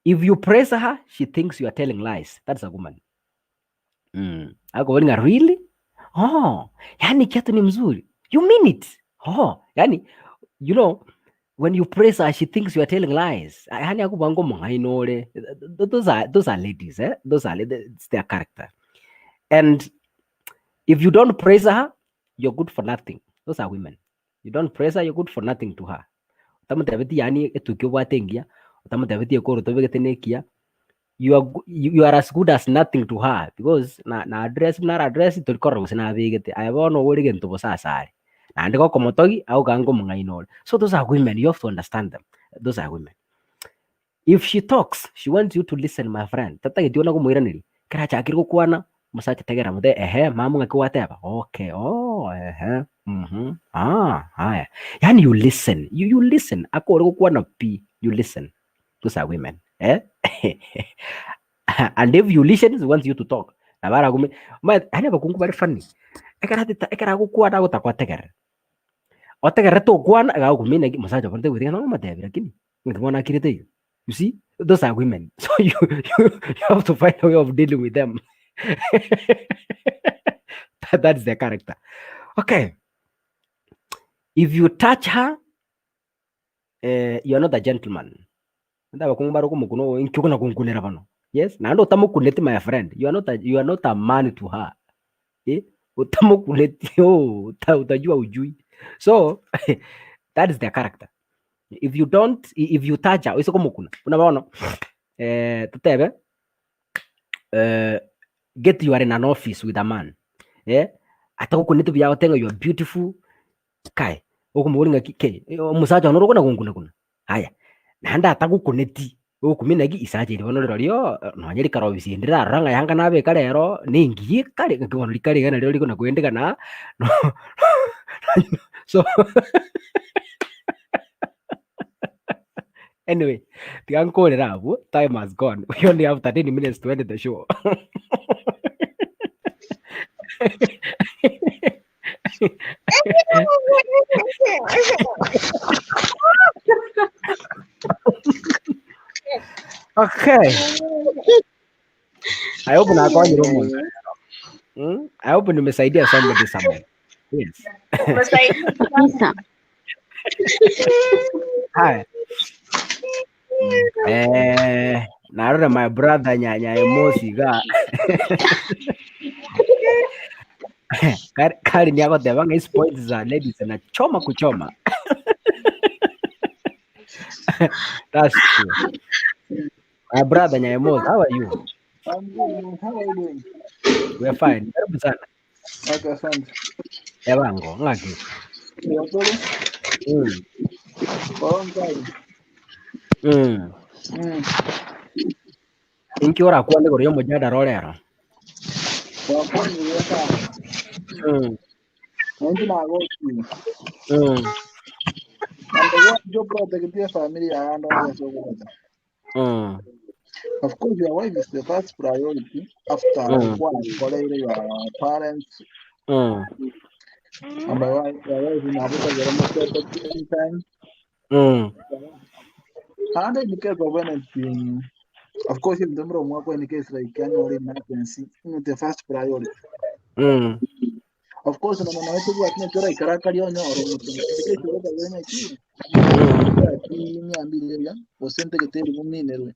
If you praise her, she thinks you are telling lies. That's a woman. Mm. Akobori ng'a really? Oh, yani kiatu ni mzuri. You mean it? Oh, yani you know when you praise her she thinks you are telling lies. Yani akobanga omong'aini ore. Those are ladies, eh? Those are it's their character. And if you don't praise her, you're good for nothing. Those are women. You don't praise her, you're good for nothing to her. Otamotebeti yaani etuki obwate engiya, otamotebeti ekoro tobegete na ekiya, you are you are as good as nothing to her because na na address buna ara address tori korora gose nabegete. Aye bono ore gento bosa asare. Naende gokomotogi agokange omong'aini ore. So those are women, you have to understand them. Those are women. If she talks, she wants you to listen my friend. Tatageti ona komoiraneria. Ekero achakire gokwana, omosacha tegera mote ehe mama ng'aki gwateba? Okay oh ehe mhm ah haya. Yaani you listen, you, you listen. Akore gokwana pi, you listen. Those are women. Eh? And if you listen, she wants you to talk. Nabo arakume, omanyete yaani abakungu bare funny. Ekero atete ekero agokwana agotaka otegerere. Otegerere tokwana, iga agokumina naki mosacha obo ntaigweti ng'a nomotebi lakini. Ng'aki bono akirete iga? You see, those are women. So you, you, you have to find a way of dealing with them. That is their character. Okay. If you touch her, eh, you are not a gentleman. Naende abakungu mbare okomokuna oyo, inki okona konkunera bono? Yes, naende otamokuneti my friend, you are not a, you are not a man to her. Eh, otamokuneti, oh, utajua ujui. So, that is their character. If you don't, if you touch her, oise komokuna, buna bono, eh, totebe, eh, get you are in an office with a man, eh, atagokuneti buya agote ng'a you are beautiful, kai, okomoboria ng'aki kei, omosacha one ore okona gonkuna kuna, aya, naende atagokuneti, ogokumia naki isacha eri bono rirorio, nonye rikarobi ende rirarora ng'a yanga nabeka rero, na engiya ekare, ng'aki bono rikare iga nario rikona koendekana so anyway, tiga nkorere abwo, time has gone, we only have 13 minutes to end the show. Okay. I hope nakonyire omonto. I hope nimesaidia somebody somewhere. Yes. Umesaidia Kabisa. Haya. Eh, narora my brother nyanya emosi iga. Kari kari niagoteba ng'a his points za ladies na choma kuchoma. That's true. My brother Nyaemos, how are you? I'm good, man. How are you doing? We are fine. Karibu sana. Okay, asante. Ebango, ng'aki. Yakoro, for long time. Inki orakwane igoro y'omojadara ore ero? Wakwanire sana. Nainti nagokire. And what job protect your family and all the so Of course, your wife is the first priority after mm. your parents. And my wife, your wife in Abuja, anytime. And in the case of anything, of course, if the mwako in case like annual emergency, the first priority. Of course, no no no chora ikaraka lio nyoro mia osente geteri muminerwe.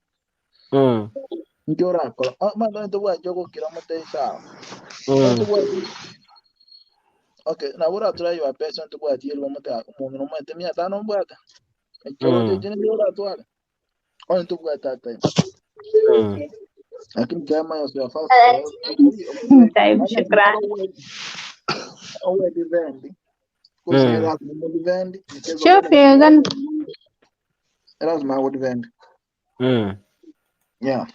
Nkio orakora mano ntobwati ogokira omotesa okay nabo oratura your pesa ntobwati erwa omote omonto omwete 500 mbwate ekero ekio ndio oratware onye ntobwate atime lakini kama yo first Time, shukran. owe defend defend Shofi gan lazima awe defend yeah.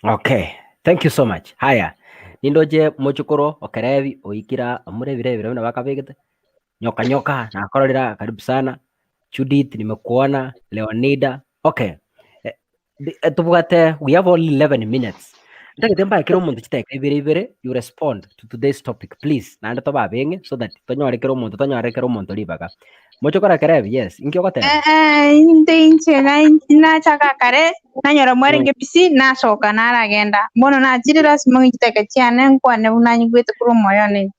Okay, thank you so much. Haya, nindoche mochokoro okerebi oikira omure ebire ebire buna bakabegete. Nyoka nyoka nakororera karibu sana. Judith nimekuona, Leonida. Okay. Eh, di- eh, tobwate we have only 11 minutes. Ntagete mbae kera omonto chidakika ibere ibere you respond to today's topic please. Naende tobabenge so that tonyore kera omonto tonyore kera omonto ribaga. Mochokoro Kerebi, yes, inki ogoteba? Eh, inde inche nachaka kare nanyora mwarenge busy nasoka naragenda bono nachire lasima ng'e chidakika chiane nkwane buna nyigwete korwa omoyo one.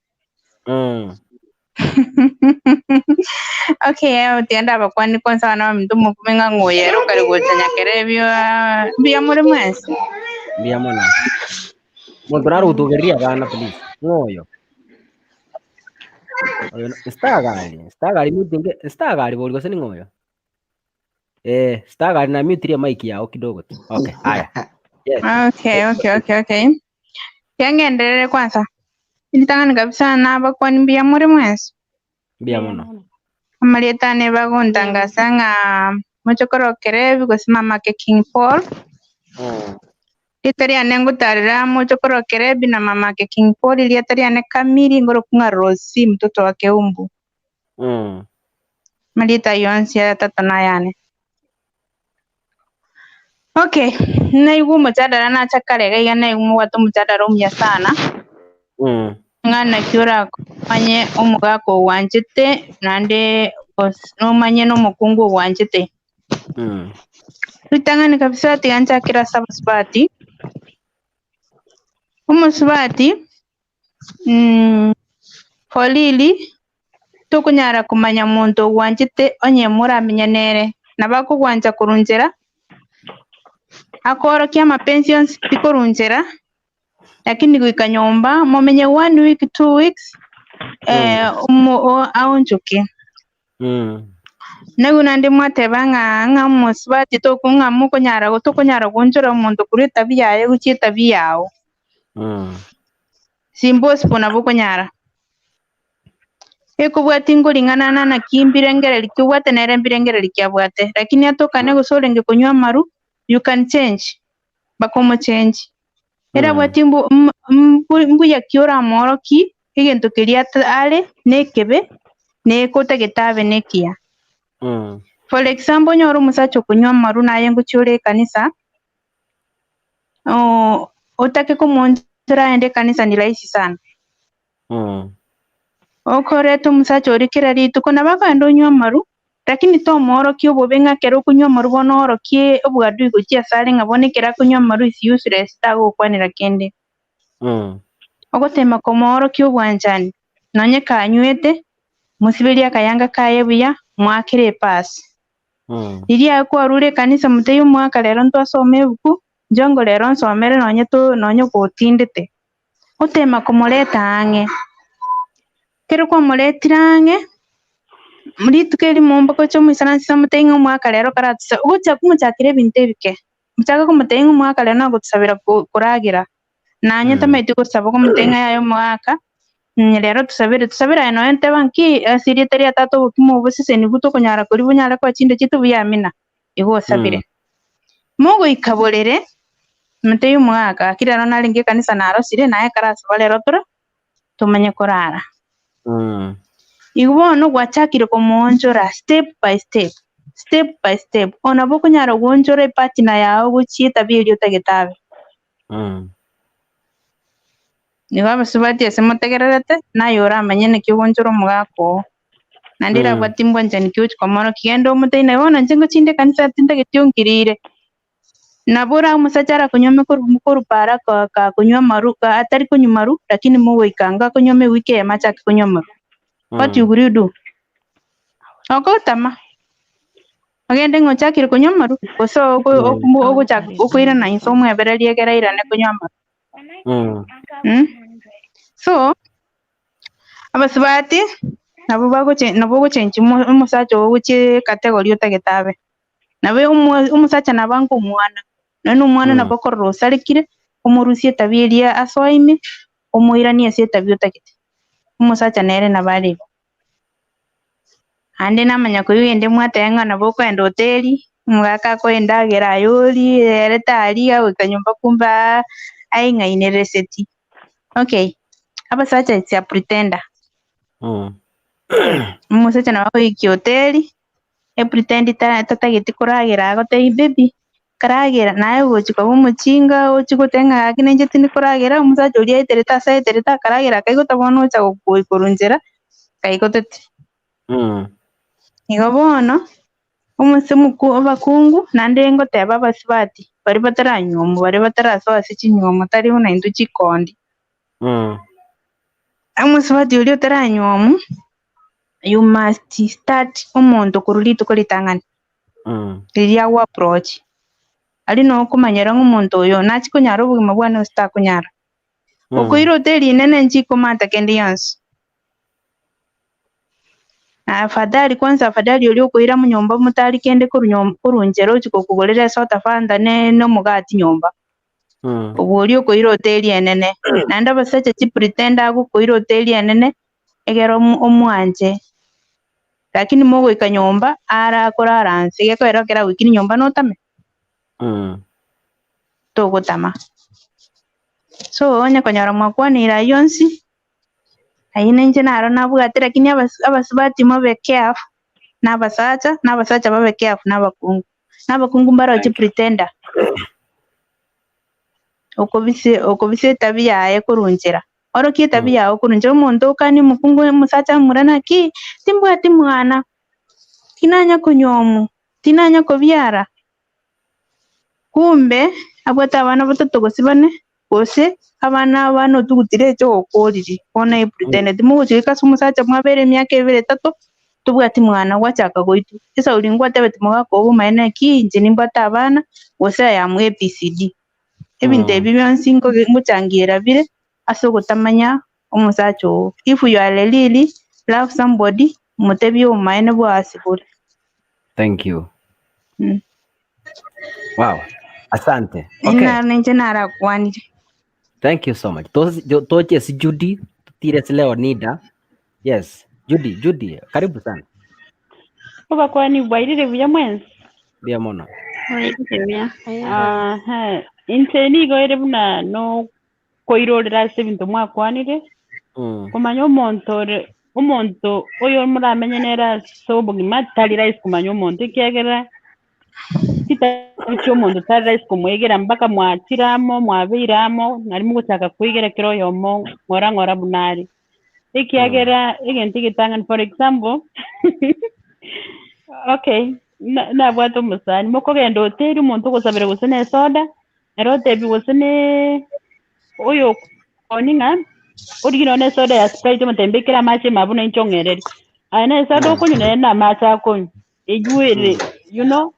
Okay, tiga ndabakwanie kwanza abana baminto mokume ng'a ng'oyo ere okare gocha Nyakerebi ah, mbuya more mwensi. Mbuya mono. Monto nare gotugereria abana please. Ng'oyo. Oyo Stagari, Stagari mutinge, Stagari bori gose ning'o oyo? Eh, Stagari na mute mic yao kidogo tu. Okay, haya. Yes. Okay, okay, okay, okay. Tiga ng'enderere kwanza. Ritang'ani kabisa nabakwani mbuya more mwensi. Mbuya mono. Amarieta ane bagontangasa ng'a mochokoro Kerebi gose mama ake King Paul. Rieta riane ngotarera mochokoro Kerebi na mama ake King Paul, rieta riane kamiri ngorokwa ng'a Rosie mtoto wa Keumbu. Amarieta ayio onsi atato nayane. Okay, naigwa omochandara nacha kare iga iga naigwa mobwate omochandara omuya sana. Ng'a naki oramanye omogaka ogwanchete naende nomanye na omokungu ogwanchete. Ritang'ani kabisa tiga nchakere ase abasubati. Omosubati, for really, tokonyara komanya monto ogwanchete onye moramenye nere. Nabo akogwancha korwa nchera, akoorokia amapenzi onsi pi korwa nchera, lakini goika nyomba momenye one week, 2 weeks, aonchoke. Naigwe naende mwateba ng'a ng'a omosubati toko ng'a mokonyara tokonyara goonchora omonto korwa etabia yaye gochia etabia yao. It's impossible nabo okonyara. Ekobwatia nkoring'ana na naki mbirengereri ki obwate nere mbirengereri ki abwate. Lakini atokane gose orenge konywa amaru, you can change, mpaka omochenji. Ere abwati mbuya ki oramoorokie egento keria are na ekebe, na ekotagete abe na ekiya. For example, onyore omosacha okonywa amaru naye ngochia ore ekanisa, otake komoonchora aende ekanisa ni rahisi sana. Okoreta omosacha oria kera rituko nabo akogenda onywe amaru, lakini tomoorokia obobe ng'a ekero okonywa amaru bono oorokie oboadui gochia ase are ng'a bono ekero akonywa amaru is useless tagokwanera kende. Ogotema komoorokia obwanchani, nonye kanywete, mosiberie akayanga kaye buya, moakere epasi. Riria aye kwarure ekanisa motebie omwaka rero ntwasoma ebuku, nchongo rero nsomere nonye to nonye gotindete. Otema komoreta ang'e. Ekero kwamoretire ang'e, rituko erimo mbagocha omoisaranse omotebie ng'a omwaka rero karatusa ogocha komochakera ebinto ebike. Mochake komotebia ng'a omwaka rero nagotusabera koragera. Nanye tamaeti gosaba okomotebia ng'a yaya omwaka, rero tusabere tusabere aye nonye nteba nki ase erieta ria tata obokima obo boseseniwu tokonyara koria bonyare koba chinda chiaito buya amina. Igo osabire. Mogoika borere, motebie omogaka gaki rero narenge ekanisa narosire naye ekero asaba rero tore tomanye korara. Igo bono gwachakire komoonchora step by step, step by step, oo nabo okonyara goonchora epartner yago gochia etabia eria otagete abe. Nigo abasubati ase motegererete, naye oramanye naki ogoonchora omogaka oo. Naende erabwati mbwanchani ki ogochia komorokia, genda omotebie naye bono inche ngochinde ekanisa tintageti onkirire. Nabo ora omosacha arakonyuome korwa korwa para kakonywa amaru atari konywa maru lakini mogoika ango akonyuome ewiki eyemo achake konywa amaru. What you will do? Ogotama ogende ng'a ochakire konywa amaru gose ogochaka okoirana inse omwebererie egere airane konywa amaru. So, abasubati nabo bagoche nabo ogochengi omosacha oo gochia ecategory otagete abe. Nabo omosacha nabo ange omwana, nonya na omwana nabo okorora osarekire, omorusie etabia eria asoa ime, omoiranie ase etabia otagete. Omosacha nere nabo are igo. Naende namanya koigwa ende mwateba ng'a nabo okoenda hoteli, Omogaka akoe endagera aye orie, ere taria goika nyomba kumbe aa aing'ainereseti. Okay, abasacha it's a pretender. Omosacha nabo agoikia hoteli, epretend ta tatageti koragera agotebi baby, karagera, naye ogochi koba omochinga ochi goteba ng'a gaki nainche tindi koragera, omosacha oria aeterete ase aeterete akaragera akaigota bono ocha gokoi korwa nchera, kaigotete. Igo bono, omose omoku abakungu naende ngoteba abasubati baria bataranyuomwa baria batarasoa ase chinyuomo tari buna intwe chikondi. Omosubati oria otaranyuomwa, you must start omonto korwa rituko ritang'ani, riria ago approach. Aria noo okomanyera ng'a omonto oyo nachie konyara obogima bwane gose takonyara. Okoira hoteli inene nchikomata kende gionsi. Na afadhali kwanza afadhali oria okoira monyomba motari kende korwa nyomba korwa nchera ochia gokogorera esoda fanta ne na omogati nyomba. Obwo oria okoira hoteli enene. Naende abasacha chipretender agokoira hoteli enene, egere omo- omwanche. Lakini mogoika nyomba, ara akorara nse, gekoera ekero agoikire nyomba notame? Togotama. So, onye konyora mwakwanire ayio onsi, Ayio nainche naro nabwate lakini abas- abasubati mobe careful na abasacha, na abasacha babe careful na abakungu. Na abakungu mbaroche Thank you. pretender. Okobise okobisa etabia yaye korwa nchera. Orokie etabia yago korwa nchera, omonto okanie omokungu omosacha amura naki, timbwati mwana, tinanya konyuomwa, tinanya kobiara. Kumbe abwate abana batato gose bane, gose abana abana otugutire eche ogokorire, bono epretendeti. Timogochia goika ase omosacha mwabere emiaka ebere etato, tobwati mwana gwachaka goitwa. Esauri ngwatebeti mogaka obo omaene naki inche nimbwate abana, gose I am ABCD. Ebinto ebi bionsi nkoge ngochangiera bire ase ogotamanya omosacha oo. If you are really love somebody, motebie obomaene bwao ase bore. Thank you. Wow. Asante. Okay. Naro ninche narakwanire. Thank you so much. Toche ase Judy, tutire ase Leonida. Yes, Judy, Judy, karibu sana. Obakwani bwairire buya mwensi? Mbuya mono. Bwairire buya. Aha, inche nigo ere buna nokoirorera ase ebinto mwakwanire, komanya omonto ore omonto oyo moramenye nere ase obogima tari rahisi komanya omonto ekiagera chitabi chia omonto tari rahisi komoegera mpaka mwachire amo mwabeire amo nario mogochaka koegera kera oyomo ng'ora ng'ora buna are. Ekiagera egento egetang'ani for example okay na- nabwate omosani mokogenda hoteli omonto ogosabera gose na esoda Ere otebi gose ne oyo okoni ng'a origie nonya na esoda ya Sprite omotebi mbekere amache ime abwo nainche ong'ereri. Aye na esoda okonywa nere na amache akonywa, eywo ere you know,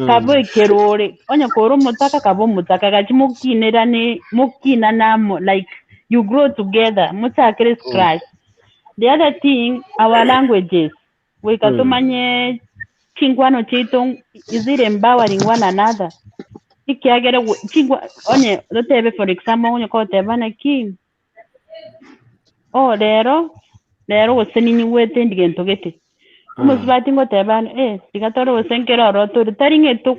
kaba ekero ore, onye kore omotaka kaba omotaka gaki mokinerane mokinane amo like you grow together mochakere scratch. The other thing our languages, goika tomanye chinkwano chiaito is it empowering one another ekiagera gwe- chingwa onye totebe for example onye koteba naki oh rero rero gose ninyigwete ndi gento gete omosubati ngoteba ane eh tiga tore gose nkere ororo tore tari ng'a eto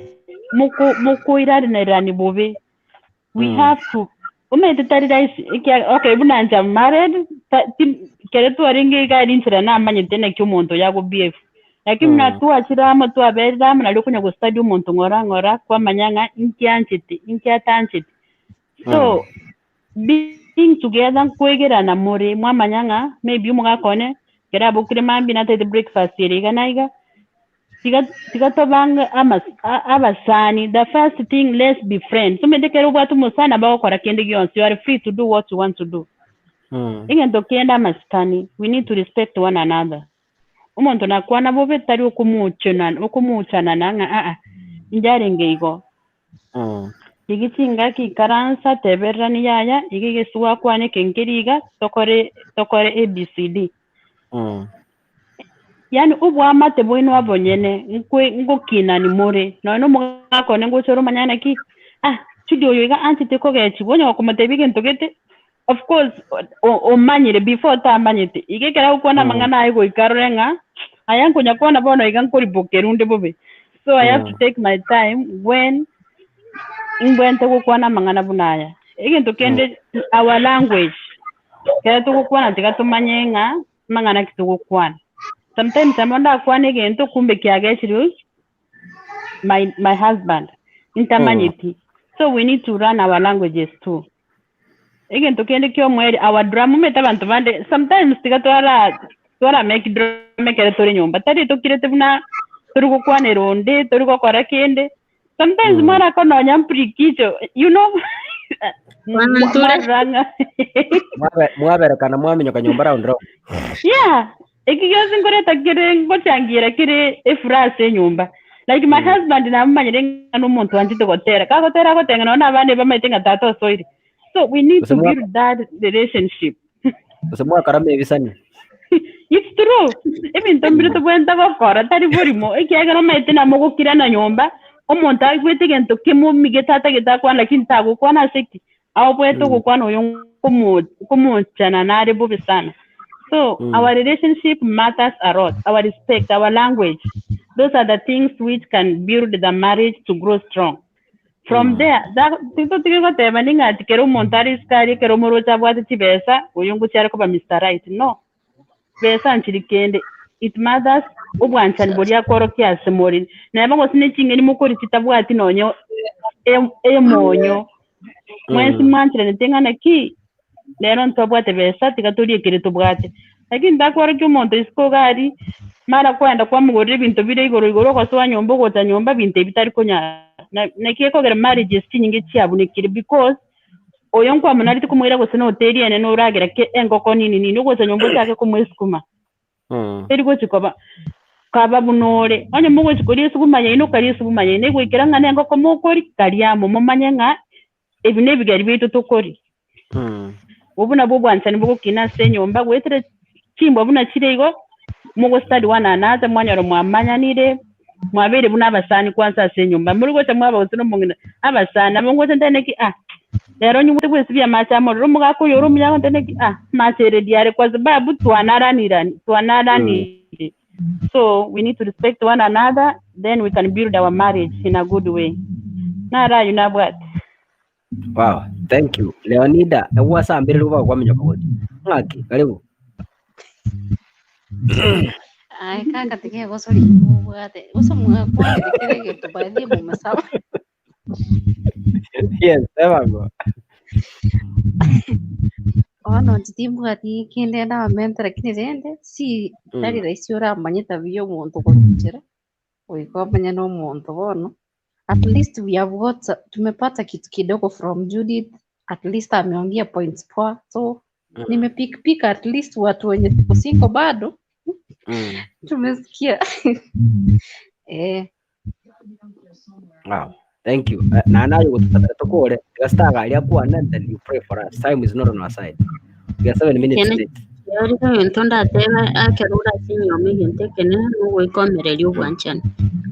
moko mokoiranerani bobe we have to omanyete tari rahisi ekiagera okay buna inche am married ta- ti- ekero twarenge iga aria inchera namanyete naki omonto oyo ago behave lakini buna twachire amo twaberire amo nario okonya go study omonto ng'ora ng'ora kwamanya ng'a inki anchete inki atancheti so being together nkoegerana more mwamanya ng'a maybe omogaka one ekero abokire mambia natagete breakfast ere iga na iga. Tiga tiga tobange amas a- abasani, the first thing let's be friends, omanyete ekero obwate omosani nabo agokora kende gionsi, you are free to do what you want to do. Egento kende amasikani, we need to respect one another. Omonto nakwana bobe tari okomochena okomochanana ng'a aa, inche arenge igo. Rigia chingaki ikaransa tebererani yaya, iga egesi gwakwana eke nkeri iga, tokore tokore ABCD. Yaani oboamate bwaino abonyene nkwe ngokinani more, nonya na omogaka one ngocha ore omanyane naki, ah Judy oyo iga anchete kogechigwa onye gokomotebia egento gete, of course o- omanyire before otamanyete, iga ekero agokwana amang'ana aye goika arore ng'a aya nkonya kwana bono iga nkoribokerwa onde bobe. So I have to take my time when imbwente gokwana amang'ana buna aya. Egento kende our language, ekero togokwana tiga tomanye ng'a amang'ana ki togokwana. Sometimes amo ndakwane egento kumbe kiagechirwe my my husband intamanyeti. So we need to learn our languages too. Egento kende kia omweri our drama omanyete abanto bande sometimes tiga twara twara make drama ekero tore nyomba tari tokirete buna tori gokwanera onde tori gokora kende sometimes mwarako nonya mpirikicho you know Mwanture. mwarora ng'a Mwaberekana mwaminyoka nyomba round round. Yeah, eki gionsi nkoreta kere ngochangira kere efuraha ase enyomba. Like my husband namomanyire ng'a nomonto oanchete gotera, kagotera agotenga nonye na abana bamaete ng'a tata osoire. So we need Gose to mwa build that relationship. gose mwakarama ebisani. It's true. Ebinto mbire tobwenerete gokora tari borimo, ekiagera omanyete namogokirana nyomba, omonto aigwete egento kemomigete atagete akwane lakini tagokwana ase ki? Aoboete ogokwana oyo nkomo nkomochana nare bobe sana. So our relationship matters a lot, our respect, our language, those are the things which can build the marriage to grow strong. From there, titotige goteba ning'a ati kera omonto are isiko aria ekero omoroche abwate chibesa, oyo ngochia are koba Mister Right, no. Besa nchiri kende, it matters obwanchani boria akworokia ase more. Neba gose ne ching'eni mokori chitabwati nonye emonyo, mwensi mwancheranete ng'a naki, rero ntwabwate besa tiga torie ekere tobwate. Lakini takworokia omonto isiko iga aria, mara kwenda kwamogorera ebinto bire igoro igoro ogosoa nyomba ogocha nyomba ebinto ebi tari konyara. Naki ekogera marriages chinyinge chiabunekire because oyo nkwamonareti komoira gose na hoteli enene oragera ke engoko nini nini ogocha nyomba ochake komoa esukuma. Teri gochi koba kaba buna ore. Onye mogochi koria esukuma yaino karia esukuma yaino egoikera ng'a na engoko mokoria karia amo momanye ng'a ebi nebigeri biaito tokoria. Obwo nabwo obwanchani bogokina ase enyomba goetera chimbwa buna chire igo, mogo study one another mwanyora mwamanyanire, mwabeire buna abasani kwansa ase enyomba. More gocha mwaba gose na omong'ina abasani, nabo ngocha ntebe naki ah, rero nyigwete gwesibia amache amorero, omogaka oyo ore omuya agontebia naki ah, amache ready are kwa sababu twanaranirani twanaranire. So we need to respect one another then we can build our marriage in a good way. Naro ayio nabwate. Wow, thank you. Leonida, egwasambire rigoba gokwaminyoka gocha. Ng'aki, karibu. Aye kaka tiga egosori obwate gose mwakwanire kera egento by the way momosaba. Yes, ebango. Bono inche timbwati kende ndabamente lakini rende si tari rahisi oramanye tabia ya omonto korwa nchera goika omanye na omonto bono at least we have got tumepata kitu kidogo from Judith at least ameongea points poa so nimepick pick at least watu wenye tuko single bado tumesikia eh. Wow. Thank you. Eh, na nayo gotutata tokore. Tiga star aria kwana and then you pray for us. Time is not on our side. We are 7 minutes Kene late. kiorire egento ndatebe ekero ore ase enyiomo egento ekenene nogoikomereria obwanchani.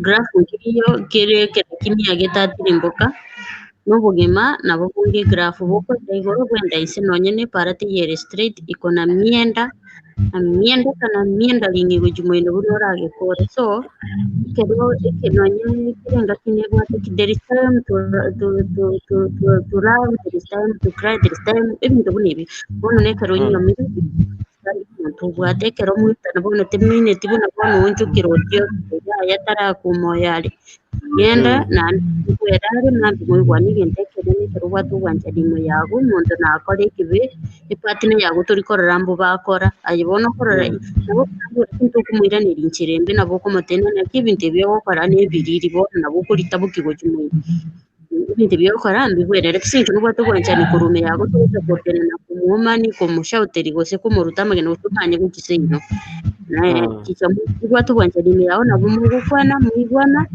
Graph nkeriyo kere ekero kimia getatirimboka, na obogima nabo bonge egraph bokoenda igoro bwenda inse nonye na epara teiyo ere straight iko na mienda na mienda kana mienda ring'i gochia moino buna oragekore. So, ekero eke nonye kera engaki nebwate ki there is time to to to to to to love, there is time to cry, there is time ebinto buna ebio. Bono na ekero onyiomire, tari omonto obwate ekero moitana bono temineti buna bono oonchokire otio yaya tarakuma oyo are. Genda naende nkwere are mambia moigwane egento ekenene ekero obwate obwanchani ime yago, omonto nakore ekibe, epartner yago tori korora mbobe akora, aye bono okorora nabo tokomoiraneria inchera embe nabo okomotenena naki ebinto ebi ogokora na ebiriri bono nabo okorita boki gochia moino. Ebinto ebi ogokora mbibwenereti ase eng'encho nobwate obwanchani korwa ime yago togocha gotenena komwomani komoshauteria gose komoruta amagena gose omanye gochia seino. Chicha obwate obwanchani ime yago nabo mogokwana moigwana,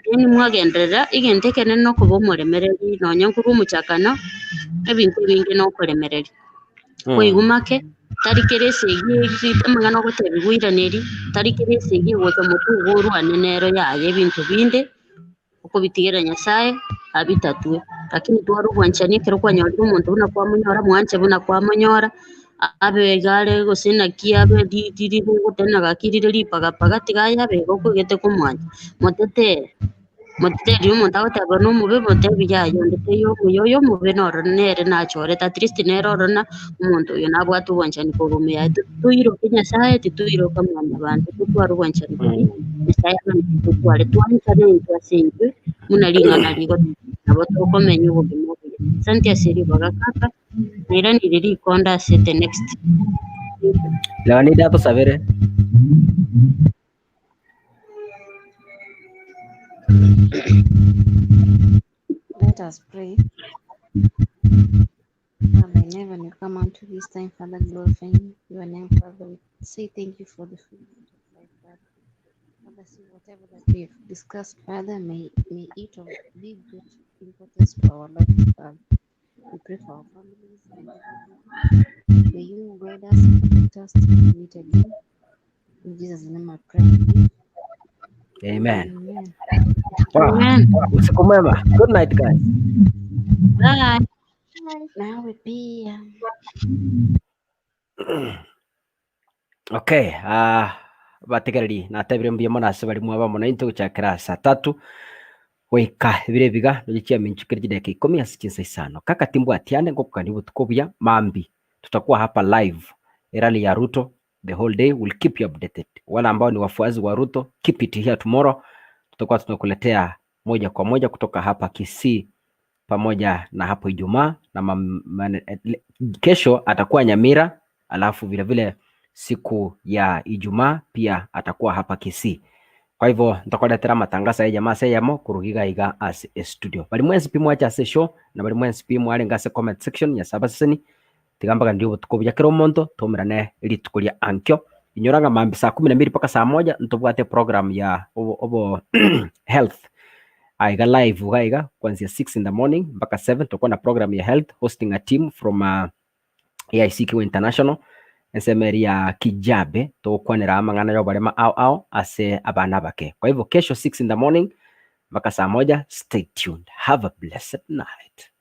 then mwagenderera, egento ekenene nokoba omoremereri nonye nkorwa omochakano, ebinto ebinge nokoremereria. Koigwa make, tari kera esegi egi amang'ana ogotebiwa oiraneri, tari kera esegi egocha motwe igo orwane nero yaya ebinto binde, okobitigera Nyasaye abitatue. Lakini tware obwanchani ekero kwanyorire omonto buna kwamonyora, mwanche buna kwamonyora. Abe iga are gose naki abe ri riri rigotena gaki rire ripagapaga tiga ayabe igo okoigete komwancha. Motetere, motetere omonto agoteba na omobe motebi yaya onde taiyo omuya oyo omobe noro nere nachorete at least nere oro na omonto oyo nabwate obwanchani korwa ime yaye. Toiroke Nyasaye titoiroka mwanyabanto, totware obwanchani boria Nyasaye abanchete totware, twanchane intwe ase intwe buna ring'ana rigoteba, nabo tokomenya obogima obuya. Asante ase ribaga kaka. Nairanire rikonda ase the next. Leonida atosabere. Let us pray. Father in heaven, we come unto this time, Father, glorifying your name, Father. We say thank you for the food of life, Father. Father, see whatever that we've discussed, Father, may, may it of be great importance to our lives, Father. We pray for our families and everything. May you guide us and protect us till we meet again. In Jesus' name I pray. Amen. Amen. Wow. Amen. Usiku mwema. Good night guys. Bye. Nawe pia. Okay, ah, bategereri natebire mbuya mono ase baria mwaba mono intwe gochakera saa tatu goika ebiro ebiga nonya chiaminchokire chidakika ikomi ase chinsa isano. Kaka timbwati ande ngokokania obotuko obuya mambi tutakuwa hapa live erally ya Ruto the whole day will keep you updated. Wale ambao ni wafuasi wa Ruto keep it here tomorrow tutakuwa tunakuletea moja kwa moja kutoka hapa Kisii pamoja na hapo Ijumaa na mam, man, eh, le- kesho atakuwa Nyamira, alafu vile vile siku ya Ijumaa pia atakuwa hapa Kisii. Kwa hivyo ntakoretera matangazo ya jamaa seyamo kurugiga iga ase studio. Bari mwensi pi mwacha ase show na bari mwensi pi mwarenge ase comment section Nyasaye abaseseni tiga mpaka ndirie obotuko obuya kera omonto toumerane rituko ria ankio. Inyora ng'a mambia saa kumi na mbili mpaka saa moja ntobwate program ya obo, obo health aiga live iga iga kuanzia 6 in the morning mpaka 7 tutakuwa na program ya health hosting a team from uh, AIC Kiwa International ensemo eria ya Kijabe togokwanera amang'ana ya oborema ao ao ase abana abake. Kwa hivyo kesho 6 in the morning mpaka saa moja stay tuned. Have a blessed night.